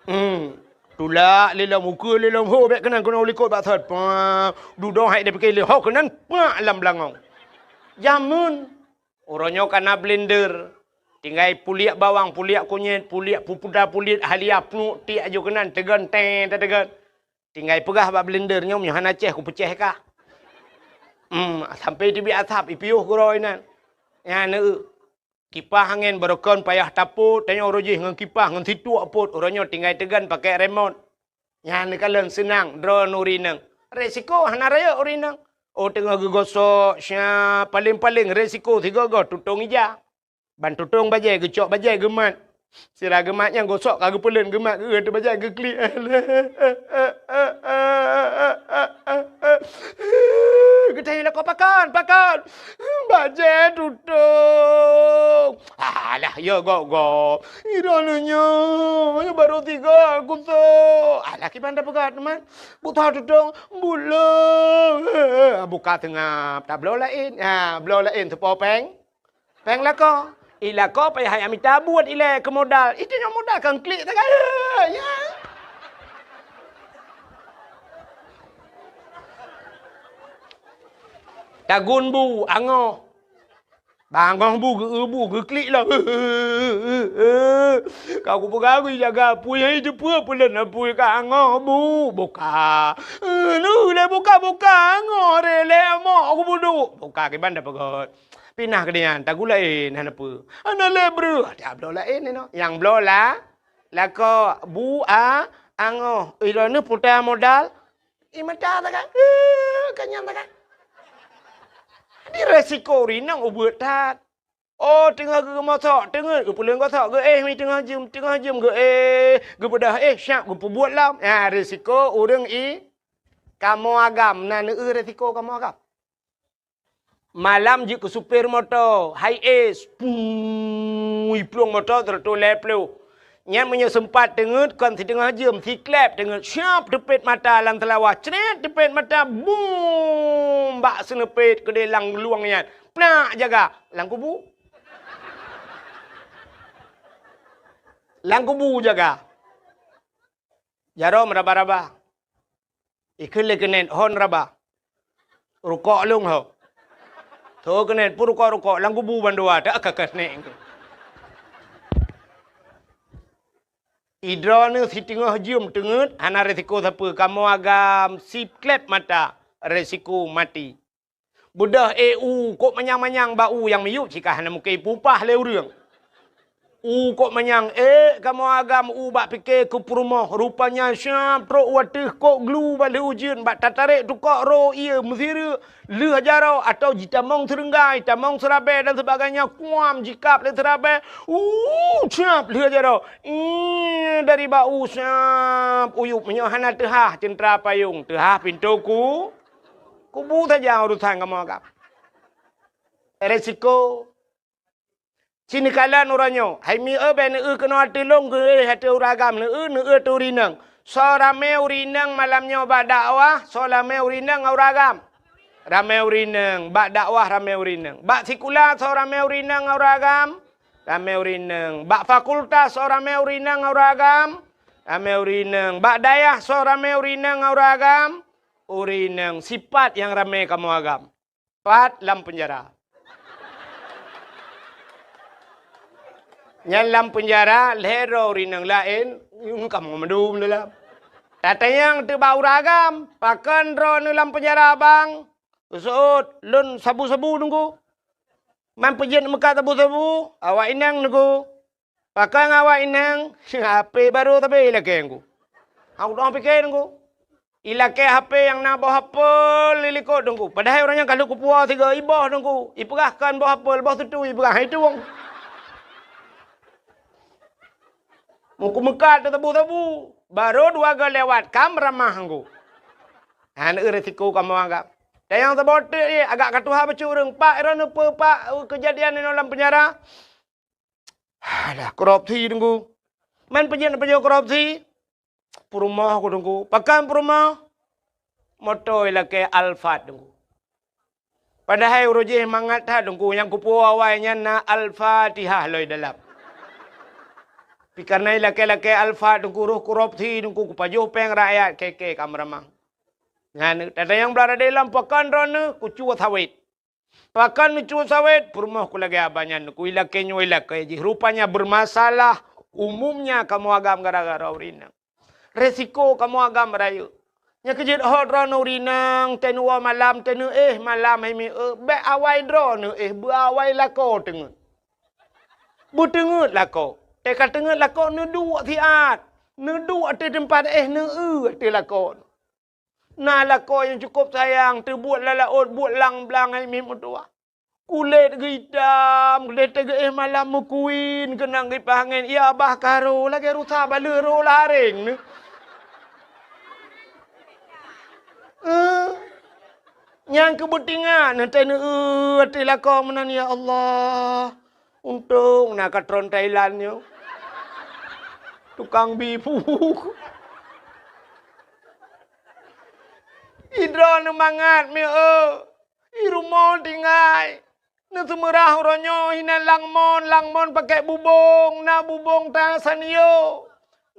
Hmm. Tulak lé lom ukeue lé lom ho bék keunan keunoe u likot bak sot. Pah, dudoe hai dipike lé ho keunan pak lam beulangong. Jameun. Uroe nyoe ka na blender. Tinggai puliek bawang, puliek kunyét, puliek pupuda, puliek halia, pnuek tiek aju keunan, teugon tée tateugon. Tinggai peugah bak blender nyoe, "Nyoe hana céh, kupeucéh kah." Hmm, sampai teubiet asap, ipiôh keudroe inan. Nyan, eu, kipah angén barokon payah tapot, tanyoe uroe jih ngon kipah, ngon situek pot, uroe nyoe tinggai teugon pakai remote. Nyan neukalon seunang droeneuh ureueng inong. Resiko hana rayeuk ureueng inong. Oh, teungoh geugosok, sya, paléng-paléng resiko sigoe-goe tutong ija. Ban tutong bajée, geucok bajée geumat. Sira geumat nyang gosok ka geupeulon geumat geueu teuh bajée geuklik. Geutai lakoe pakon, pakon. Bajée tutong. Alah, ya gok-gok. Droeneuh nyoe, nyoe barô tiga gusok. Alah, kiban tapeugah teuma. Bukon tutong, bulong. Buka teungab, tabloe laén. Ha, bloe laén teupo péng. Péng lakoe. I lakoe payah hai mita buet ilée keu modal. Itu nyoe modal kan klik sagai. Ya. Tagun bu, angoh. Bangoh bu, geu-, bu, geuklik lah. Ka kupeugah, geujaga apui, hai teupeue peulon apui ka angoh bu. Buka. Neuh lé buka-buka, angoh ré lé amok kubuduek. Buka kiban tapeugöt. Pinah keudeh nyan, tagun laén, hana peue. Hana lé breuh. Dak bloe laén inoe. Nyang bloe la, lakoe bu a, angoh. Ih, droeneuh puta modal. I mata sagai. Eh, ka nyan sagai. Di resiko ureueng inong ubeuet that. Oh, teungoh geumosok, teungeut geupeuleueng gosok, geuéh mi teungoh jeuem, teungoh jeuem geuéh, geupeudah éh, siap geupeubuet lom. Nyan resiko ureueng i kamoe agam, na neueu resiko kamoe agam. Malam jeuet keu supir moto, hai es, puu, iplueng moto seratus lhèe ploh. Nyan meunyoe seumpat teungeut kon siteungoh jeuem, siklep teungeut, siap teupet mata lam seulawah, cret teupet mata, bum, bak seuneupet keudeh lam luwang nyan. Plak jaga, lam kubu. Lam kubu jaga. Jaroe meuraba-raba. Ikheun lé keuneuk hon raba. Rukok lôn ho. Tho keuneuk pun rukok-rukok lam kubu bandua tak ka keuneuk. Idroeneuh siteungoh jeuem teungeut hana resiko sapeue, kamoe agam siklep mata resiko maté. Beudôh éh u kok manyang-manyang bak u nyang miyueb cit ka hana mungken ipupah lé ureueng. U kok manyang ék kamoe agam u bak pike keu peurumoh, rupanya siap trok u ateueh kok glu bak lheueh ujeuen bak tatarek tukok ro ié meusireuk lheueh jaroe atawa jitamong seureunggai, tamong seurabée dan sebagainya kuam jikab lé seurabée. U siap lheueh jaroe. Ih, dari bak u siap uyueb meunyoe hana teuhah ceuntra payong, teuhah pintoe ku. Kubu saja urusan kamoe agam. Resiko. Ci neukalon uroe nyoe, hai mi eu bèk neueu keunoe ateueh lôn geuéh ateueh ureueng agam, neueu, neueu ateueh ureueng inong. Soe ramé ureueng inong malam nyoe bak dakwah, soe ramé ureueng inong ngon ureueng agam. Ramé ureueng inong, bak dakwah ramé ureueng inong. Bak sikula soe ramé ureueng inong ngon ureueng agam. Ramé ureueng inong. Bak fakultas soe ramé ureueng inong ngon ureueng agam. Ramé ureueng inong. Bak dayah soe ramé ureueng inong ngon ureueng agam. Ureueng inong sipat nyang ramé kamoe agam. Pat lam peunjara. Nyan lam peunjara lhèe droe ureueng inong laén, kamoe mandum dalam. Tatanyong teuk bak ureueng agam, pakon droeneuh lam peunjara bang? Geuseuôt, lôn sabu-sabu teungku. Man peujeuet meukat sabu-sabu, awak inong teungku. Pakon awak inong, H P barô sabe ilakée teungku. Aku tuang pike teungku. Ilakée H P nyang na boh apel di likot teungku. Padahai ureueng nyan ka lheueh kupuwoe sigoe iboh teungku. Ipeugah kon boh apel, boh sutui ipeugah, hai tueng. Muku meukat teusabu-sabu. Barô dua goe lewat, ka meuramah teungku. Hana eu resiko kamoe agam. Dan nyang saboh teuk jih, agak ka tuha bacut ureueng, "Pak, droeneuh peue, Pak, keujadian inoe lam peunjara?" Alah, korupsi teungku. Man peujeuet-peujeuet korupsi? Peurumoh ku teungku. Pakon peurumoh? Moto ilakée Alphard teungku. Padahai uroe jih mangat that teungku, nyang kupuwoe awai nyan na Al-Fatihah lom dalam. Pi kareuna ilakée-lakée Alphard teungku, roh korupsi teungku, kupajoh péng rakyat, keke ka meuramah. Nyan, tatanyong blah radé lom, pakon droeneuh? Kucue sawét. Pakon neucue sawét, peurumoh ku lagée abah nyan, ku ilakée nyoe ilakée jih. Rupanya bermasalah, umumnya kamoe agam gara-gara ureueng inong. Resiko kamoe agam rayeuk. Nyang keujeuet ho droeneuh ureueng inong, teuh neuwoe malam, teuh neuéh malam hai mieu, bék awai droeneuh éh, beuawai lakoe teungeut. Beuteungeut lakoe. Teuh ka teungeut lakoe, neuduek siat. Neuduek ateueh teumpat éh, neueu ateueh lakoe. Na lakoe nyang cukôp sayang, teubuet lam laôt, buet lam blang hai miet meutuwah. Kulét geuitam, kulét teuh geuéh malam meukuin, keunong gipah angén, ya bah ka ro, lagée rusa baleueh ro lareng neu. Eh, nyang keu beutingat, neutée neueu ateueh lakoe meunan, ya Allah. Untông na ka tron Thailand nyoe. Tukang bi phu. Idroeneuh mangat mieu. I rumoh tinggai. Neuseumeurah uroe nyoe hinan lam mon, lam mon pakèk bubông, na bubông ta sanyo.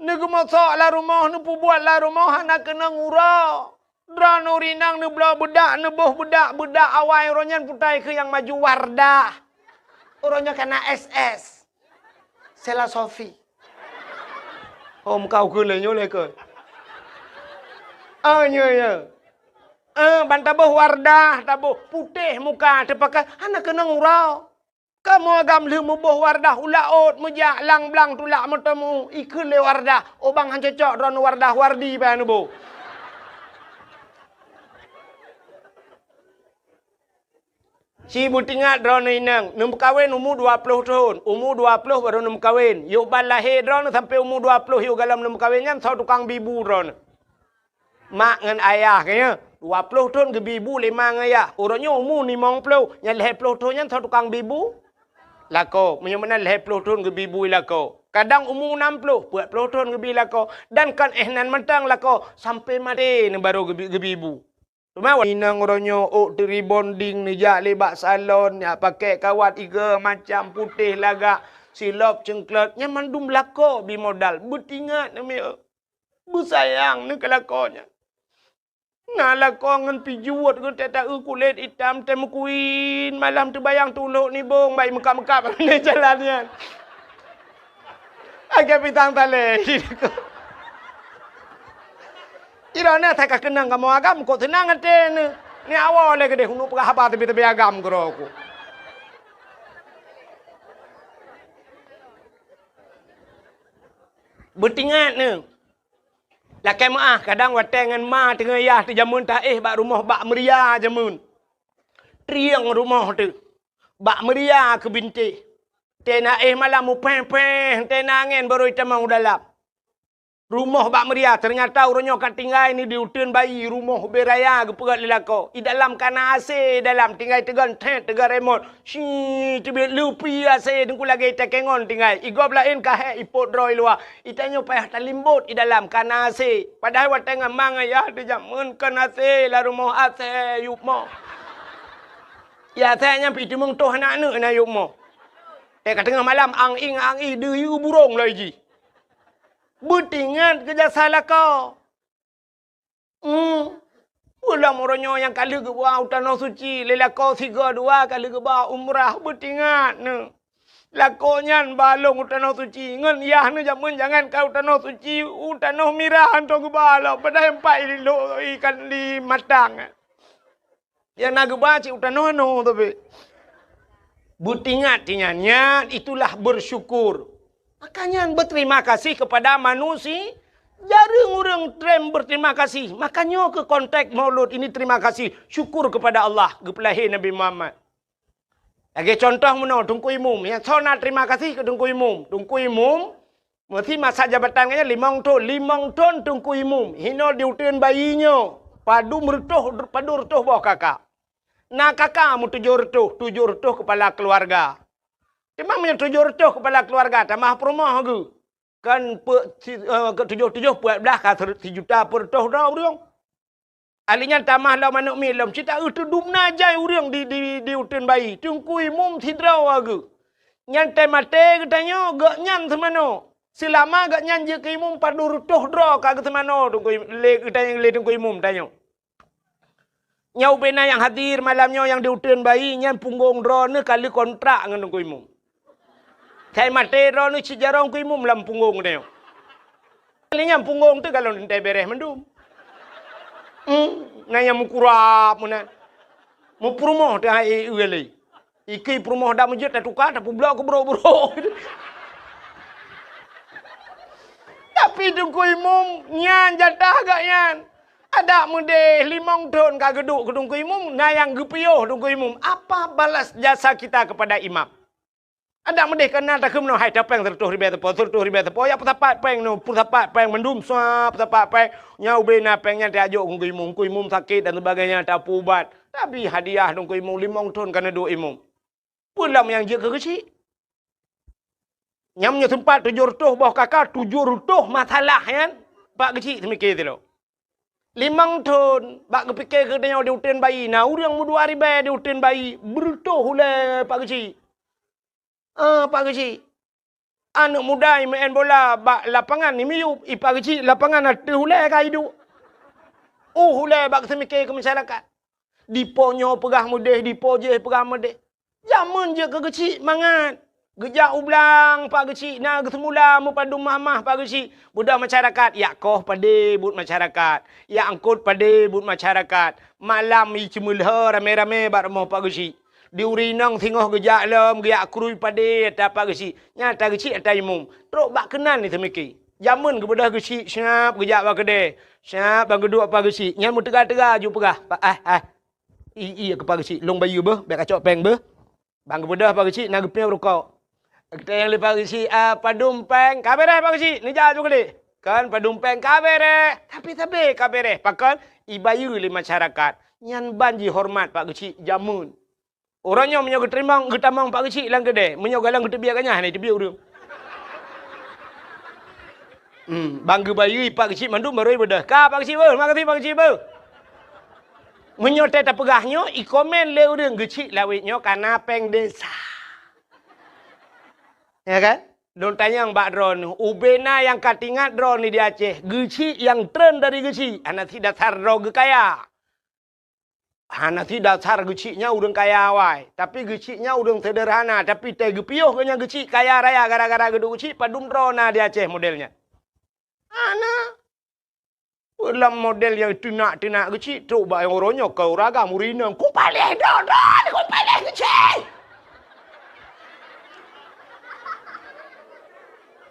Neugeumosok lam rumoh, neupeubuet lam rumoh hana keunong uroe. Droeneuh ureueng inong neubloe beudak, neuboh beudak, beudak awai uroe nyan putai keu nyang maju Wardah. Uroe nyoe ka na S S. Sela Sofi. Oh, muka ukeue lé nyoe lé keu. Oh, nyoe, nyoe. Eh, ban taboh Wardah, taboh putéh muka teupakai, hana keunong uroe. Kamoe agam lheueh muboh Wardah u laôt, meujak lam blang tulak meuteumu, ikheun lé Wardah, "Oh bang, han cocok droeneuh Wardah, Wardi bèk neuboh." Ci beutingat droeneuh inong, neumeukawen umu dua ploh thon, umu dua ploh barô neumeukawen. Yôh ban lahé droeneuh sampoe umu dua ploh yôh gohlom neumeukawen nyan soe tukang bi bu droeneuh. Mak ngon ayah geuh nyoe, dua ploh thon geubi bu lé ma ngon ayah. Uroe nyoe umu limong ploh, nyang lhèe ploh thon nyan soe tukang bi bu? Lakoe, meunyoe meunan lhèe ploh thon geubi bu lakoe. Kadang umu nam ploh, peuet ploh thon geubi lakoe. Dan kon éh nan mantong lakoe, sampoe maté neuh barô geubi, geubi bu. Teuma inong uroe nyoe ôk teu rebonding neujak lé bak salon, jak pakèk kawat igo macam putéh lagak, silop ceungklot, nyan mandum lakoe bi modal. Beutingat neuh mieu. Beusayang neuh keu lakoe nyan. Na lakoe ngon pijuet geuh teuh taeu kulét itam teuh meukuin, malam teubayang tulok nibong, bai meukab-meukab lé jalan nyan. Agak pisang talé. Droeneuh that ka keunong kamoe agam, kok seunang até neuh. Ni awai lé keudeh, uneuk peugah haba teubi-teubi agam keudroe ku. Beutingat neuh. Lakèe meu'ah, kadang watèe ngon ma teungoh yah teuh jameun taéh bak rumoh bak meuria jameun. Trieng rumoh teuh. Bak meuria keu bintéh. Teuh na éh malam mupéh-péh, teuh na angén barô itamong u dalam. Rumoh bak meuria, teunyata uroe nyoe ka tinggai neuh di uteuen bayi, rumoh ubé raya geupeugöt lé lakoe. I dalam ka na AC, dalam tinggai teugon thét, teugon remot. Shi, teubiet lupi AC teungku lagèe itakèe ngon tinggai. I gob laén ka hék ipot droe i luwa. Itanyoe payah talimbot i dalam ka na AC. Padahai watèe ngon ma ngon yah teuh jameun kon AC lam rumoh AC yup moh. Ya AC nyan pih teumeung toh aneuk-aneuk na yup moh. Eh ka teungoh malam ang-ing ang-i deuyue burông loi jih. Beutingat keu jasa lakoe. Hmm. Ulôn uroe nyoe nyang ka lheueh geuba u Tanoh Suci, lé lakoe sigoe dua ka lheueh geuba umrah, beutingat neuh. Lakoe nyan ba lôn u Tanoh Suci, ngon yah neuh jameun jangan ka u Tanoh Suci, u Tanoh Mirah hantom geuba lom, padahai empat i lôn ikan di Matang. Nyang na geuba cit u tanoh anoe tapi. Beutingat tinyan, nyan itulah bersyukur. Maka nyan berterima kasih kepada manusia. Jareueng ureueng trem berterima kasih. Maka nyoe keuh konteks Maulud ini terima kasih, syukur kepada Allah, geupeulahé Nabi Muhammad. Lagèe contoh meunoe, Teungku Imum. Nyang soe na terima kasih keu Teungku Imum. Teungku Imum Meusi masa jabatan geuh nyan limong thon, limong thon Teungku Imum. Hinoe di uteuen bayi nyoe, padum reutôh, padum reutôh boh kaka. Na kaka meutujoh reutôh, tujoh reutôh keupala keuluwarga. Teuma meunyoe tujoh reutôh keupala keuluwarga, tamah peurumoh geuh. Kan peuet si-, eh, keu tujoh-tujoh peuet blah ka ser-, sijuta peureutôh droe ureueng. Ahli nyan tamah lom aneuk miet lom, cit taeu teudum na jai ureueng di, di, di uteuen bayi. Teungku Imum sidroe geuh. Nyan teuh maté geutanyoe, gobnyan seumanoe. Seulama gobnyan jeuet keu imum padum reutôh droe ka geuseumanoe Teungku Im-, lé geutanyoe, lé Teungku Imum tanyoe. Nyoe ubena nyang hadir malam nyoe nyang di uteuen bayi nyan punggong droeneuh ka lheueh kontrak ngon Teungku Imum. Sai maté droeneuh cit jaroe Teungku Imum lam punggong geutanyoe. Kali nyan punggong teuh galon teuntèe bereh mandum. Hmm, na nyang meukurab meunan. Meupeurumoh teuh hai e lé. Iki peurumoh dak meujeuet tatuka, tapeublok keu brok-brok. Tapi Teungku Imum nyan jatah gak nyan. Adak meudeh limong thon ka geuduek keu Teungku Imum, na nyang geupiôh Teungku Imum. Apa balas jasa kita kepada imam? Adak meudeh ka na takheun meunoe, hai tapéng seureutôh ribèe sapo, seureutôh ribèe sapo, jak peusapat péng nyoe, peusapat péng mandum, sua peusapat péng. Nyan ubena péng nyan tajok keu Teungku Imum, Teungku Imum sakét dan sebagainya, tapeuubat. Tapi hadiah Teungku Imum limong thon ka neuduek Imum. Peue lom nyang jeuet keu geuchik? Nyang meunyoe seumpat tujoh reutôh boh kaka, tujoh reutôh masalah nyan, Pak Geuchik seumike sidroe. Limong thon, bak geupike keu tanyoe di uteuen bayi, na ureueng meudua ribèe di uteuen bayi, beureutôh ulèe Pak Geuchik. Ah, Pak Geuchik. Aneuk muda meu'en bola bak lapangan ni miyueb, i Pak Geuchik lapangan ateueh ulèe ka iduek. Uh, ulèe bak seumike keu masyarakat. Dipo nyoe peugah meudeh, dipo jéh peugah meudeh. Jameun jeuet keu geuchik mangat. Geujak u blang Pak Geuchik na geuseumula meupadum mahmah Pak Geuchik. Beudôh masyarakat, jak koh padé buet masyarakat. Jak angkot padé buet masyarakat. Malam i ceumeulhô ramé-ramé bak rumoh Pak Geuchik. Di ureueng inong singoh geujak lom, geujak krui padé ata Pak Geuchik. Nyan ata geuchik ata imum. Trok bak keunan ni seumike. Jameun geubeudôh geuchik, siap geujak bak keudè. Siap ban geuduek Pak Geuchik. Nyan meuteuga-teuga ju peugah, "Pak, ah, ah. I, i, keu Pak Geuchik, lôn bayeue beuh, bèk kacok péng beuh." Ban geubeudôh Pak Geuchik na geupiyôh rukok. Geutanyong lé Pak Geuchik, "Ah, padum péng?" "Ka bèrèh Pak Geuchik, neujak ju keudéh." Kan padum péng ka bèrèh, tapi sabé ka bèrèh. Pakon? Ibayeue lé masyarakat. Nyan ban jihoreumat Pak Geuchik jameun. Uroe nyoe meunyoe geuteurimong, geutamong Pak Geuchik lam keudè, meunyoe galong geuteubiet ganyah hana teubiet ureueng. Hmm, ban geubayeue Pak Geuchik mandum barô ibeudôh. Ka Pak Geuchik beuh, makasih Pak Geuchik beuh. Meunyoe teuh tapeugah nyoe, ikomen lé ureueng Geuchik Lawét nyoe kana péng desa. Ya kan? Lôn tanyong bak droeneuh, ubena nyang ka teuingat droeneuh di Aceh, geuchik nyang treun dari geuchik, hana sit dasar droe geukaya. Hana sit dasar geuchik nyan ureueng kaya awai, tapi geuchik nyan ureueng seuderhana, tapi teuh geupiôh geuh nyan geuchik kaya raya gara-gara geuduek geuchik padum droe na di Aceh model nyan. Hana. Lam model nyang teunak-teunak geuchik trok bak nyang uroe nyoe keu ureueng agam ureueng inong, "Ku paléh droe-droe, ku paléh geuchik!"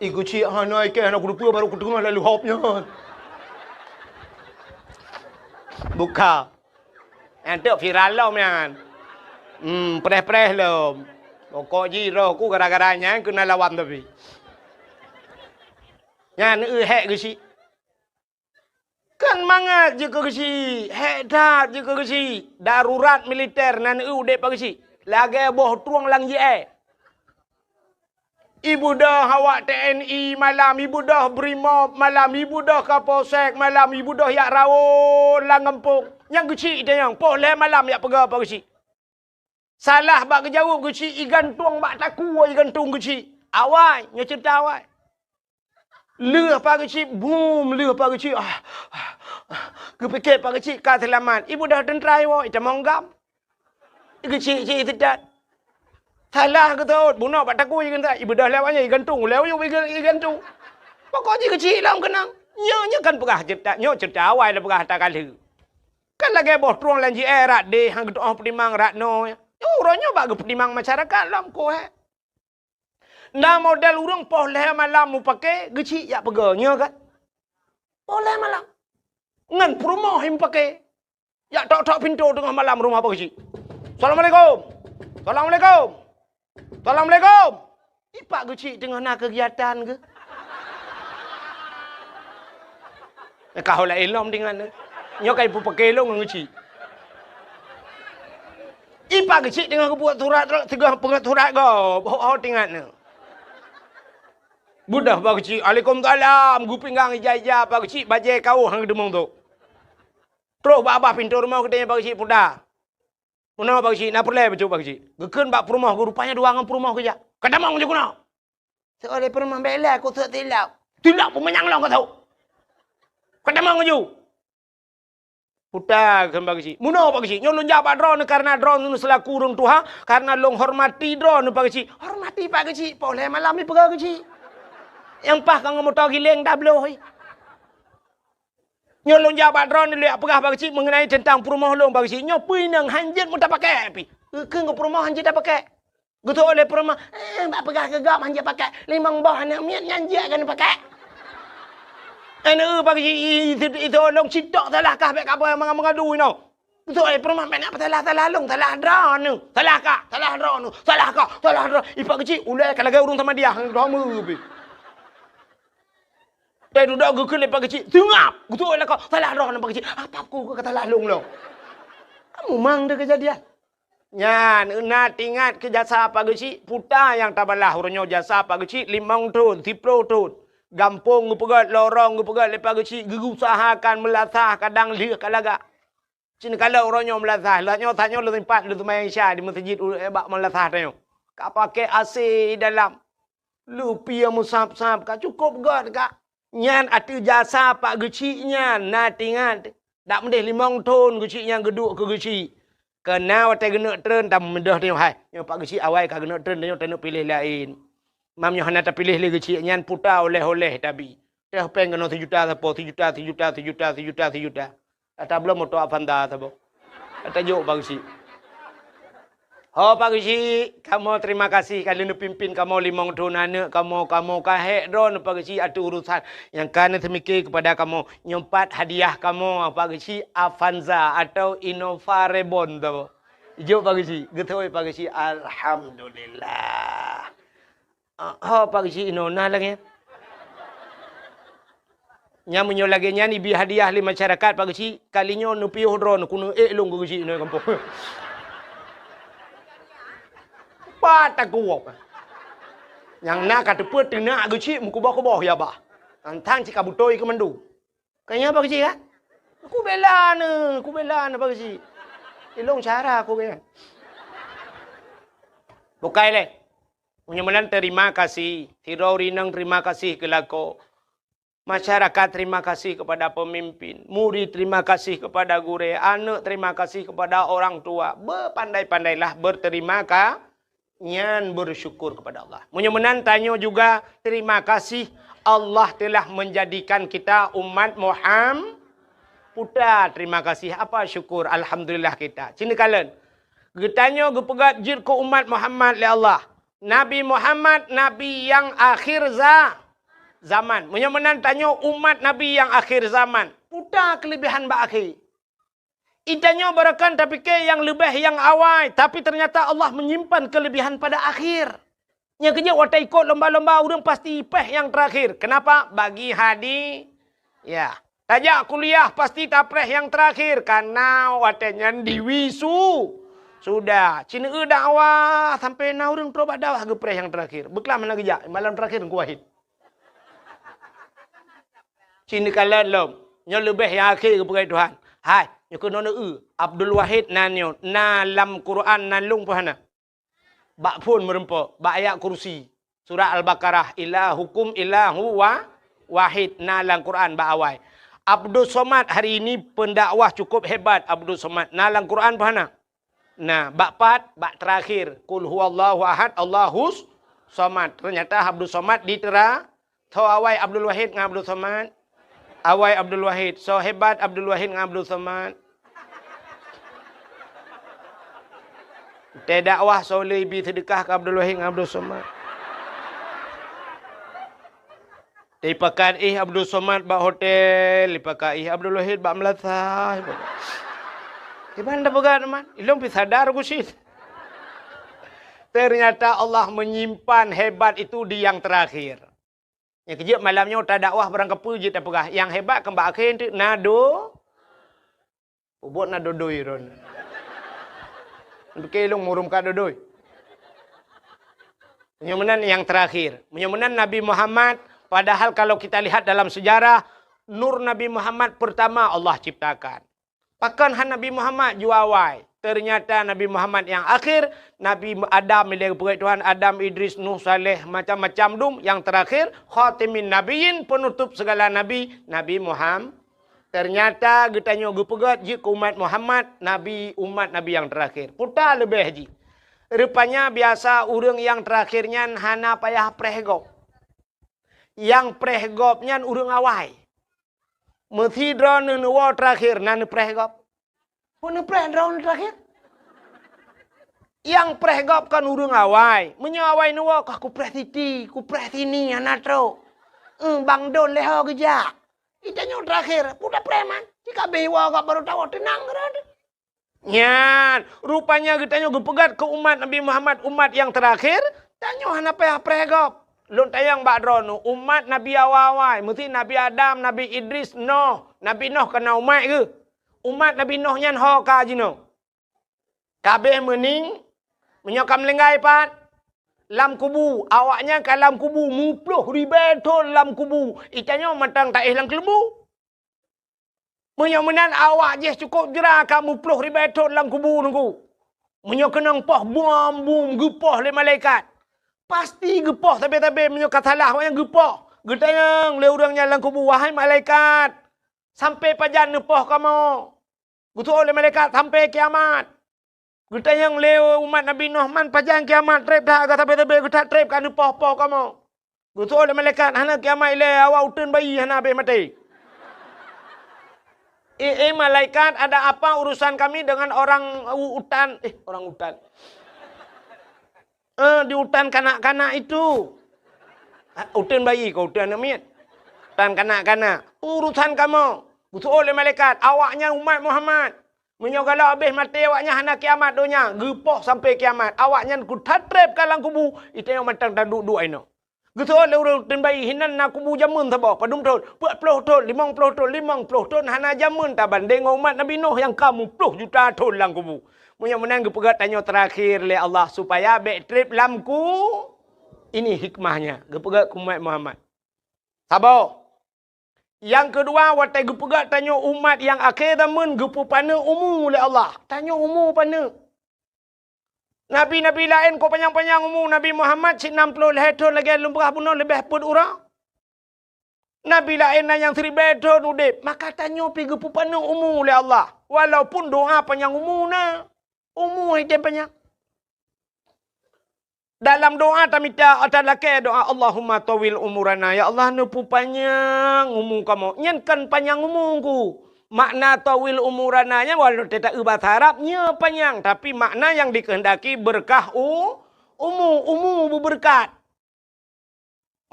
I geuchik hana ikeh hana kuteupeu barô kuteungoh lalu hop nyan. Buka. Nyan teuk viral lom nyan. Hmm, preh-preh lom. Pokok jih roh ku gara-gara nyan keuneuk lawan tapi. Nyan eu hék geuchik. Kan mangat jeuet keu geuchik, hék that jeuet keu geuchik. Darurat militer nan eu udép Pak Geuchik. Lagèe boh trueng lam J I. Ibeudôh awak T N I malam, ibeudôh Brimob malam, ibeudôh Kapolsek malam, ibeudôh jak rawon lam gampông. Nyang geuchik itanyong, poh lhèe malam jak peugah Pak Geuchik. Salah bak geujaweueb geuchik, igantung bak takue igantung geuchik. Awai, nyoe ceurita awai. Lheueh Pak Geuchik, bum, lheueh Pak Geuchik. Ah, ah, ah. Geupike Pak Geuchik ka seulamat. Ibeudôh teuntra iwoe, itamong gam. Geuchik-chik seudat. Salah geuseuôt, bunoe bak takue igantung. Ibeudôh lewat nyan igantung, lewat nyan iga-, igantung. Pokok jih geuchik lom keunong. Nyoe, nyoe kan peugah ceurita, nyoe ceurita awai lôn peugah ata ka lheueh. Kan lagèe boh trueng lam J I rot deh, han geutu'oh peutimang rot noe. Nyoe uroe nyoe bak geupeutimang masyarakat lom koh, eh. Na model ureueng poh lhèe malam mupake geuchik jak peugah, nyoe kan? Poh lhèe malam. Ngon peurumoh mupake. Jak tok-tok pintoe teungoh malam rumoh Pak Geuchik. "Assalamualaikum. Assalamualaikum. Assalamualaikum." I Pak Geuchik teungoh na keugiatan geuh. Ka ho laén lom deungon nyoe. Nyoe ka ipupake lôn ngon geuchik. I Pak Geuchik teungoh geubuet surat, teungoh peungeuet surat gob, ho-ho teuingat nyoe. Beudôh Pak Geuchik, "Alaikumsalam," geupinggang ija-ija Pak Geuchik, bajèe kawöh han geuteumong tôk. Trok bak babah pintoe rumoh geutanyoe Pak Geuchik peugah. Meunoe Pak Geuchik, na peureulèe bacut Pak Geuchik. Geukheun bak peurumoh geuh, rupanya dua ngon peurumoh geujak. "Ka tamong ju keunoe." Seuleh peurumoh bela ku sot tilok. "Tilok peumanyang lôn ka sot. Ka tamong ju." Puta kheun Pak Geuchik. Meunoe Pak Geuchik, nyoe lôn jak bak droeneuh kareuna droeneuh seulaku ureueng tuha, kareuna lôn hormati droeneuh Pak Geuchik. Hormati Pak Geuchik, poh lhèe malam ipeugah Geuchik. Nyang paih ka ngon moto giléng tabloe. Nyoe lôn jak bak droeneuh lôn jak peugah Pak Geuchik meungenai teuntang peurumoh lôn Pak Geuchik. Nyoe peue inong han jeuet meutapakèk pih. Keu ngon peurumoh han jeuet tapakèk. Geutôk lé peurumoh, "Eh, bak peugah keu gob han jeuet pakèk. Limong boh aneuk miet nyan jeuet keuneuk pakèk." Aneuk Pak Geuchik, i-, i-, i-, itôk lôn sitok salah kah bèk kaboh mangat meungadu inoe. Geutôk lé peurumoh, "Bèk na peusalah-salah lôn, salah droeneuh. Salah kah, salah droeneuh. Salah kah, salah droe." I Pak Geuchik, ulèe ka lagèe ureueng Samadiyah, droe meu pih. Teududoe geukheun lé Pak Geuchik, "Seungab!" Geutôk lé lakoe, "Salah droeneuh Pak Geuchik." "Apa ku ka salah lôn lom?" Kamu mang deh keujadian. Nyan, na teuingat keu jasa Pak Geuchik, puta nyang tabalah uroe nyoe jasa Pak Geuchik limong thon, siplôh thon. Gampông geupeugöt, lorong geupeugöt lé Pak Geuchik, geuusahakan meulasah kadang lheueh ka lagak. Cit neukalon uroe nyoe meulasah, lheueh nyoe, tanyoe lôn sempat lôn seumayang Isya di meuseujid u-, bak meulasah tanyoe. Ka pakèk A C dalam. Lupie meusab-sab, ka cukôp göt ka. Nyan ateueh jasa Pak Geuchik nyan, na teuingat. Dak meudeh limong thon Geuchik nyan geuduek keu Geuchik. Keu na watèe geuneuk treun, tameudeh tanyoe hai. Nyoe Pak Geuchik awai ka geuneuk treun, tanyoe taneuk piléh laén. Mam nyoe hana tapiléh lé Geuchik nyan puta oleh-oleh tabi. Teuh péng keunoe sijuta sapo, sijuta, sijuta, sijuta, sijuta, sijuta. Ata bloe moto Avanza saboh. Ata jok Pak Geuchik. Ho Pak Geuchik, kamoe terima kasih ka lheueh neupimpin kamoe limong thon aneuk kamoe, kamoe ka hék droeneuh Pak Geuchik ateueh urusan nyang ka neuseumiké keupada kamoe. Nyoe pat hadiah kamoe Pak Geuchik Avanza atau Innova Reborn saboh. Jok Pak Geuchik, geutôi Pak Geuchik, alhamdulillah. Ah, ho Pak Geuchik inoe na lagèe nyan. Nyan meunyoe lagèe nyan ibi hadiah lé masyarakat Pak Geuchik, kali nyoe neupiôh droeneuh keuneuk ék lôn keu Geuchik inoe gampông. Pat takuwok. Nyang na ka teupeu teunak Geuchik meukuboh-kuboh ya bah. Tantang cit ka beutôi keu mandum. Ka nyan Pak Geuchik kan? Kubela neuh, kubela neuh Pak Geuchik. Ilong cara aku kan. Bukai lé. Meunyoe meunan terima kasih, sidroe ureueng inong terima kasih keu lakoe. Masyarakat terima kasih kepada pemimpin, murid terima kasih kepada gurèe, aneuk terima kasih kepada orang tua. Bepandai-pandailah berterima ka-, nyan bersyukur kepada Allah. Meunyoe meunan tanyoe juga terima kasih Allah telah menjadikan kita umat Muham-, puta terima kasih apa syukur alhamdulillah kita. Cit neukalon. Geutanyoe geupeugah jeuet keu umat Muhammad lé Allah. Nabi Muhammad, nabi nyang akhir za-, zaman. Meunyoe meunan tanyoe umat nabi nyang akhir zaman, puta keuleubihan bak akhé. Itanyoe barokon tapike nyang leubeh nyang awai, tapi ternyata Allah menyimpan keuleubihan pada akhir. Nyang keujeuet watèe ikot lomba-lomba ureueng pasti ipèh nyang terakhir. Kenapa? Bagi hadi-, ya. Tajak kuliah pasti tapreh nyang terakhir, kana watèe nyan diwisu-, sudah. Cit neueu dakwah sampai na ureueng trok bak dakwah geupreh nyang terakhir. Beuklam hana geujak, malam terakhir Teungku Wahid. Cit neukalon lom. Nyoe leubeh nyang akhé geupeugah Tuhan. Hai, nyoe keunoe neueu, Abdul Wahid nan nyoe, na lam Quran nan lôn pih hana. Bak phon meurumpok, bak ayat kursi. Surat Al-Baqarah, "Ilahukum ilahu wa-, wahid," na lam Quran bak awai. Abdus Somad hari ini pendakwah cukup hebat Abdus Somad. Na lam Quran pih hana? Na, bak pat, bak terakhir. Qul huwallahu ahad, Allahus Somad. Ternyata Abdus Somad ditera-, Tho awai Abdul Wahid ngon Abdul Somad. Awai Abdul Wahid. Soe hebat Abdul Wahid ngon Abdul Somad. Teudakwah soe le ibi seudeukah keu Abdul Wahid ngon Abdul Somad. Teupakat ih Abdul Somad bak hotel, ipakat ih Abdul Wahid bak meulasah. Iban dah peugah teuma, ilong pi sadar ku sit. Ternyata Allah menyimpan hebat itu di yang terakhir. Nyang keujeuet malam nyoe tadakwah barang kapeue jeuet tapeugah, nyang hebat keu bak akhé teuk na do-, ubot na dodoi ron. Pike lôn murum ka dodoi. Meunyoe meunan nyang terakhir. Meunyoe meunan Nabi Muhammad, padahal kalau kita lihat dalam sejarah, nur Nabi Muhammad pertama Allah ciptakan. Pakon han Nabi Muhammad jua awai? Ternyata Nabi Muhammad nyang akhir, Nabi Adam ilèe geupeugèt Tuhan, Adam, Idris, Nuh, Saleh, macam-macam dum, nyang terakhir, khatimin nabiyyin, penutup segala nabi, Nabi Muham-, Ternyata geutanyoe geupeugét jeuet keu umat Muhammad, nabi, umat nabi nyang teurakhir. Peue ta leubeh jih. Rupanya biasa ureuëng nyang teurakhir nyan hana payah preh gob. Nyang preh gob nyan ureuëng awai. Meusidroe neuwoe teurakhir na neupreh gob. Peue neupreh droeneuh teurakhir? Nyang preh gob kon ureuëng awai. Meunyoe awai neuwoe, kah kupreh siti, kupreh sini, hana trok. Eh, bang don lé ho geujak. Geutanyoe teurakhir, peue tapreh man? Cit ka abéh woe gob barô tawoe, teunang keudroe. Nyan, rupanya geutanyoe geupeugét keu umat Nabi Muhammad, umat nyang teurakhir, tanyoe hana payah preh gob. Lôn tanyong bak droeneuh, umat Nabi awai-awai, meusti Nabi Adam, Nabi Idris, Noh. Nabi Noh ka na umat geuh. Umat Nabi Noh nyan ho ka jinoe. Ka abéh meuning, meunyoe ka meulinggai pat, lam kubu, awaknyan ka lam kubu, muploh ribée thon lam kubu. Geutanyoe mantong taéh lam keuleumbu. Meunyoe meunan awak jih cukôp jra ka muploh ribée thon lam kubu Teungku. Meunyoe keunong poh bom-bom geupoh lé malaikat, pasti geupoh sabe-sabe meunyoe ka salah awaknyan geupoh. Geutanyong lé ureuëng nyan lam kubu, "Wahai malaikat, sampoe pajan neupoh kamoe?" Geuseuôt lé malaikat, "Sampoe kiamat." Geutanyong lé umat Nabi Nuh, "Man pajan kiamat treb that, ka sabe-sabe geuh that treb ka neupoh-poh kamoe?" Geuseuôt lé malaikat, "Hana kiamat ilée, awak uteuen bayi hana abéh maté." "Eh, eh, malaikat, ada apa urusan kami dengan orang u-, utan?" Eh, orang utan. Eh, di utan kanak-kanak itu. Ah, uteuen bayi kah, uteuen aneuk miet? Utan kanak-kanak. Urusan kamoe. Geuseuôt lé malaikat, "Awaknyan umat Muhammad. Meunyoe galak abéh maté awaknyan hana kiamat donya, geupoh sampoe kiamat. Awaknyan kuthatreb ka lam kubu, geutanyoe mantong taduek-duek inoe." Geuseuôt lé ureuëng uteuen bayi, "Hinan na kubu jameun saboh, padum thon?" "Peuet ploh thon, limong ploh thon." "Limong ploh thon hana jameun tabandéng ngon umat Nabi Nuh nyang ka muploh juta thon lam kubu." Meunyoe meunan geupeugét tanyoe teurakhir lé Allah supaya bék treb lam ku-, ini hikmahnya, geupeugét keu umat Muhammad. Saboh. Nyang keudua, watée geupeugét tanyoe umat nyang akhé zaman geupeupaneuk umu lé Allah. Tanyoe umu paneuk. Nabi-nabi laén ka panyang-panyang umu, Nabi Muhammad cit nam ploh lhée thon lagée lôn peugah bunoe leubeh peuet uroe. Nabi laén na nyang siribée thon udeb, maka tanyoe pih geupeupaneuk umu lé Allah. Walaupun doá panyang umu na, umu hana tem panyang. Dalam doá tamita, ata lakée doá, "Allahumma tawwil umurana." Ya Allah, neupeupanyang umu kamoe. Nyan kon panyang umu ku. Makna tawwil umurana nyan walau teuta eu basa Arab, nyoe panyang, tapi makna nyang dikehendaki beureukat u-, umu, umu beubeureukat.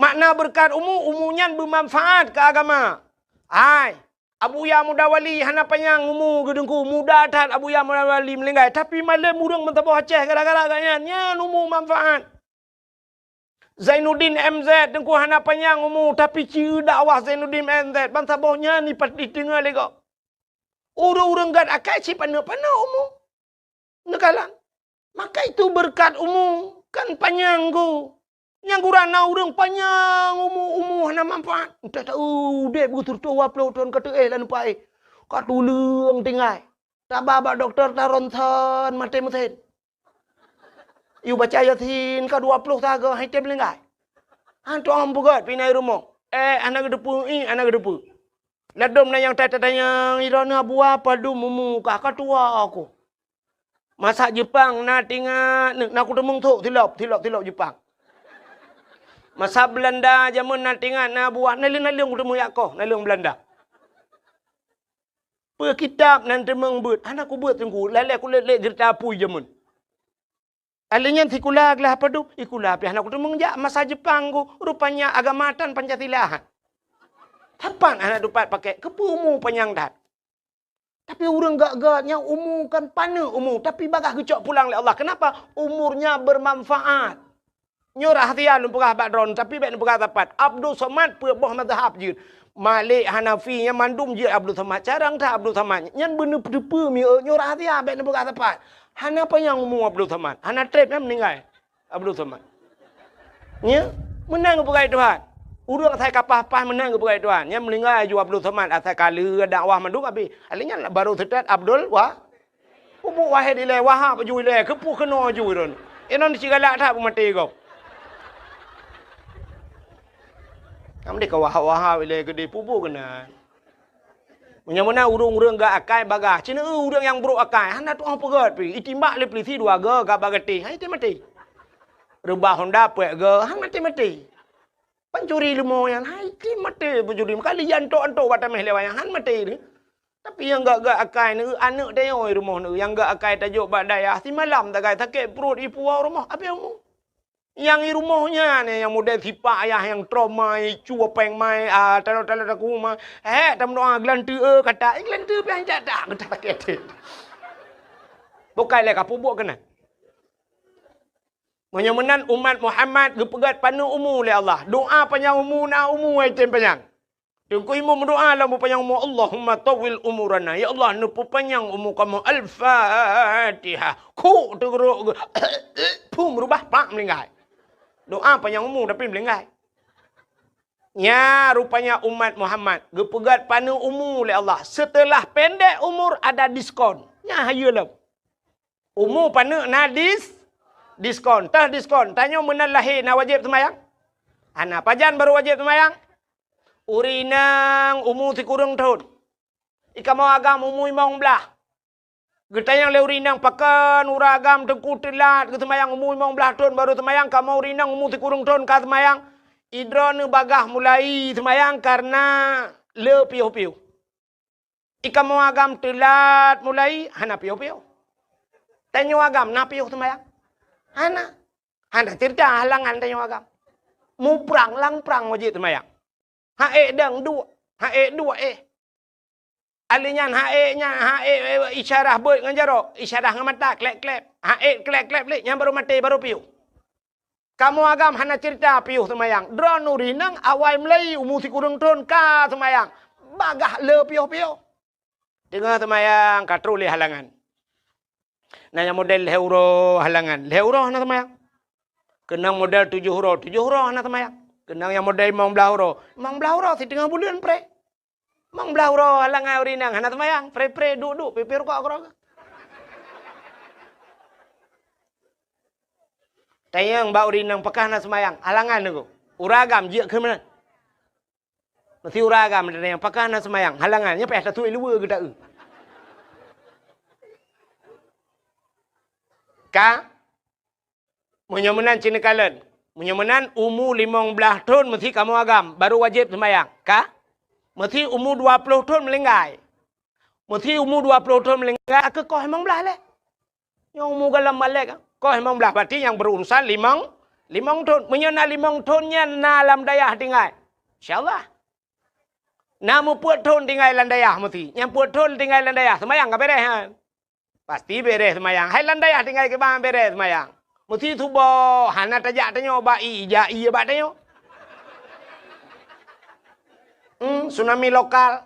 Makna beureukat umu, umu nyan beumanfaat keu agama. Hai, Abuya Muda Wali hana panyang umu geuh Teungku, muda that Abuya Muda Wali meulinggai, tapi malem ureuëng meusaboh Aceh gara-gara gobnyan, nyan umu manfaat. Zainuddin M Z Teungku hana panyang umu, tapi ci dakwah Zainuddin M Z, ban saboh nyan ipat diteungoh lé gob. Ureuëng-ureuëng gét akai cit paneuk-paneuk umu. Neukalon. Maka itu beureukat umu kan panyang ku. Nyang gura na ureuëng panyang umu, umu hana manfaat. Entah tahu udeb beutôi dua ploh thon ka teuéh lam paéh. Ka tuleueng tinggai. Taba bak dokto ta ronsen maté meusen. Yue baca Yasin ka dua ploh sagoe hai tem linggai. Hantom peugét pih na i rumoh. Eh, hana geuteupeue, ih, hana geuteupeue. Ladom na nyang ta-, tatanyong, "Droeneuh Abuya padum umu kah, ka tuha kah?" Masa Jepang na tingat, na kuteumeung thok silop, silop, silop Jepang. Masa Beulanda jameun na tingat na Abuya, naleueng-naleueng kuteumeung jak koh, naleueng Beulanda. Peue kitab nan teumeung beuet, hana kubeuet Teungku, lalée kulét-lét geurita apui jameun. Alèh nyan sikula glah padub, sikula pih hana kuteumeung jak masa Jepang ku, rupanya agama tan Pancasila. Sapat hana tupat pakai, keupeue umu panyang that. Tapi ureuëng gét-gét nyang umu kan paneuk umu, tapi bagaih geucok pulang lé Allah. Kenapa? Umurnya bermanfaat. Nyoe rahsia lôn peugah bak droeneuh, tapi bék neupeugah sapat. Abdul Somad peuet boh mazhab jeuet. Malik, Hanafi, nyan mandum jeuet Abdul Somad. Carông that Abdul Somad. Nyan beuneupeue-peue mieu, nyoe rahsia bék neupeugah sapat. Hana panyang umu Abdul Somad. Hana treb nyan meuninggai Abdul Somad. Nya, meunan geupeugah Tuhan. Ureuëng asai ka paih-paih meunan geupeugah Tuhan. Nyan meuninggai aju Abdul Somad asai ka lheueh dakwah mandum abéh. Alèh nyan baru seutôt Abdul Wa-, Peubuet Wahid ilèe, Wahab aju ilèe, keupeue keunoe aju droeneuh. Inong cit galak that beumaté gob. Kamoe deh ka Wahab-Wahab ilèe keudeh, peubuet keunan. Meunyoe meunan ureuëng-ureuëng gak akai bagah, cina ureuëng nyang brok akai, hana tuoh peugét pi, itimbak lé peulisi dua go gak bagatéh, hai maté. Reubah honda peuet go, han maté-maté. Pancuri leumo nyan, hai maté pancuri. Meuka liyan tok-tok bak tameh lewat nyan, han maté ni. Tapi nyang gak-gak akai ni, aneuk tayoe rumoh ni, nyang gak akai tajok bak dayah, simalam tagai sakét pruet ipuwoe rumoh, abéh umu. Nyang i rumoh nyan, nyang model sipak ayah nyang trauma, i cue péng mai, ah, talo-talo taku ma. Hek, tameudoa geulanteu, eh, kata, eh, geulanteu pian jak tak, kata sakét até. Bukai lé ka peubuet keunan. Meunyoe meunan umat Muhammad geupeugét paneuk umu lé Allah. Doa panyang umu na umu ai tem panyang. Teungku imum meudoa lam peupanyang umu, "Allahumma tawwil umurana." Ya Allah, neupeupanyang umu kamoe. Al-Fatihah. Kuk teugeurok geu-, phum rubah, pak meulinggai. Doa panyang umu tapi meulinggai. Nya rupanya umat Muhammad geupeugét paneuk umu lé Allah. Setelah pendek umur ada diskon. Nya hayeue lom. Umu paneuk na dis-, diskon. Teuh diskon. Tanyoe meunan lahé na wajéb seumayang? Hana. Pajan barô wajéb seumayang? Ureuëng inong umu sikureueng thon. I kamoe agam umu limong blaih. Geutanyong lé ureuëng inong pakon ureuëng agam teungku teulat geuseumayang umu limong blaih thon barô seumayang, kamoe ureuëng inong umu sikureueng thon ka seumayang. Idroeneuh bagah mulai seumayang kareuna le piôh-piôh. I kamoe agam teulat mulai, hana piôh-piôh. Tanyoe agam na piôh seumayang? Hana. Hana cerita halangan tanyoe agam. Muprang lam prang wajéb seumayang. Ha ék dang duek, ha ék duek éh. Ahli nyan ha ék nyan, ha ék, eh, isyarah beuet ngon jaroe, isyarah ngon mata, klep-klep. Ha ék klep-klep lé, nyan barô maté, barô piôh. Kamoe agam hana cerita piôh seumayang. Droeneuh ureuëng inong awai mulai umu sikureueng thon ka seumayang. Bagah le piôh-piôh. Teungoh seumayang ka troh lé halangan. Na nyang model lhée uroe halangan. Lhée uroe hana seumayang. Keunong model tujoh uroe, tujoh uroe hana seumayang. Keunong nyang model limong blaih uroe. Limong blaih uroe siteungoh buleuen pré. Limong blaih uroe halangan ureuëng inong hana seumayang. Pré-pré duek-duek pipi rukok keudroe. Tanyong bak ureuëng inong pakon hana seumayang, halangan nyoe. Ureuëng agam jeuet keu meunan. Meusti ureuëng agam tanyong pakon hana seumayang, halangan nyoe payah tatuek luweue geuta-eu. Ka? Meunyoe meunan cit neukalon. Meunyoe meunan umu limong blaih thon meusti kamoe agam, barô wajéb seumayang. Ka? Meusti umu dua ploh thon meulinggai. Meusti umu dua ploh thon meulinggai, ka koh limong blaih lé. Nyoe umu gohlom balek, koh limong blaih, berarti nyang berurusan limong, limong thon. Meunyoe na limong thon nyan na lam dayah tinggai. Insya Allah. Na meupeuet thon tinggai lam dayah meusti. Nyang peuet thon tinggai lam dayah, seumayang ka beres nyan. Pasti beres seumayang. Hai lam dayah tinggai kiban beres seumayang. Meusti suboh, hana tajak tanyoe bak i, ija i bak tanyoe. Hmm, tsunami lokal.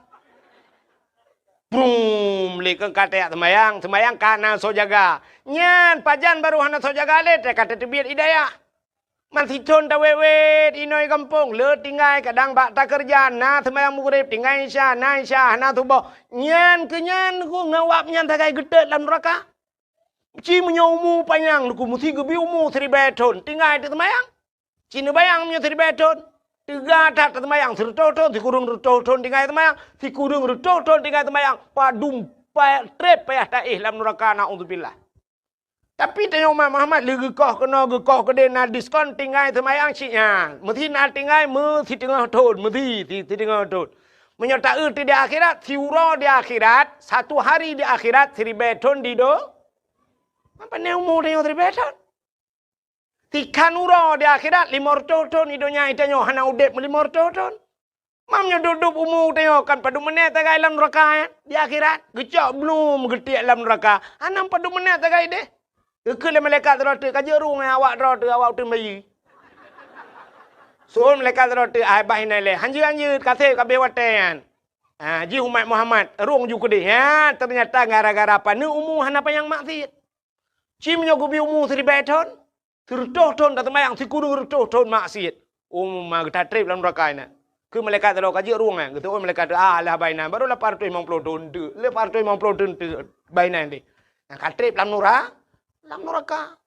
Brum, lé keu ka tajak seumayang, seumayang ka na soe jaga. Nyan pajan barô hana soe jaga lé, teuka tateubiet i dayah. Man sithon tawét-wét inoe gampông, le tinggai kadang bak takeureuja, na seumayang Maghrib, tinggai Isya, na Isya, hana suboh. Nyan keu nyan ku ngon wab nyan sagai geutot lam nuraka. Ci meunyoe umu panyang ku meusti geubi umu siribée thon, tinggai teuseumayang. Ci neubayang meunyoe siribée thon, teuga that teuseumayang, sireutôh thon, sikureueng reutôh thon tinggai seumayang, sikureueng reutôh thon tinggai seumayang, padum pa-, treb payah taéh lam nuraka, naudzubillah. Tapi tanyoe umat Muhammad lé geukoh keunoe geukoh keudeh na diskon tinggai seumayang cit nyan. Meusti na tinggai meusiteungoh thon, meusti si-, siteungoh thon. Meunyoe taeu di akhirat, siuroe di akhirat, satu hari di akhirat, siribée thon di do-, apa ni umu tanyoe siribée thon? Sikhan uroe di akhirat, limong reutôh thon di donya tanyoe hana udeb meulimong reutôh thon. Mam nyoe dub-dub umu tanyoe kan padum meuneuk tagai lam nuraka, eh? Di akhirat, geucok blum geutiek lam nuraka. Hana padum meuneuk tagai deh. Geukheun lé malaikat sidroe teuk, ka jeuet rhueng awak droe teuk, awak uteuen bayi. Seuôn malaikat sidroe teuk, ai bah inan lé. Hanjeuet-hanjeuet, ka sép ka abéh watée nyan. Ah, jih umat Muhammad, rhueng ju keudeh. Ha, teunyata gara-gara paneuk umu hana panyang maksiet. Ci meunyoe geubi umu siribée thon, sireutôh thon taseumayang, sikureueng reutôh thon maksiet. Umu ma geutatreb lam nuraka inan. Keu malaikat sidroe ka jeuet rhueng, eh, geuseuôn malaikat, ah, lah bak inan, barô lapan reutôh limong ploh thon teuk, lapan reutôh limong ploh thon teuk bak inan deh. Nah, ka treb lam nura-, lam nuraka.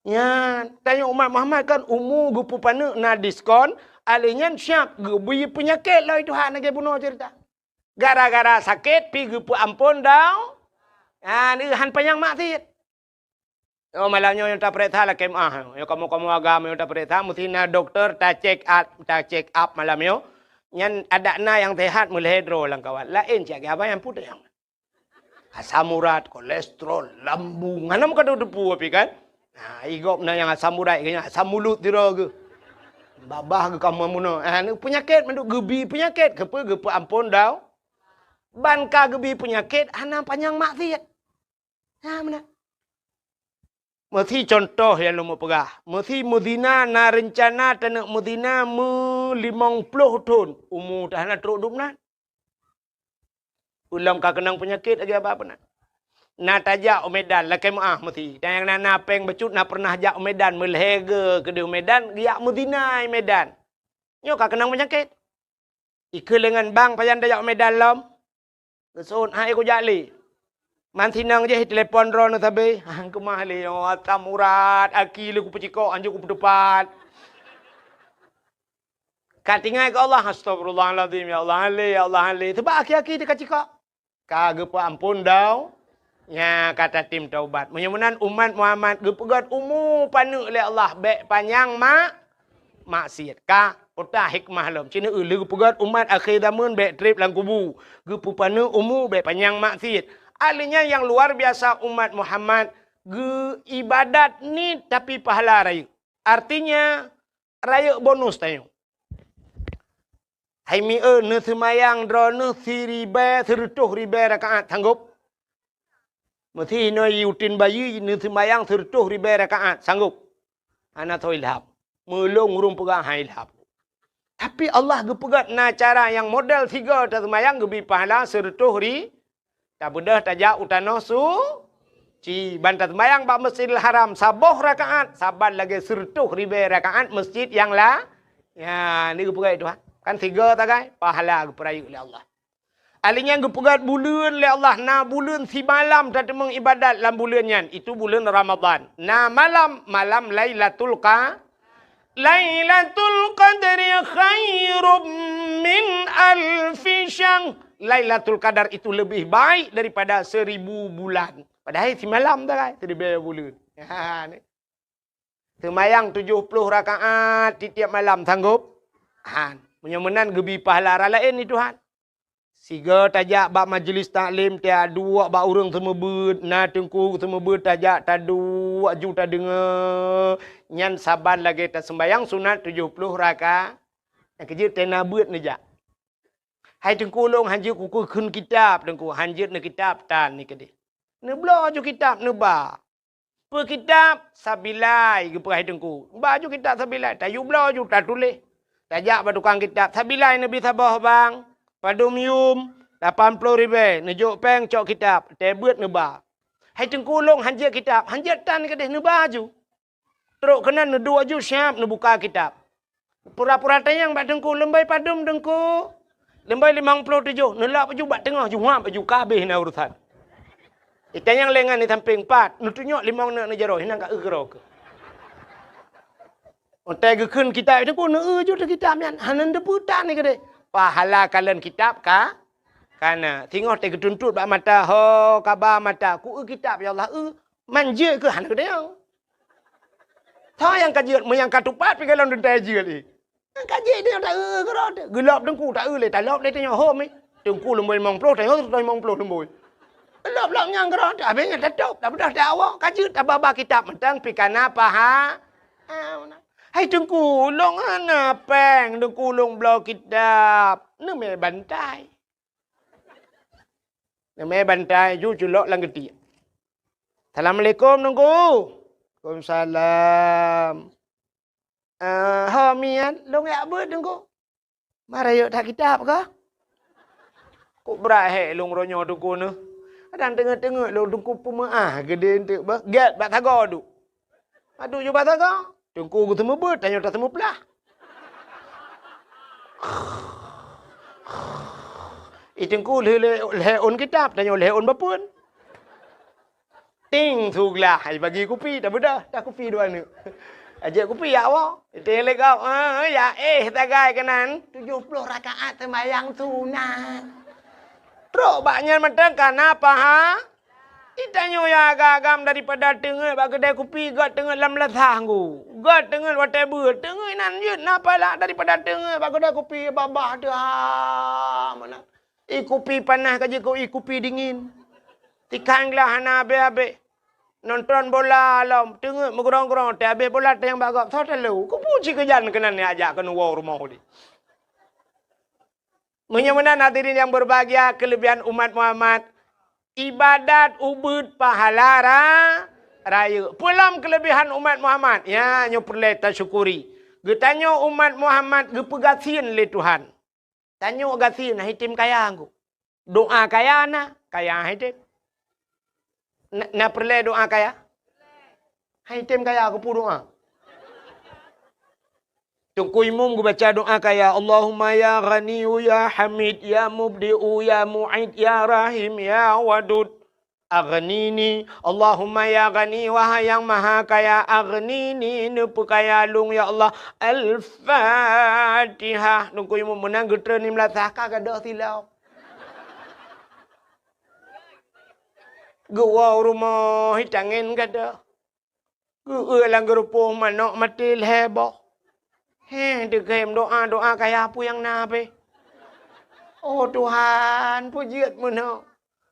Nyan, tanyoe umat Muhammad kan umu geupeupaneuk na diskon, alèh nyan siab geubri peunyakét lom Tuhan lagée bunoe cerita. Gara-gara sakét pih geupeuamphon dau-, ah, han panyang maksiet. Oh, malam nyoe nyang tapareksa lakée meu'ah. Nyoe kamoe-kamoe agam nyang tapareksa, meusti na dokto ta-check up, ta-check up malam nyoe. Nyan adak na nyang sehat meulhée droe lam kawan. Laén cit lagée abang nyang putéh. Asam urat, kolesterol, lambung. Hana meukadoe teupeu pih kan? Nah, i gob na nyang asam urat, nyang asam mulut sidroe geuh. Babah geuh ka meunoe. Ah, ni peunyakét mandum geubi peunyakét. Keupeue geupeuamphon dau-, ban ka geubi peunyakét hana panyang maksiet. Ha, meunan. Meusi contoh nyang lôn peugah. Meusi meuzina na reuncana taneuk meuzina meulimong ploh thon, umu teuh hana trok dum nan. Ulôn ka keunong peunyakét lagée abang peunan. Na tajak u Medan lakée meu'ah meusi. Dan nyang na, na péng bacut na peureunah jak u Medan, meulhée geuh keudeh u Medan, geujak meuzina i Medan. Nyoe ka keunong peunyakét. Ikeu leungan bang pajan tajak u Medan lom. Geuseuôt hai kujak lé. Man sinong jih telepon droeneuh sabe. Hang keumah lé, oh, asam urat, aki lé kupeucikok, anjok kupeuteupat. Ka tinggai keu Allah, "Astagfirullahalazim, ya Allah, han lé, ya Allah, han lé." Sabab aki-aki teuka cikok. Ka geupeuamphon dau-, nya ka tatem taubat. Meunyoe meunan umat Muhammad geupeugét umu paneuk lé Allah, bék panyang mak-, maksiet. Ka, peue hikmah lom. Cit na lheueh geupeugét umat akhé zaman bék treb lam kubu. Geupeupaneuk umu bék panyang maksiet. Ahli nyan nyang luar biasa umat Muhammad geu-, ibadat niet tapi pahala rayeuk. Artinya, rayeuk bonus tanyoe. Hai mieu, neuseumayang droeneuh siribée, sireutoh ribée rakaat, sanggob? Meusi hinoe uteuen bayeue neuseumayang sireutoh ribée rakaat, sanggob? Hana soe ilham. Meulôn ureuëng peugah han ilham. Tapi Allah geupeugét na cara nyang model sigoe taseumayang geubi pahala sireutoh ri-, Tabeudôh tajak u tanoh suci, ban taseumayang bak Masjidil Haram saboh rakaat, saban lagée sireutoh ribée rakaat masjid nyang la-, ya, ni geupeugah Tuhan. Kan sigoe sagai, pahala geupeurayeuk lé Allah. Ahli nyan geupeugét buleuen lé Allah, na buleuen simalam tateumeung ibadat lam buleuen nyan, itu buleuen Ramadhan. Na malam, malam Lailatul Qa-, Lailatul Qadri khairum min alfi syahr. Lailatul Qadar itu lebih baik daripada seribu bulan. Padahai simalam sagai, siribée buleuen. Ha, ni. Seumayang tujoh ploh rakaat tiep-tiep malam, sanggob? Han. Meunyoe meunan geubi pahala raya laén ni Tuhan. Sigoe tajak bak majlis taklim, taduek bak ureuëng seumeubeuet, na teungku seumeubeuet tajak, taduek aju tadeungoe, nyan saban lagée taseumayang sunat tujoh ploh raka-, nyang keujeuet tena beuet neujak. Hai teungku lôn, han jeuet kukheun kitab, teungku, han jeuet neukitab tan ni keudeh. Neubloe aju kitab, neuba. Peue kitab? Sabilai, geupeugah teungku. Ba aju kitab Sabilai, tayue bloe aju tatuléh. Tajak bak tukang kitab, "Sabilai neubi saboh bang, padum yum, lapan ploh ribée, neujok péng cok kitab, tée beuet neuba." Hai teungku lôn han jeuet kitab, han jeuet tan keudeh neuba aju. Trok keunan neuduek aju siab neubuka kitab. Pura-pura tanyong bak teungku, "Leumbôi padum teungku?" "Leumbôi limong ploh tujoh." Neulap aju bak teungoh, juhab aju, ka habéh na urusan. Itanyong lé ngon di sampéng, "Pat?" Neutunyok limong neuk neujaroe, hinan ka eu keudroe keuh. Watée geukheun kitab teungku, neueu aju teuh kitab nyan, hana neuteupeue tan ni keudeh. Pahala kalon kitab ka, kana. Singoh tée geutuntot bak mata, ho, kaba mata, ku eu kitab, ya Allah, eu. Man jeuet keuh hana geutanyong. Soe nyang ka jeuet, meunyo nyang ka tupat pih gohlom teuntée jeuet lé. Nyang ka jeuet nyoe taeu keudroe teuh. Geulop teungku taeu lé, talop lé tanyoe hom, eh. Teungku leumbôi limong ploh, tanyoe limong ploh leumbôi. Lop-lop nyang keudroe teuh, habéh nyan tatôb, tabeudôh tawoe, ka jeuet tababa kitab mantong pih kana paha-, ah, meunan. "Hai teungku, lôn hana péng, teungku lôn bloe kitab." Neumé bantai. Neumé bantai ju culok lam geutiek. "Assalamualaikum, Teungku." "Waalaikumsalam." "Eh, ho miet, lôn jak beuet, Teungku." "Ma rayeuk that kitab kah?" "Kok brat hék lôn uroe nyoe, Teungku, neuh? Kadang teungeut-teungeut lôn, Teungku, peumeu'ah geudeh eunteuk beuh. Gét bak sagoe duek." Adu ju bak sagoe. Teungku geuseumeubeuet, tanyoe taseumeuplah. I teungku lheueh, lheueh, lheueh ôn kitab, tanyoe lheueh ôn bapeuen. Ting, su glah, ai bagi kupi, tabeudôh, takupi dua neuk. Ajak kupi jak woe. Iteng lé gob, eh, ya éh sagai keunan. Tujoh ploh rakaat seumayang sunat. Trok bak nyan mantong ka na paha. Itanyoe nyang agam-agam daripada teungeut bak keudè kupi, göt teungeut lam lasah nggu. Göt teungeut watèe beuet, teungeut nan jeuet na pahala daripada teungeut bak keudè kupi babah teuh ha meunan. Ie kupi panas ka jeuet keu ie kupi dingin. Tikang glah hana abéh-abéh. Nonton bola lom, teungeut meugrong-grong, teuh abéh bola teuh nyang bak gob, soe talo. Kupu cit keujan keunan nyang ajak keuneuk woe rumoh udép. Meunyoe meunan hadirin yang berbahagia, kelebihan umat Muhammad, ibadat ubeuet pahala ra-, rayeuk. Peue lom kelebihan umat Muhammad? Ya, nyoe peureulèe tasyukuri. Geutanyoe umat Muhammad geupeugasien lé Tuhan. Tanyoe gasien, hana item kaya ngku. Doa kaya na, kaya hana item. Na, na peureulèe doa kaya? Hana item kaya, keupeue doa? Teungku Imum geubaca doa kaya, "Allahumma ya Ghaniyyu ya Hamid, ya Mubdi'u ya Mu'id, ya Rahim, ya Wadud." Aghnini, Allahumma ya Ghani, wahai Nyang Maha Kaya, aghnini, neupeukaya lôn, ya Allah. Al-Fatihah. Teungku Imum meunan geutreun lam lasah ka gadôh silop. Geuwoe u rumoh, itangen gadôh. Geueu lam geurupoh manok maté lhèe boh. Heh, teukhem doa-doa kaya peue nyang na pih. Oh Tuhan, peue jeuet meunoe.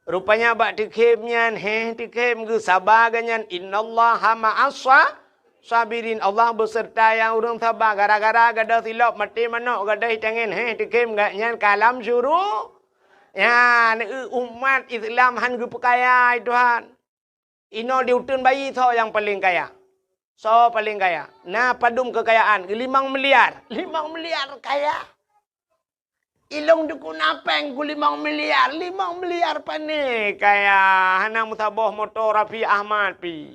Rupanya bak teukhem nyan, heh, teukhem geusaba geuh nyan, "Innallaha ma'as sa-, sabirin." Allah beuseurta nyang ureueng saba. Gara-gara gadôh silop maté manok gadôh itangen, heh, teukhem geuh nyan ka lam syuru-, nyan, eu, umat Islam han geupeukaya, hai Tuhan. Inoe di uteuen bayi soe nyang paleng kaya? Soe paleng kaya? Na padum keukayaan? Limong miliar. Limong miliar kaya. Ilôn dukun apeng ku limong miliar. Limong miliar pane kaya. Hana meusaboh moto Raffi Ahmad pi.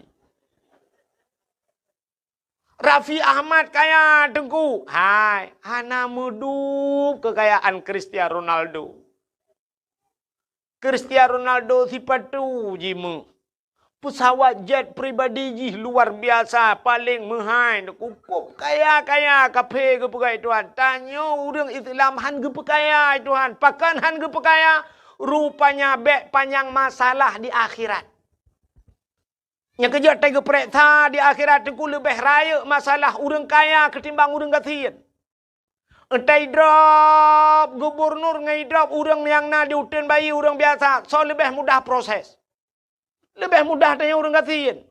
Raffi Ahmad kaya, Teungku. Hai, hana meudub keukayaan Cristiano Ronaldo. Cristiano Ronaldo sipatu jimeuh. Peusawat jet pribadi jih luar biasa, paleng meuhai, cukôp kaya-kaya, kaphé geupeugah Tuhan. Tanyoe ureueng Islam han geupeukaya Tuhan. Pakon han geupeukaya? Rupanya bèk panyang masalah di akhirat. Nyang keujeuet tageupeureksa di akhirat teungku leubeh rayeuk masalah ureueng kaya keutimbang ureueng gasien. Entai idrop gubernur ngon idrop ureueng nyang na di uteuen bayi ureueng biasa, soe leubeh mudah proses? Leubeh mudah tanyoe ureueng gasien.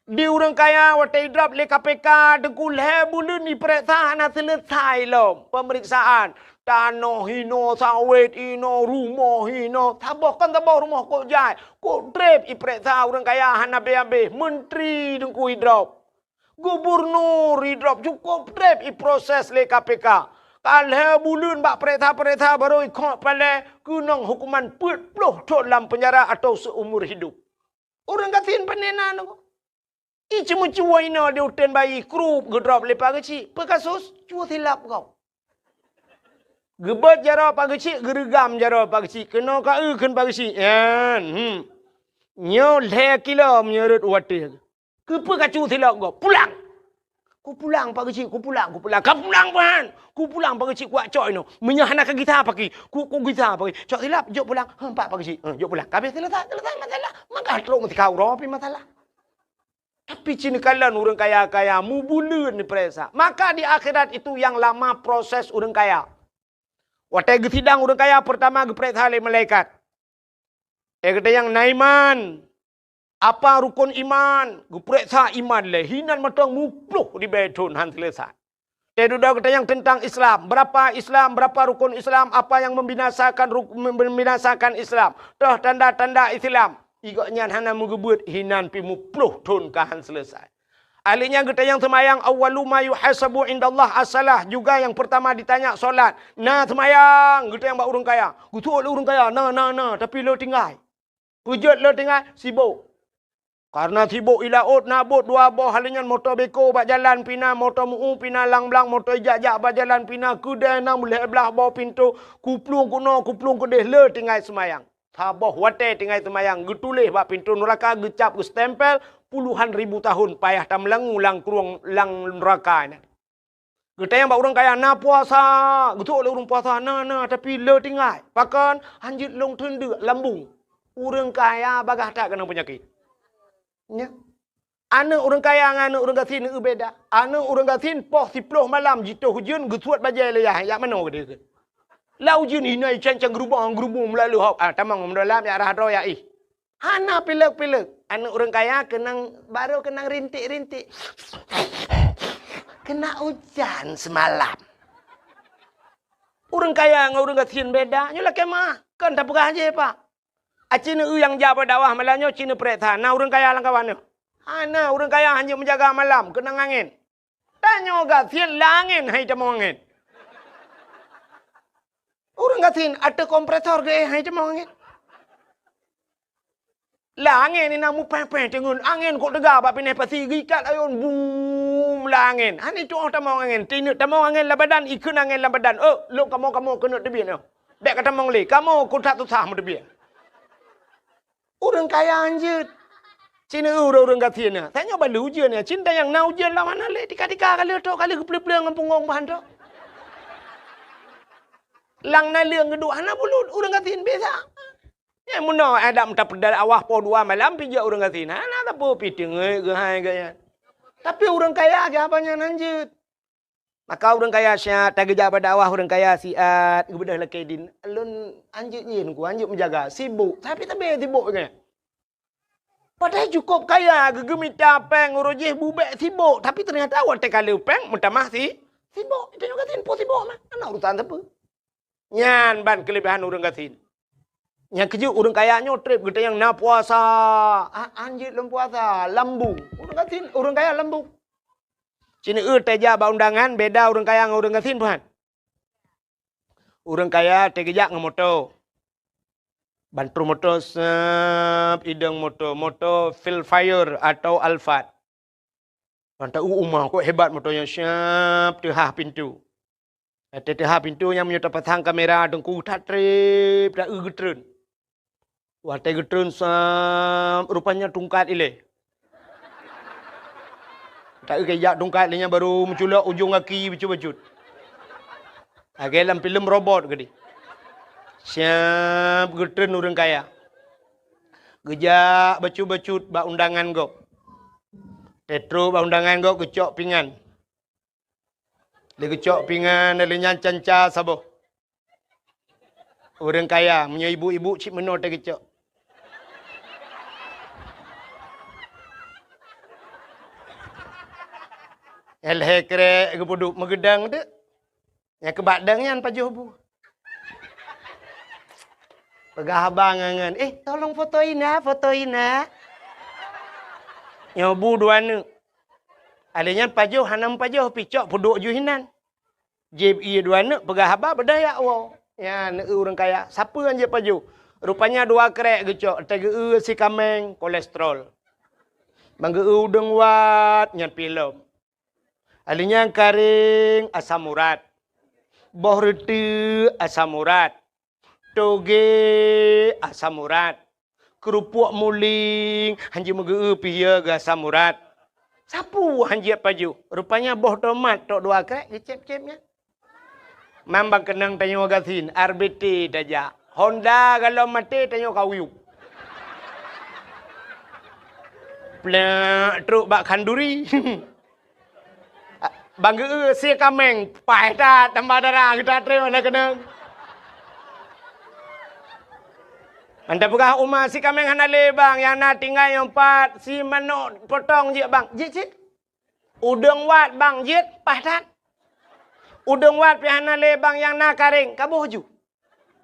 Di ureueng kaya watèe idrop lé K P K teungku lhèe buleuen ipeureksa hana seuleusoe lom peumeriksaan. Tanoh hinoe, sawét hinoe, rumoh hinoe. Saboh kon saboh rumoh kok jai. Kok trép ipeureksa ureueng kaya hana abéh-abéh. Menteri teungku idrop. Gubernur idrop cukôp trép iproses lé K P K. Ka lhèe buleuen bak peureksa-peureksa barô ikhok palèe keunong hukuman peuet ploh thon lam peunjara atau seumur hidup. Ureueng gasien pane na nyoe. Iceumeucue inoe di uteuen bayi krup geudrop lé Pak Geuchik. Peue kasus? Cue silop gob. Geubeuet jaroe Pak Geuchik, geureugam jaroe Pak Geuchik. Keunoe ka eu kheun Pak Geuchik. Nyan, hmm. Nyoe lhèe kilo meunyoe rhot u ateueh. Keupeue ka cue silop gob? Pulang! Kupulang, Pak Geuchik, kupulang, kupulang. Ka pulang, Pak Han! Kupulang, Pak Geuchik, kuwat cok inoe. Meunyoe hana ka gisa paki, ku, kugisa paki. Cok silop, jok pulang. Heuh, pat Pak Geuchik. Heuh, jok pulang. Ka abéh seuleusoe, seuleusoe masalah. Maka trok meutika uroe pih masalah. Tapi cit neukalon ureueng kaya-kaya, mubuleuen neupareksa. Maka di akhirat itu nyang lama proses ureueng kaya. Watèe geusidang ureueng kaya, peurtama geupeureksa lé malaikat. Watèe geutanyong na iman, apa rukon iman, geupeureksa iman lé, hinan mantong muploh ribèe thon han seuleusoe. Watèe dudoe geutanyong teuntang Islam, berapa Islam, berapa rukon Islam, apa yang membinasakan ruk-, membinasakan Islam, toh tanda-tanda Islam. Igok nyan hana meugeubeuet hinan pih muploh thon ka han seuleusoe. Ahli nyan geutanyong seumayang, awwalu ma yuhasabu indallah as-salah, juga nyang peurtama ditanya solat. Na seumayang, geutanyong bak ureueng kaya. Geuseuôt lé ureueng kaya, na, na, na, tapi le tinggai. Peue jeuet le tinggai, sibok. Kareuna sibok i laôt na bot dua boh, ahli nyan moto beko bak jalan pih na, moto meu pih na, lang blang moto ijak-jak bak jalan pih na, keudè na meulhèe blah boh pintoe, kuplueng keunoe, kuplueng keudeh, le tinggai seumayang. Saboh watèe tinggai seumayang, geutuléh bak pintoe nuraka, geucap, geustempel, puluhan ribu tahun payah tameulangue lam krueng lam nuraka nyan. Geutanyong bak ureuëng kaya, "Na puasa?" Geutôk lé ureuëng puasa, "Na, na, tapi le tinggai." Pakon? "Hanjeuet lôn teundeuk lambung." Ureuëng kaya bagaih that keunong peunyakét. Nya. Aneuëk ureuëng kaya ngon aneuëk ureuëng gasien eu beda. Aneuëk ureuëng gasien poh siplôh malam jitôh ujeuen geusuet bajée lé yah, jak manoe geude keu. Lam ujeuen inan cancang geurubong-geurubong meulalu hok. Ah, tamong meudôlam jak rhah droe jak ih. Hana pilek-pilek. Aneuëk ureuëng kaya keunong, barô keunong rintik-rintik. Kena ujan semalam. Ureuëng kaya ngon ureuëng gasien beda. Nyoe lakée meuah. Kon tapeugah jih, Pak. Aci neueu nyang jak bak dakwah malam nyoe ci neupeuriksa na ureuëng kaya lam kawan nyoe. Hana, ureuëng kaya hanjeuet meujaga malam keunong angén. Tanyoe gasien lam angén hai tamong angén. Ureuëng gasien ateueh kompresor geuéh hai tamong angén. Lam angén inan mupéh-péh teungeut angén kok teuga bak pinéh pasi geuikat ayôn bum lam angén. Hana itu'oh tamong angén. Tineuk tamong angén lam badan, ikheun angén lam badan. Oh, lôn kamoe-kamoe keuneuk teubiet nyoe. Bék ka tamong lé, kamoe keu that susah meuteubiet. Ureuëng kaya hanjeuet. Ci neueu ureuëng gasien nyan. Tanyoe ban lheueh ujeuen nyan. Ci neueu nyang na ujeuen lam hana lé. Tika-tika ka lheueh trok, ka lheueh geupleueng-pleueng ngon punggong bah trok. Lam naleueng geuduek hana bulut ureuëng gasien biasa. Nyang meunoe adak meuta peudal awah poh dua malam pih jak ureuëng gasien. Hana sapeue pih teungeut geuhai gaya. Tapi ureuëng kaya geuh haba nyan hanjeuet. Maka ureuëng kaya siat, tageujak bak dakwah ureuëng kaya siat, geubeudôh lakée dien. Lôn hanjeuet nyin ku, hanjeuet meujaga, sibok, tapi teubiet sibok nyan. Padahai cukôp kaya, geugeumita péng uroe jih bubek sibok, tapi teunyata watée ka lheueh péng meutamah si sibok. Tanyoe gasien po sibok mah, hana urusan sapeue. Nyan ban keuleubehan ureuëng gasien. Nyang keujeuet ureuëng kaya nyoe treb geutanyong na puasa. Ah, hanjeuet lom puasa, lambung. Ureuëng gasien, ureuëng kaya lambung. Ci neueu tajak bak undangan beda ureuëng kaya ngon ureuëng gasien, Tuhan. Ureuëng kaya tageujak ngon moto. Ban trok moto sep idong moto, moto Vellfire atau Alphard. Ban taeu uma kok hebat moto nyan siap teuhah pintu. Watée teuhah pintu nyan meunyoe tapasang kamera teungku that treb taeu geutreun. Watée geutreun sam rupanya tungkat ilée. Taeu kejak tungkat lé nyan baru meuculok ujong gaki bacut-bacut. Lagée lam filem robot geude. Siap geutreun ureuëng kaya. Geujak bacut-bacut bak undangan gob. Tetrok bak undangan gob geucok pingan. Lé geucok pingan lé nyan canca saboh. Ureuëng kaya meunyoe ibu-ibu cit meunoe teuh geucok. Lhée krek geupeuduek meugeudang teuk. Nyang keubak dang nyan pajoh bu. Peugah abang ngon, "Eh, tolong foto ina, foto ina." Nyoe bu dua neuk. Alé nyan pajoh hana meupajoh pih cok peuduek ju hinan. Jieb ié dua neuk peugah haba beudaya woe. Nyan ureuëng kaya, sapeue nyang jieb pajoh? Rupanya dua krek geucok, teugeue si kaméng kolesterol. Ban geue udeueng wat nyan pih lom. Alé nyan karéng asam urat. Boh reuteuek asam urat. Toge asam urat. Keurupuk muling hanjeuet meugeue pih ya geuasam urat. Sapeue hanjeuet pajoh? Rupanya boh tomat tok dua krek geucép-cép nyan. Mambang keunong tanyoe gasien, R B T tajak. Honda galom maté tanyoe kawiyup. Plek trok bak khanduri. Ban geue si kaméng, paih that tambah dara geuta treun na keunong. Anda peugah uma si kaméng hana lé bang, nyang na tinggai nyoe pat si manok potong jeuet bang, jeuet cit. Udeueng wat bang jeuet, paih that. Udeueng wat pih hana lé bang, nyang na karéng, kaboh ju.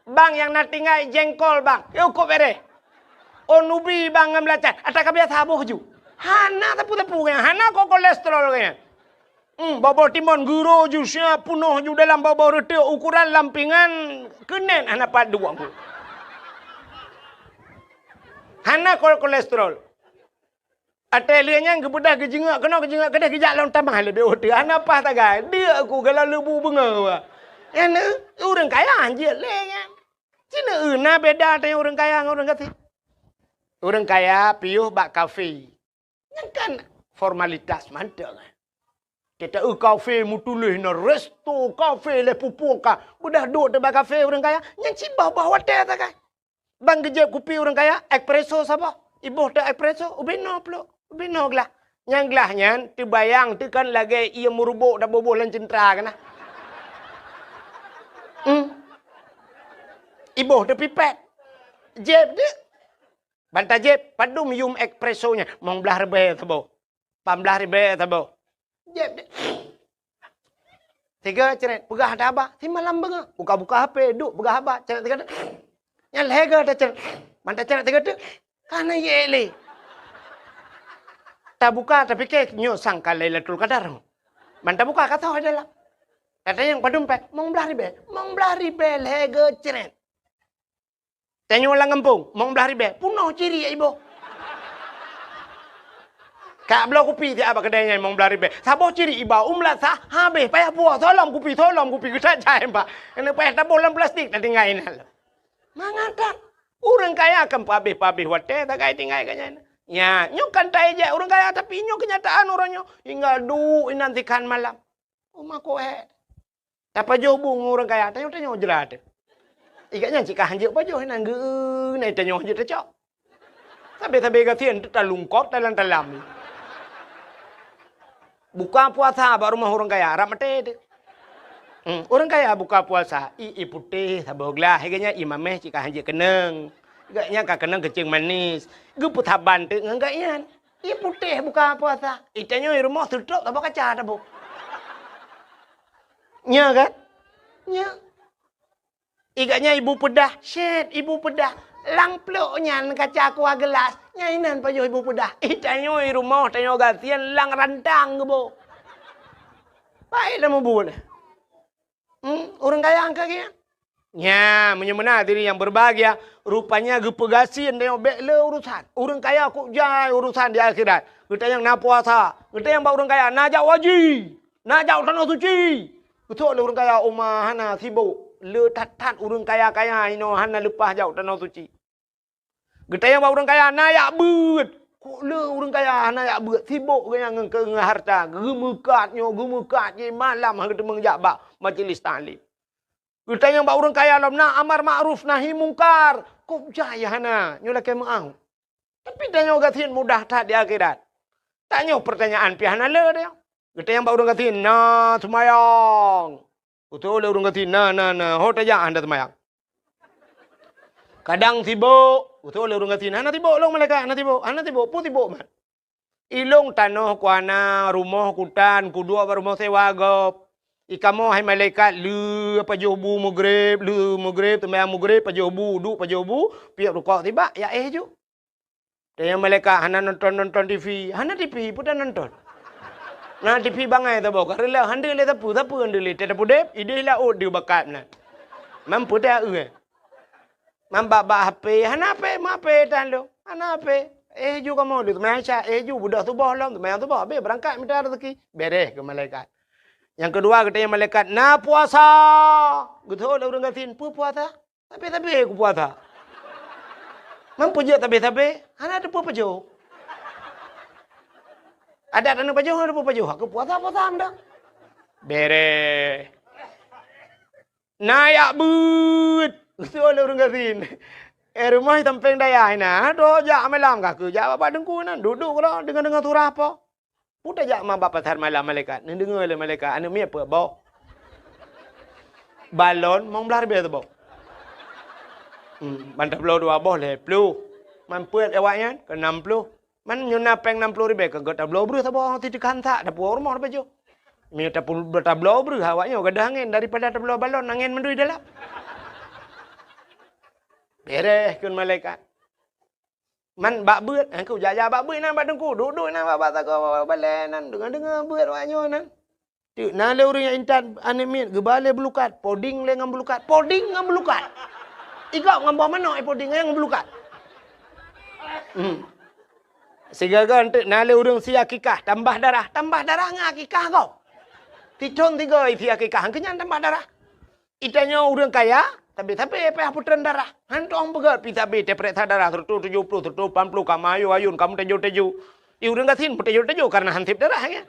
Bang nyang na tinggai jengkol bang, yôh kok bereh. Oh nubi bang ngon beulacan, ata ka biasa boh ju. Hana teupeu-teupeu nyan, hana kok kolesterol nyan. Hmm, boh-boh timon geuro ju siap punoh ju dalam boh-boh reuteuek ukuran lampingan keunen hana pat duek. Hana kok kolesterol. Até lheueh nyan geubeudôh geujeungok keunoe geujeungok keudeh geujak lom tamah leubeh ueh teuh hana paih tagai. Deuk ku galak leubu beungoh. Nyan ureueng kaya hanjeuet lé nyan. Ci neueu na beda teuh ureueng kaya ngon ureueng gasien. Ureueng kaya piôh bak kafe. Nyan kan formalitas mantong. Teuta eu kafe meutuléh na resto kafe lé pupuk ka. Beudah duek teuba kafe ureuëng kaya, nyan cit bah-bah watée sagai. Ban geujép kupi ureuëng kaya, espresso saboh. Iboh teuh espresso, ubé noe pluek, ubé noe glah. Nyang glah nyan teubayang teuh kan lagée ié meurubok taboh-boh lam ceuntra keunan. Hmm. Iboh teuh pipet. Jép deuh. Ban tajép, padum yum espresso nyan, mong blaih ribée saboh. Pamblah ribée saboh. Jép deh. Tiga ceret, peugah haba. Simalam beungoh. Buka-buka H P, duek peugah haba. Ceret tiga deh. Nyan lhée goe taceret. Ban taceret tiga deh. Kana yé lé. Tabuka, tapike, nyoe sangka Lailatul Qadar. Ban tabuka, ka toh dalam. Tatanyong padum pèh, mong blaih ribée. Mong blaih ribée lhée goe ceret. Tanyoe lam gampông, mong blaih ribée, peunoh ciri iboh. Ka bloe kupi siat bak keudè nyan mong blaih ribée. Saboh ciri iba u meulasah, habéh payah puwoe, soe lom kupi, soe lom kupi, geutat jai bak. Keuneuk payah taboh lam plastik, tatinggai inan lom. Mangat that. Ureuëng kaya kan peuhabéh-peuhabéh watée, tagai tinggai keu nyan. Nya, nyoe kan taéjek ureuëng kaya, tapi nyoe keunyataan uroe nyoe. Hingga duek inan sikhan malam. Uma koe. Tapajoh bu ngon ureuëng kaya, tanyoe-tanyoe jrat. Ikat nyan cit ka hanjeuet pajoh inan geu na tanyoe hanjeuet tacok. Sabe-sabe gasien teutalungkot talam-talam. Buka puasa bak rumoh ureuëng kaya, rab maté teuh. Hmm, ureuëng kaya buka puasa, i, i putéh saboh glah, ikat nyan i mameh cit ka hanjeuet keunong. Ikat nyan ka keunong keuceung manis. Geupeusaban teuh ngon gak nyan. Ie putéh buka puasa. Itanyoe i rumoh seutôt saboh kaca taboh. Nya kan? Nya. Ikat nyan ibu peudah, syét ibu peudah. Lam plôk nyan kaca kuah geulas, nyan inan pajoh ibu peudah. Itanyoe i rumoh tanyoe gasien lam rantang geuboh. Baik dah mubuet. Hmm, ureuëng kaya angka geuh. Nya, meunyoe meunan hadirin yang berbahagia, rupanya geupeugasien tanyoe bék le urusan. Ureuëng kaya kok jai urusan di akhirat. Geutanyong na puasa, geutanyong bak ureuëng kaya na jak haji, na jak tanoh suci. Geutôk lé ureuëng kaya uma hana sibok, le that-that ureuëng kaya-kaya inoe hana leupah jak tanoh suci. Geutanyong bak ureuëng kaya na jak beuet. Kok le ureuëng kaya hana jak beuet, sibok geuh nyan ngon, ngon harta, geumeukat nyoe, geumeukat jih malam han geuteumeung jak bak majlis taklim. Geutanyong bak ureuëng kaya lom na amar makruf nahi mungkar, kok jai hana, nyoe lakée meu'ah. Tapi tanyoe gasien mudah that di akhirat. Tanyoe peurtanyaan pih hana le tanyoe. Geutanyong bak ureuëng gasien na seumayang. Geutôk lé ureuëng gasien na, na, na, ho tajak hana seumayang. Kadang sibok, geutôk lé ureuëng gasien, hana sibok lôn malaikat, hana sibok, hana sibok, peue sibok mat. Ilôn tanoh kuana, rumoh kutan, kuduek bak rumoh sewa gob. Ikamoe hai malaikat, le pajoh bu mugreb, le mugreb, seumayang mugreb, pajoh bu, duek pajoh bu, piep rukok sibak, ya éh ju. Tanyong malaikat hana nonton-nonton T V. Hana T V, peue ta nonton? Na T V bangai saboh, ka reuloh, han deuh lé sapeue, sapeue han deuh lé. Teuh tapudeb, idéh laôt deuh bakat nan. Mam peue ta eu, eh? Mam bak-bak H P, hana H P, ma H P tan lôn. Hana H P. Eh, ju kamoe lôn, seumayang Isya, eh, ju beudôh suboh lom, seumayang suboh, habéh beurangkat mita raseuki. Beres keu malaikat. Nyang keudua, geutanyong malaikat, na puasa. Geutôk lé ureuëng gasien, peue puasa? Sabe-sabe kupuasa. Meunyoe peujeuet sabe-sabe, hana teupeu pajoh. Adat aneuk pajoh hana teupeu pajoh, aku puasa-puasa meunan. Beres. Na jak beuet, geuseuôt lé ureuëng gasien. Eh, rumoh di sampéng dayah inan, droe jak malam ka keu jak bak teungku nan, duek-duek keudroe deungoe-deungoe surah po. Peue tajak ma bak pasar malam malaikat? Neudeungoe lé malaikat, aneuk miet peuet boh. Balon mong blaih ribée saboh. Hmm, ban tabloe dua boh lhée ploh. Man peuet awaknyan keu nam ploh. Man nyoe na péng nam ploh ribée ka gét tabloe breueh saboh, teuka han sak, tapuwoe u rumoh tapajoh. Meunyoe tapu-, tabloe breueh awaknyoe gadôh angén daripada tabloe balon angén mandum dalam. Beres kheun malaikat. Man bak beuet, eh, ku jak-jak bak beuet nan bak teungku, duek-duek nan bak, bak sagoe balée nan, deungoe-deungoe beuet awaknyoe nan. Teuk na lé ureuëng nyang intat aneuk miet geuba lé beulukat, poding lé ngon beulukat, poding ngon beulukat. Igop ngon boh manok, eh, poding ngon beulukat. Hmm. Sigaga teuk na lé ureuëng sie akikah, tambah darah, tambah darah ngon akikah gob. Sithon sigoe sie akikah, keu nyan tambah darah. Itanyoe ureuëng kaya, tapi sabe payah putreun darah. Hantom peugét pi sabe teupeuriksa darah seratus tujuh puluh, seratus lapan puluh, ka meuayun-ayun, ka meuteujô-teujô. Di ureuëng gasien meuteujô-teujô kareuna han sép darah, ya.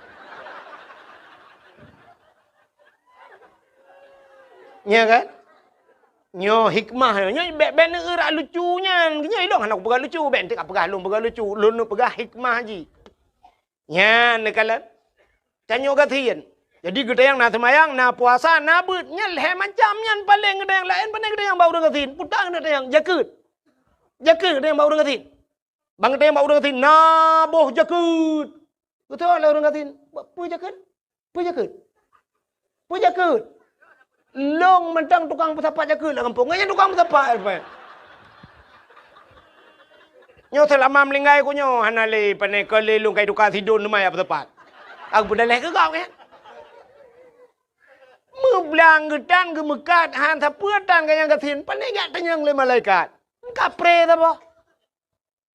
Nya kan? Nyoe hikmah nyoe. Nyoe bèk, bèk neueurak lucu nyan. Nyoe ilong hana kupeugah lucu, bèk enteuk kapeugah lôn peugah lucu. Lôn neupeugah hikmah jih. Nyan neukalon. Tanyoe gasien. Jadi geutanyong na seumayang, na puasa, na beuet. Nyan lhèe macam nyan paleng geutanyong. Laén pane geutanyong bak ureueng gasien. Peue tan geutanyong, jakeuet. Jakeuet geutanyong bak ureueng gasien. Ban geutanyong bak ureueng gasien, na boh jakeuet. Geutanyong lé ureueng gasien, "Peue jakeuet? Peue jakeuet? Peue jakeuet?" Lôn mantong tukang peusapat jakeuet lam gampông. Nyan tukang peusapat, Pak. Nyoe seulama meuninggai ku nyoe hana lé pane keu lé lôn kai tuka sidon teuma jak peusapat. Aku peudaléh keu gob nyan. Meublang geutan geumeukat han sapeue tan ganyang gasien, pane jak tanyong lé malaikat. Kapreh saboh.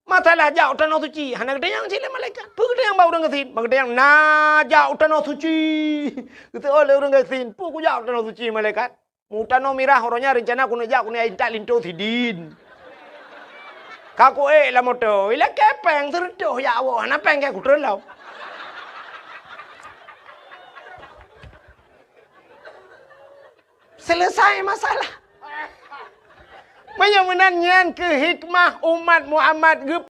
Masalah jak u tanoh suci, hana geutanyong cit lé malaikat. Peue geutanyong bak ureueng gasien? Ban geutanyong na jak u tanoh suci. Geutanyong lé ureueng gasien, "Peue kujak u tanoh suci, malaikat?" "Mu tanoh mirah, uroe nyan reuncana keuneuk jak keuneuk intat linto sidin. Ka kuék lam moto, ilakèe péng seureutôh jak woe, hana péng keu kutreun lom." Selesai masalah. Meunyoe meunan nyan keuh hikmah umat Muhammad geup-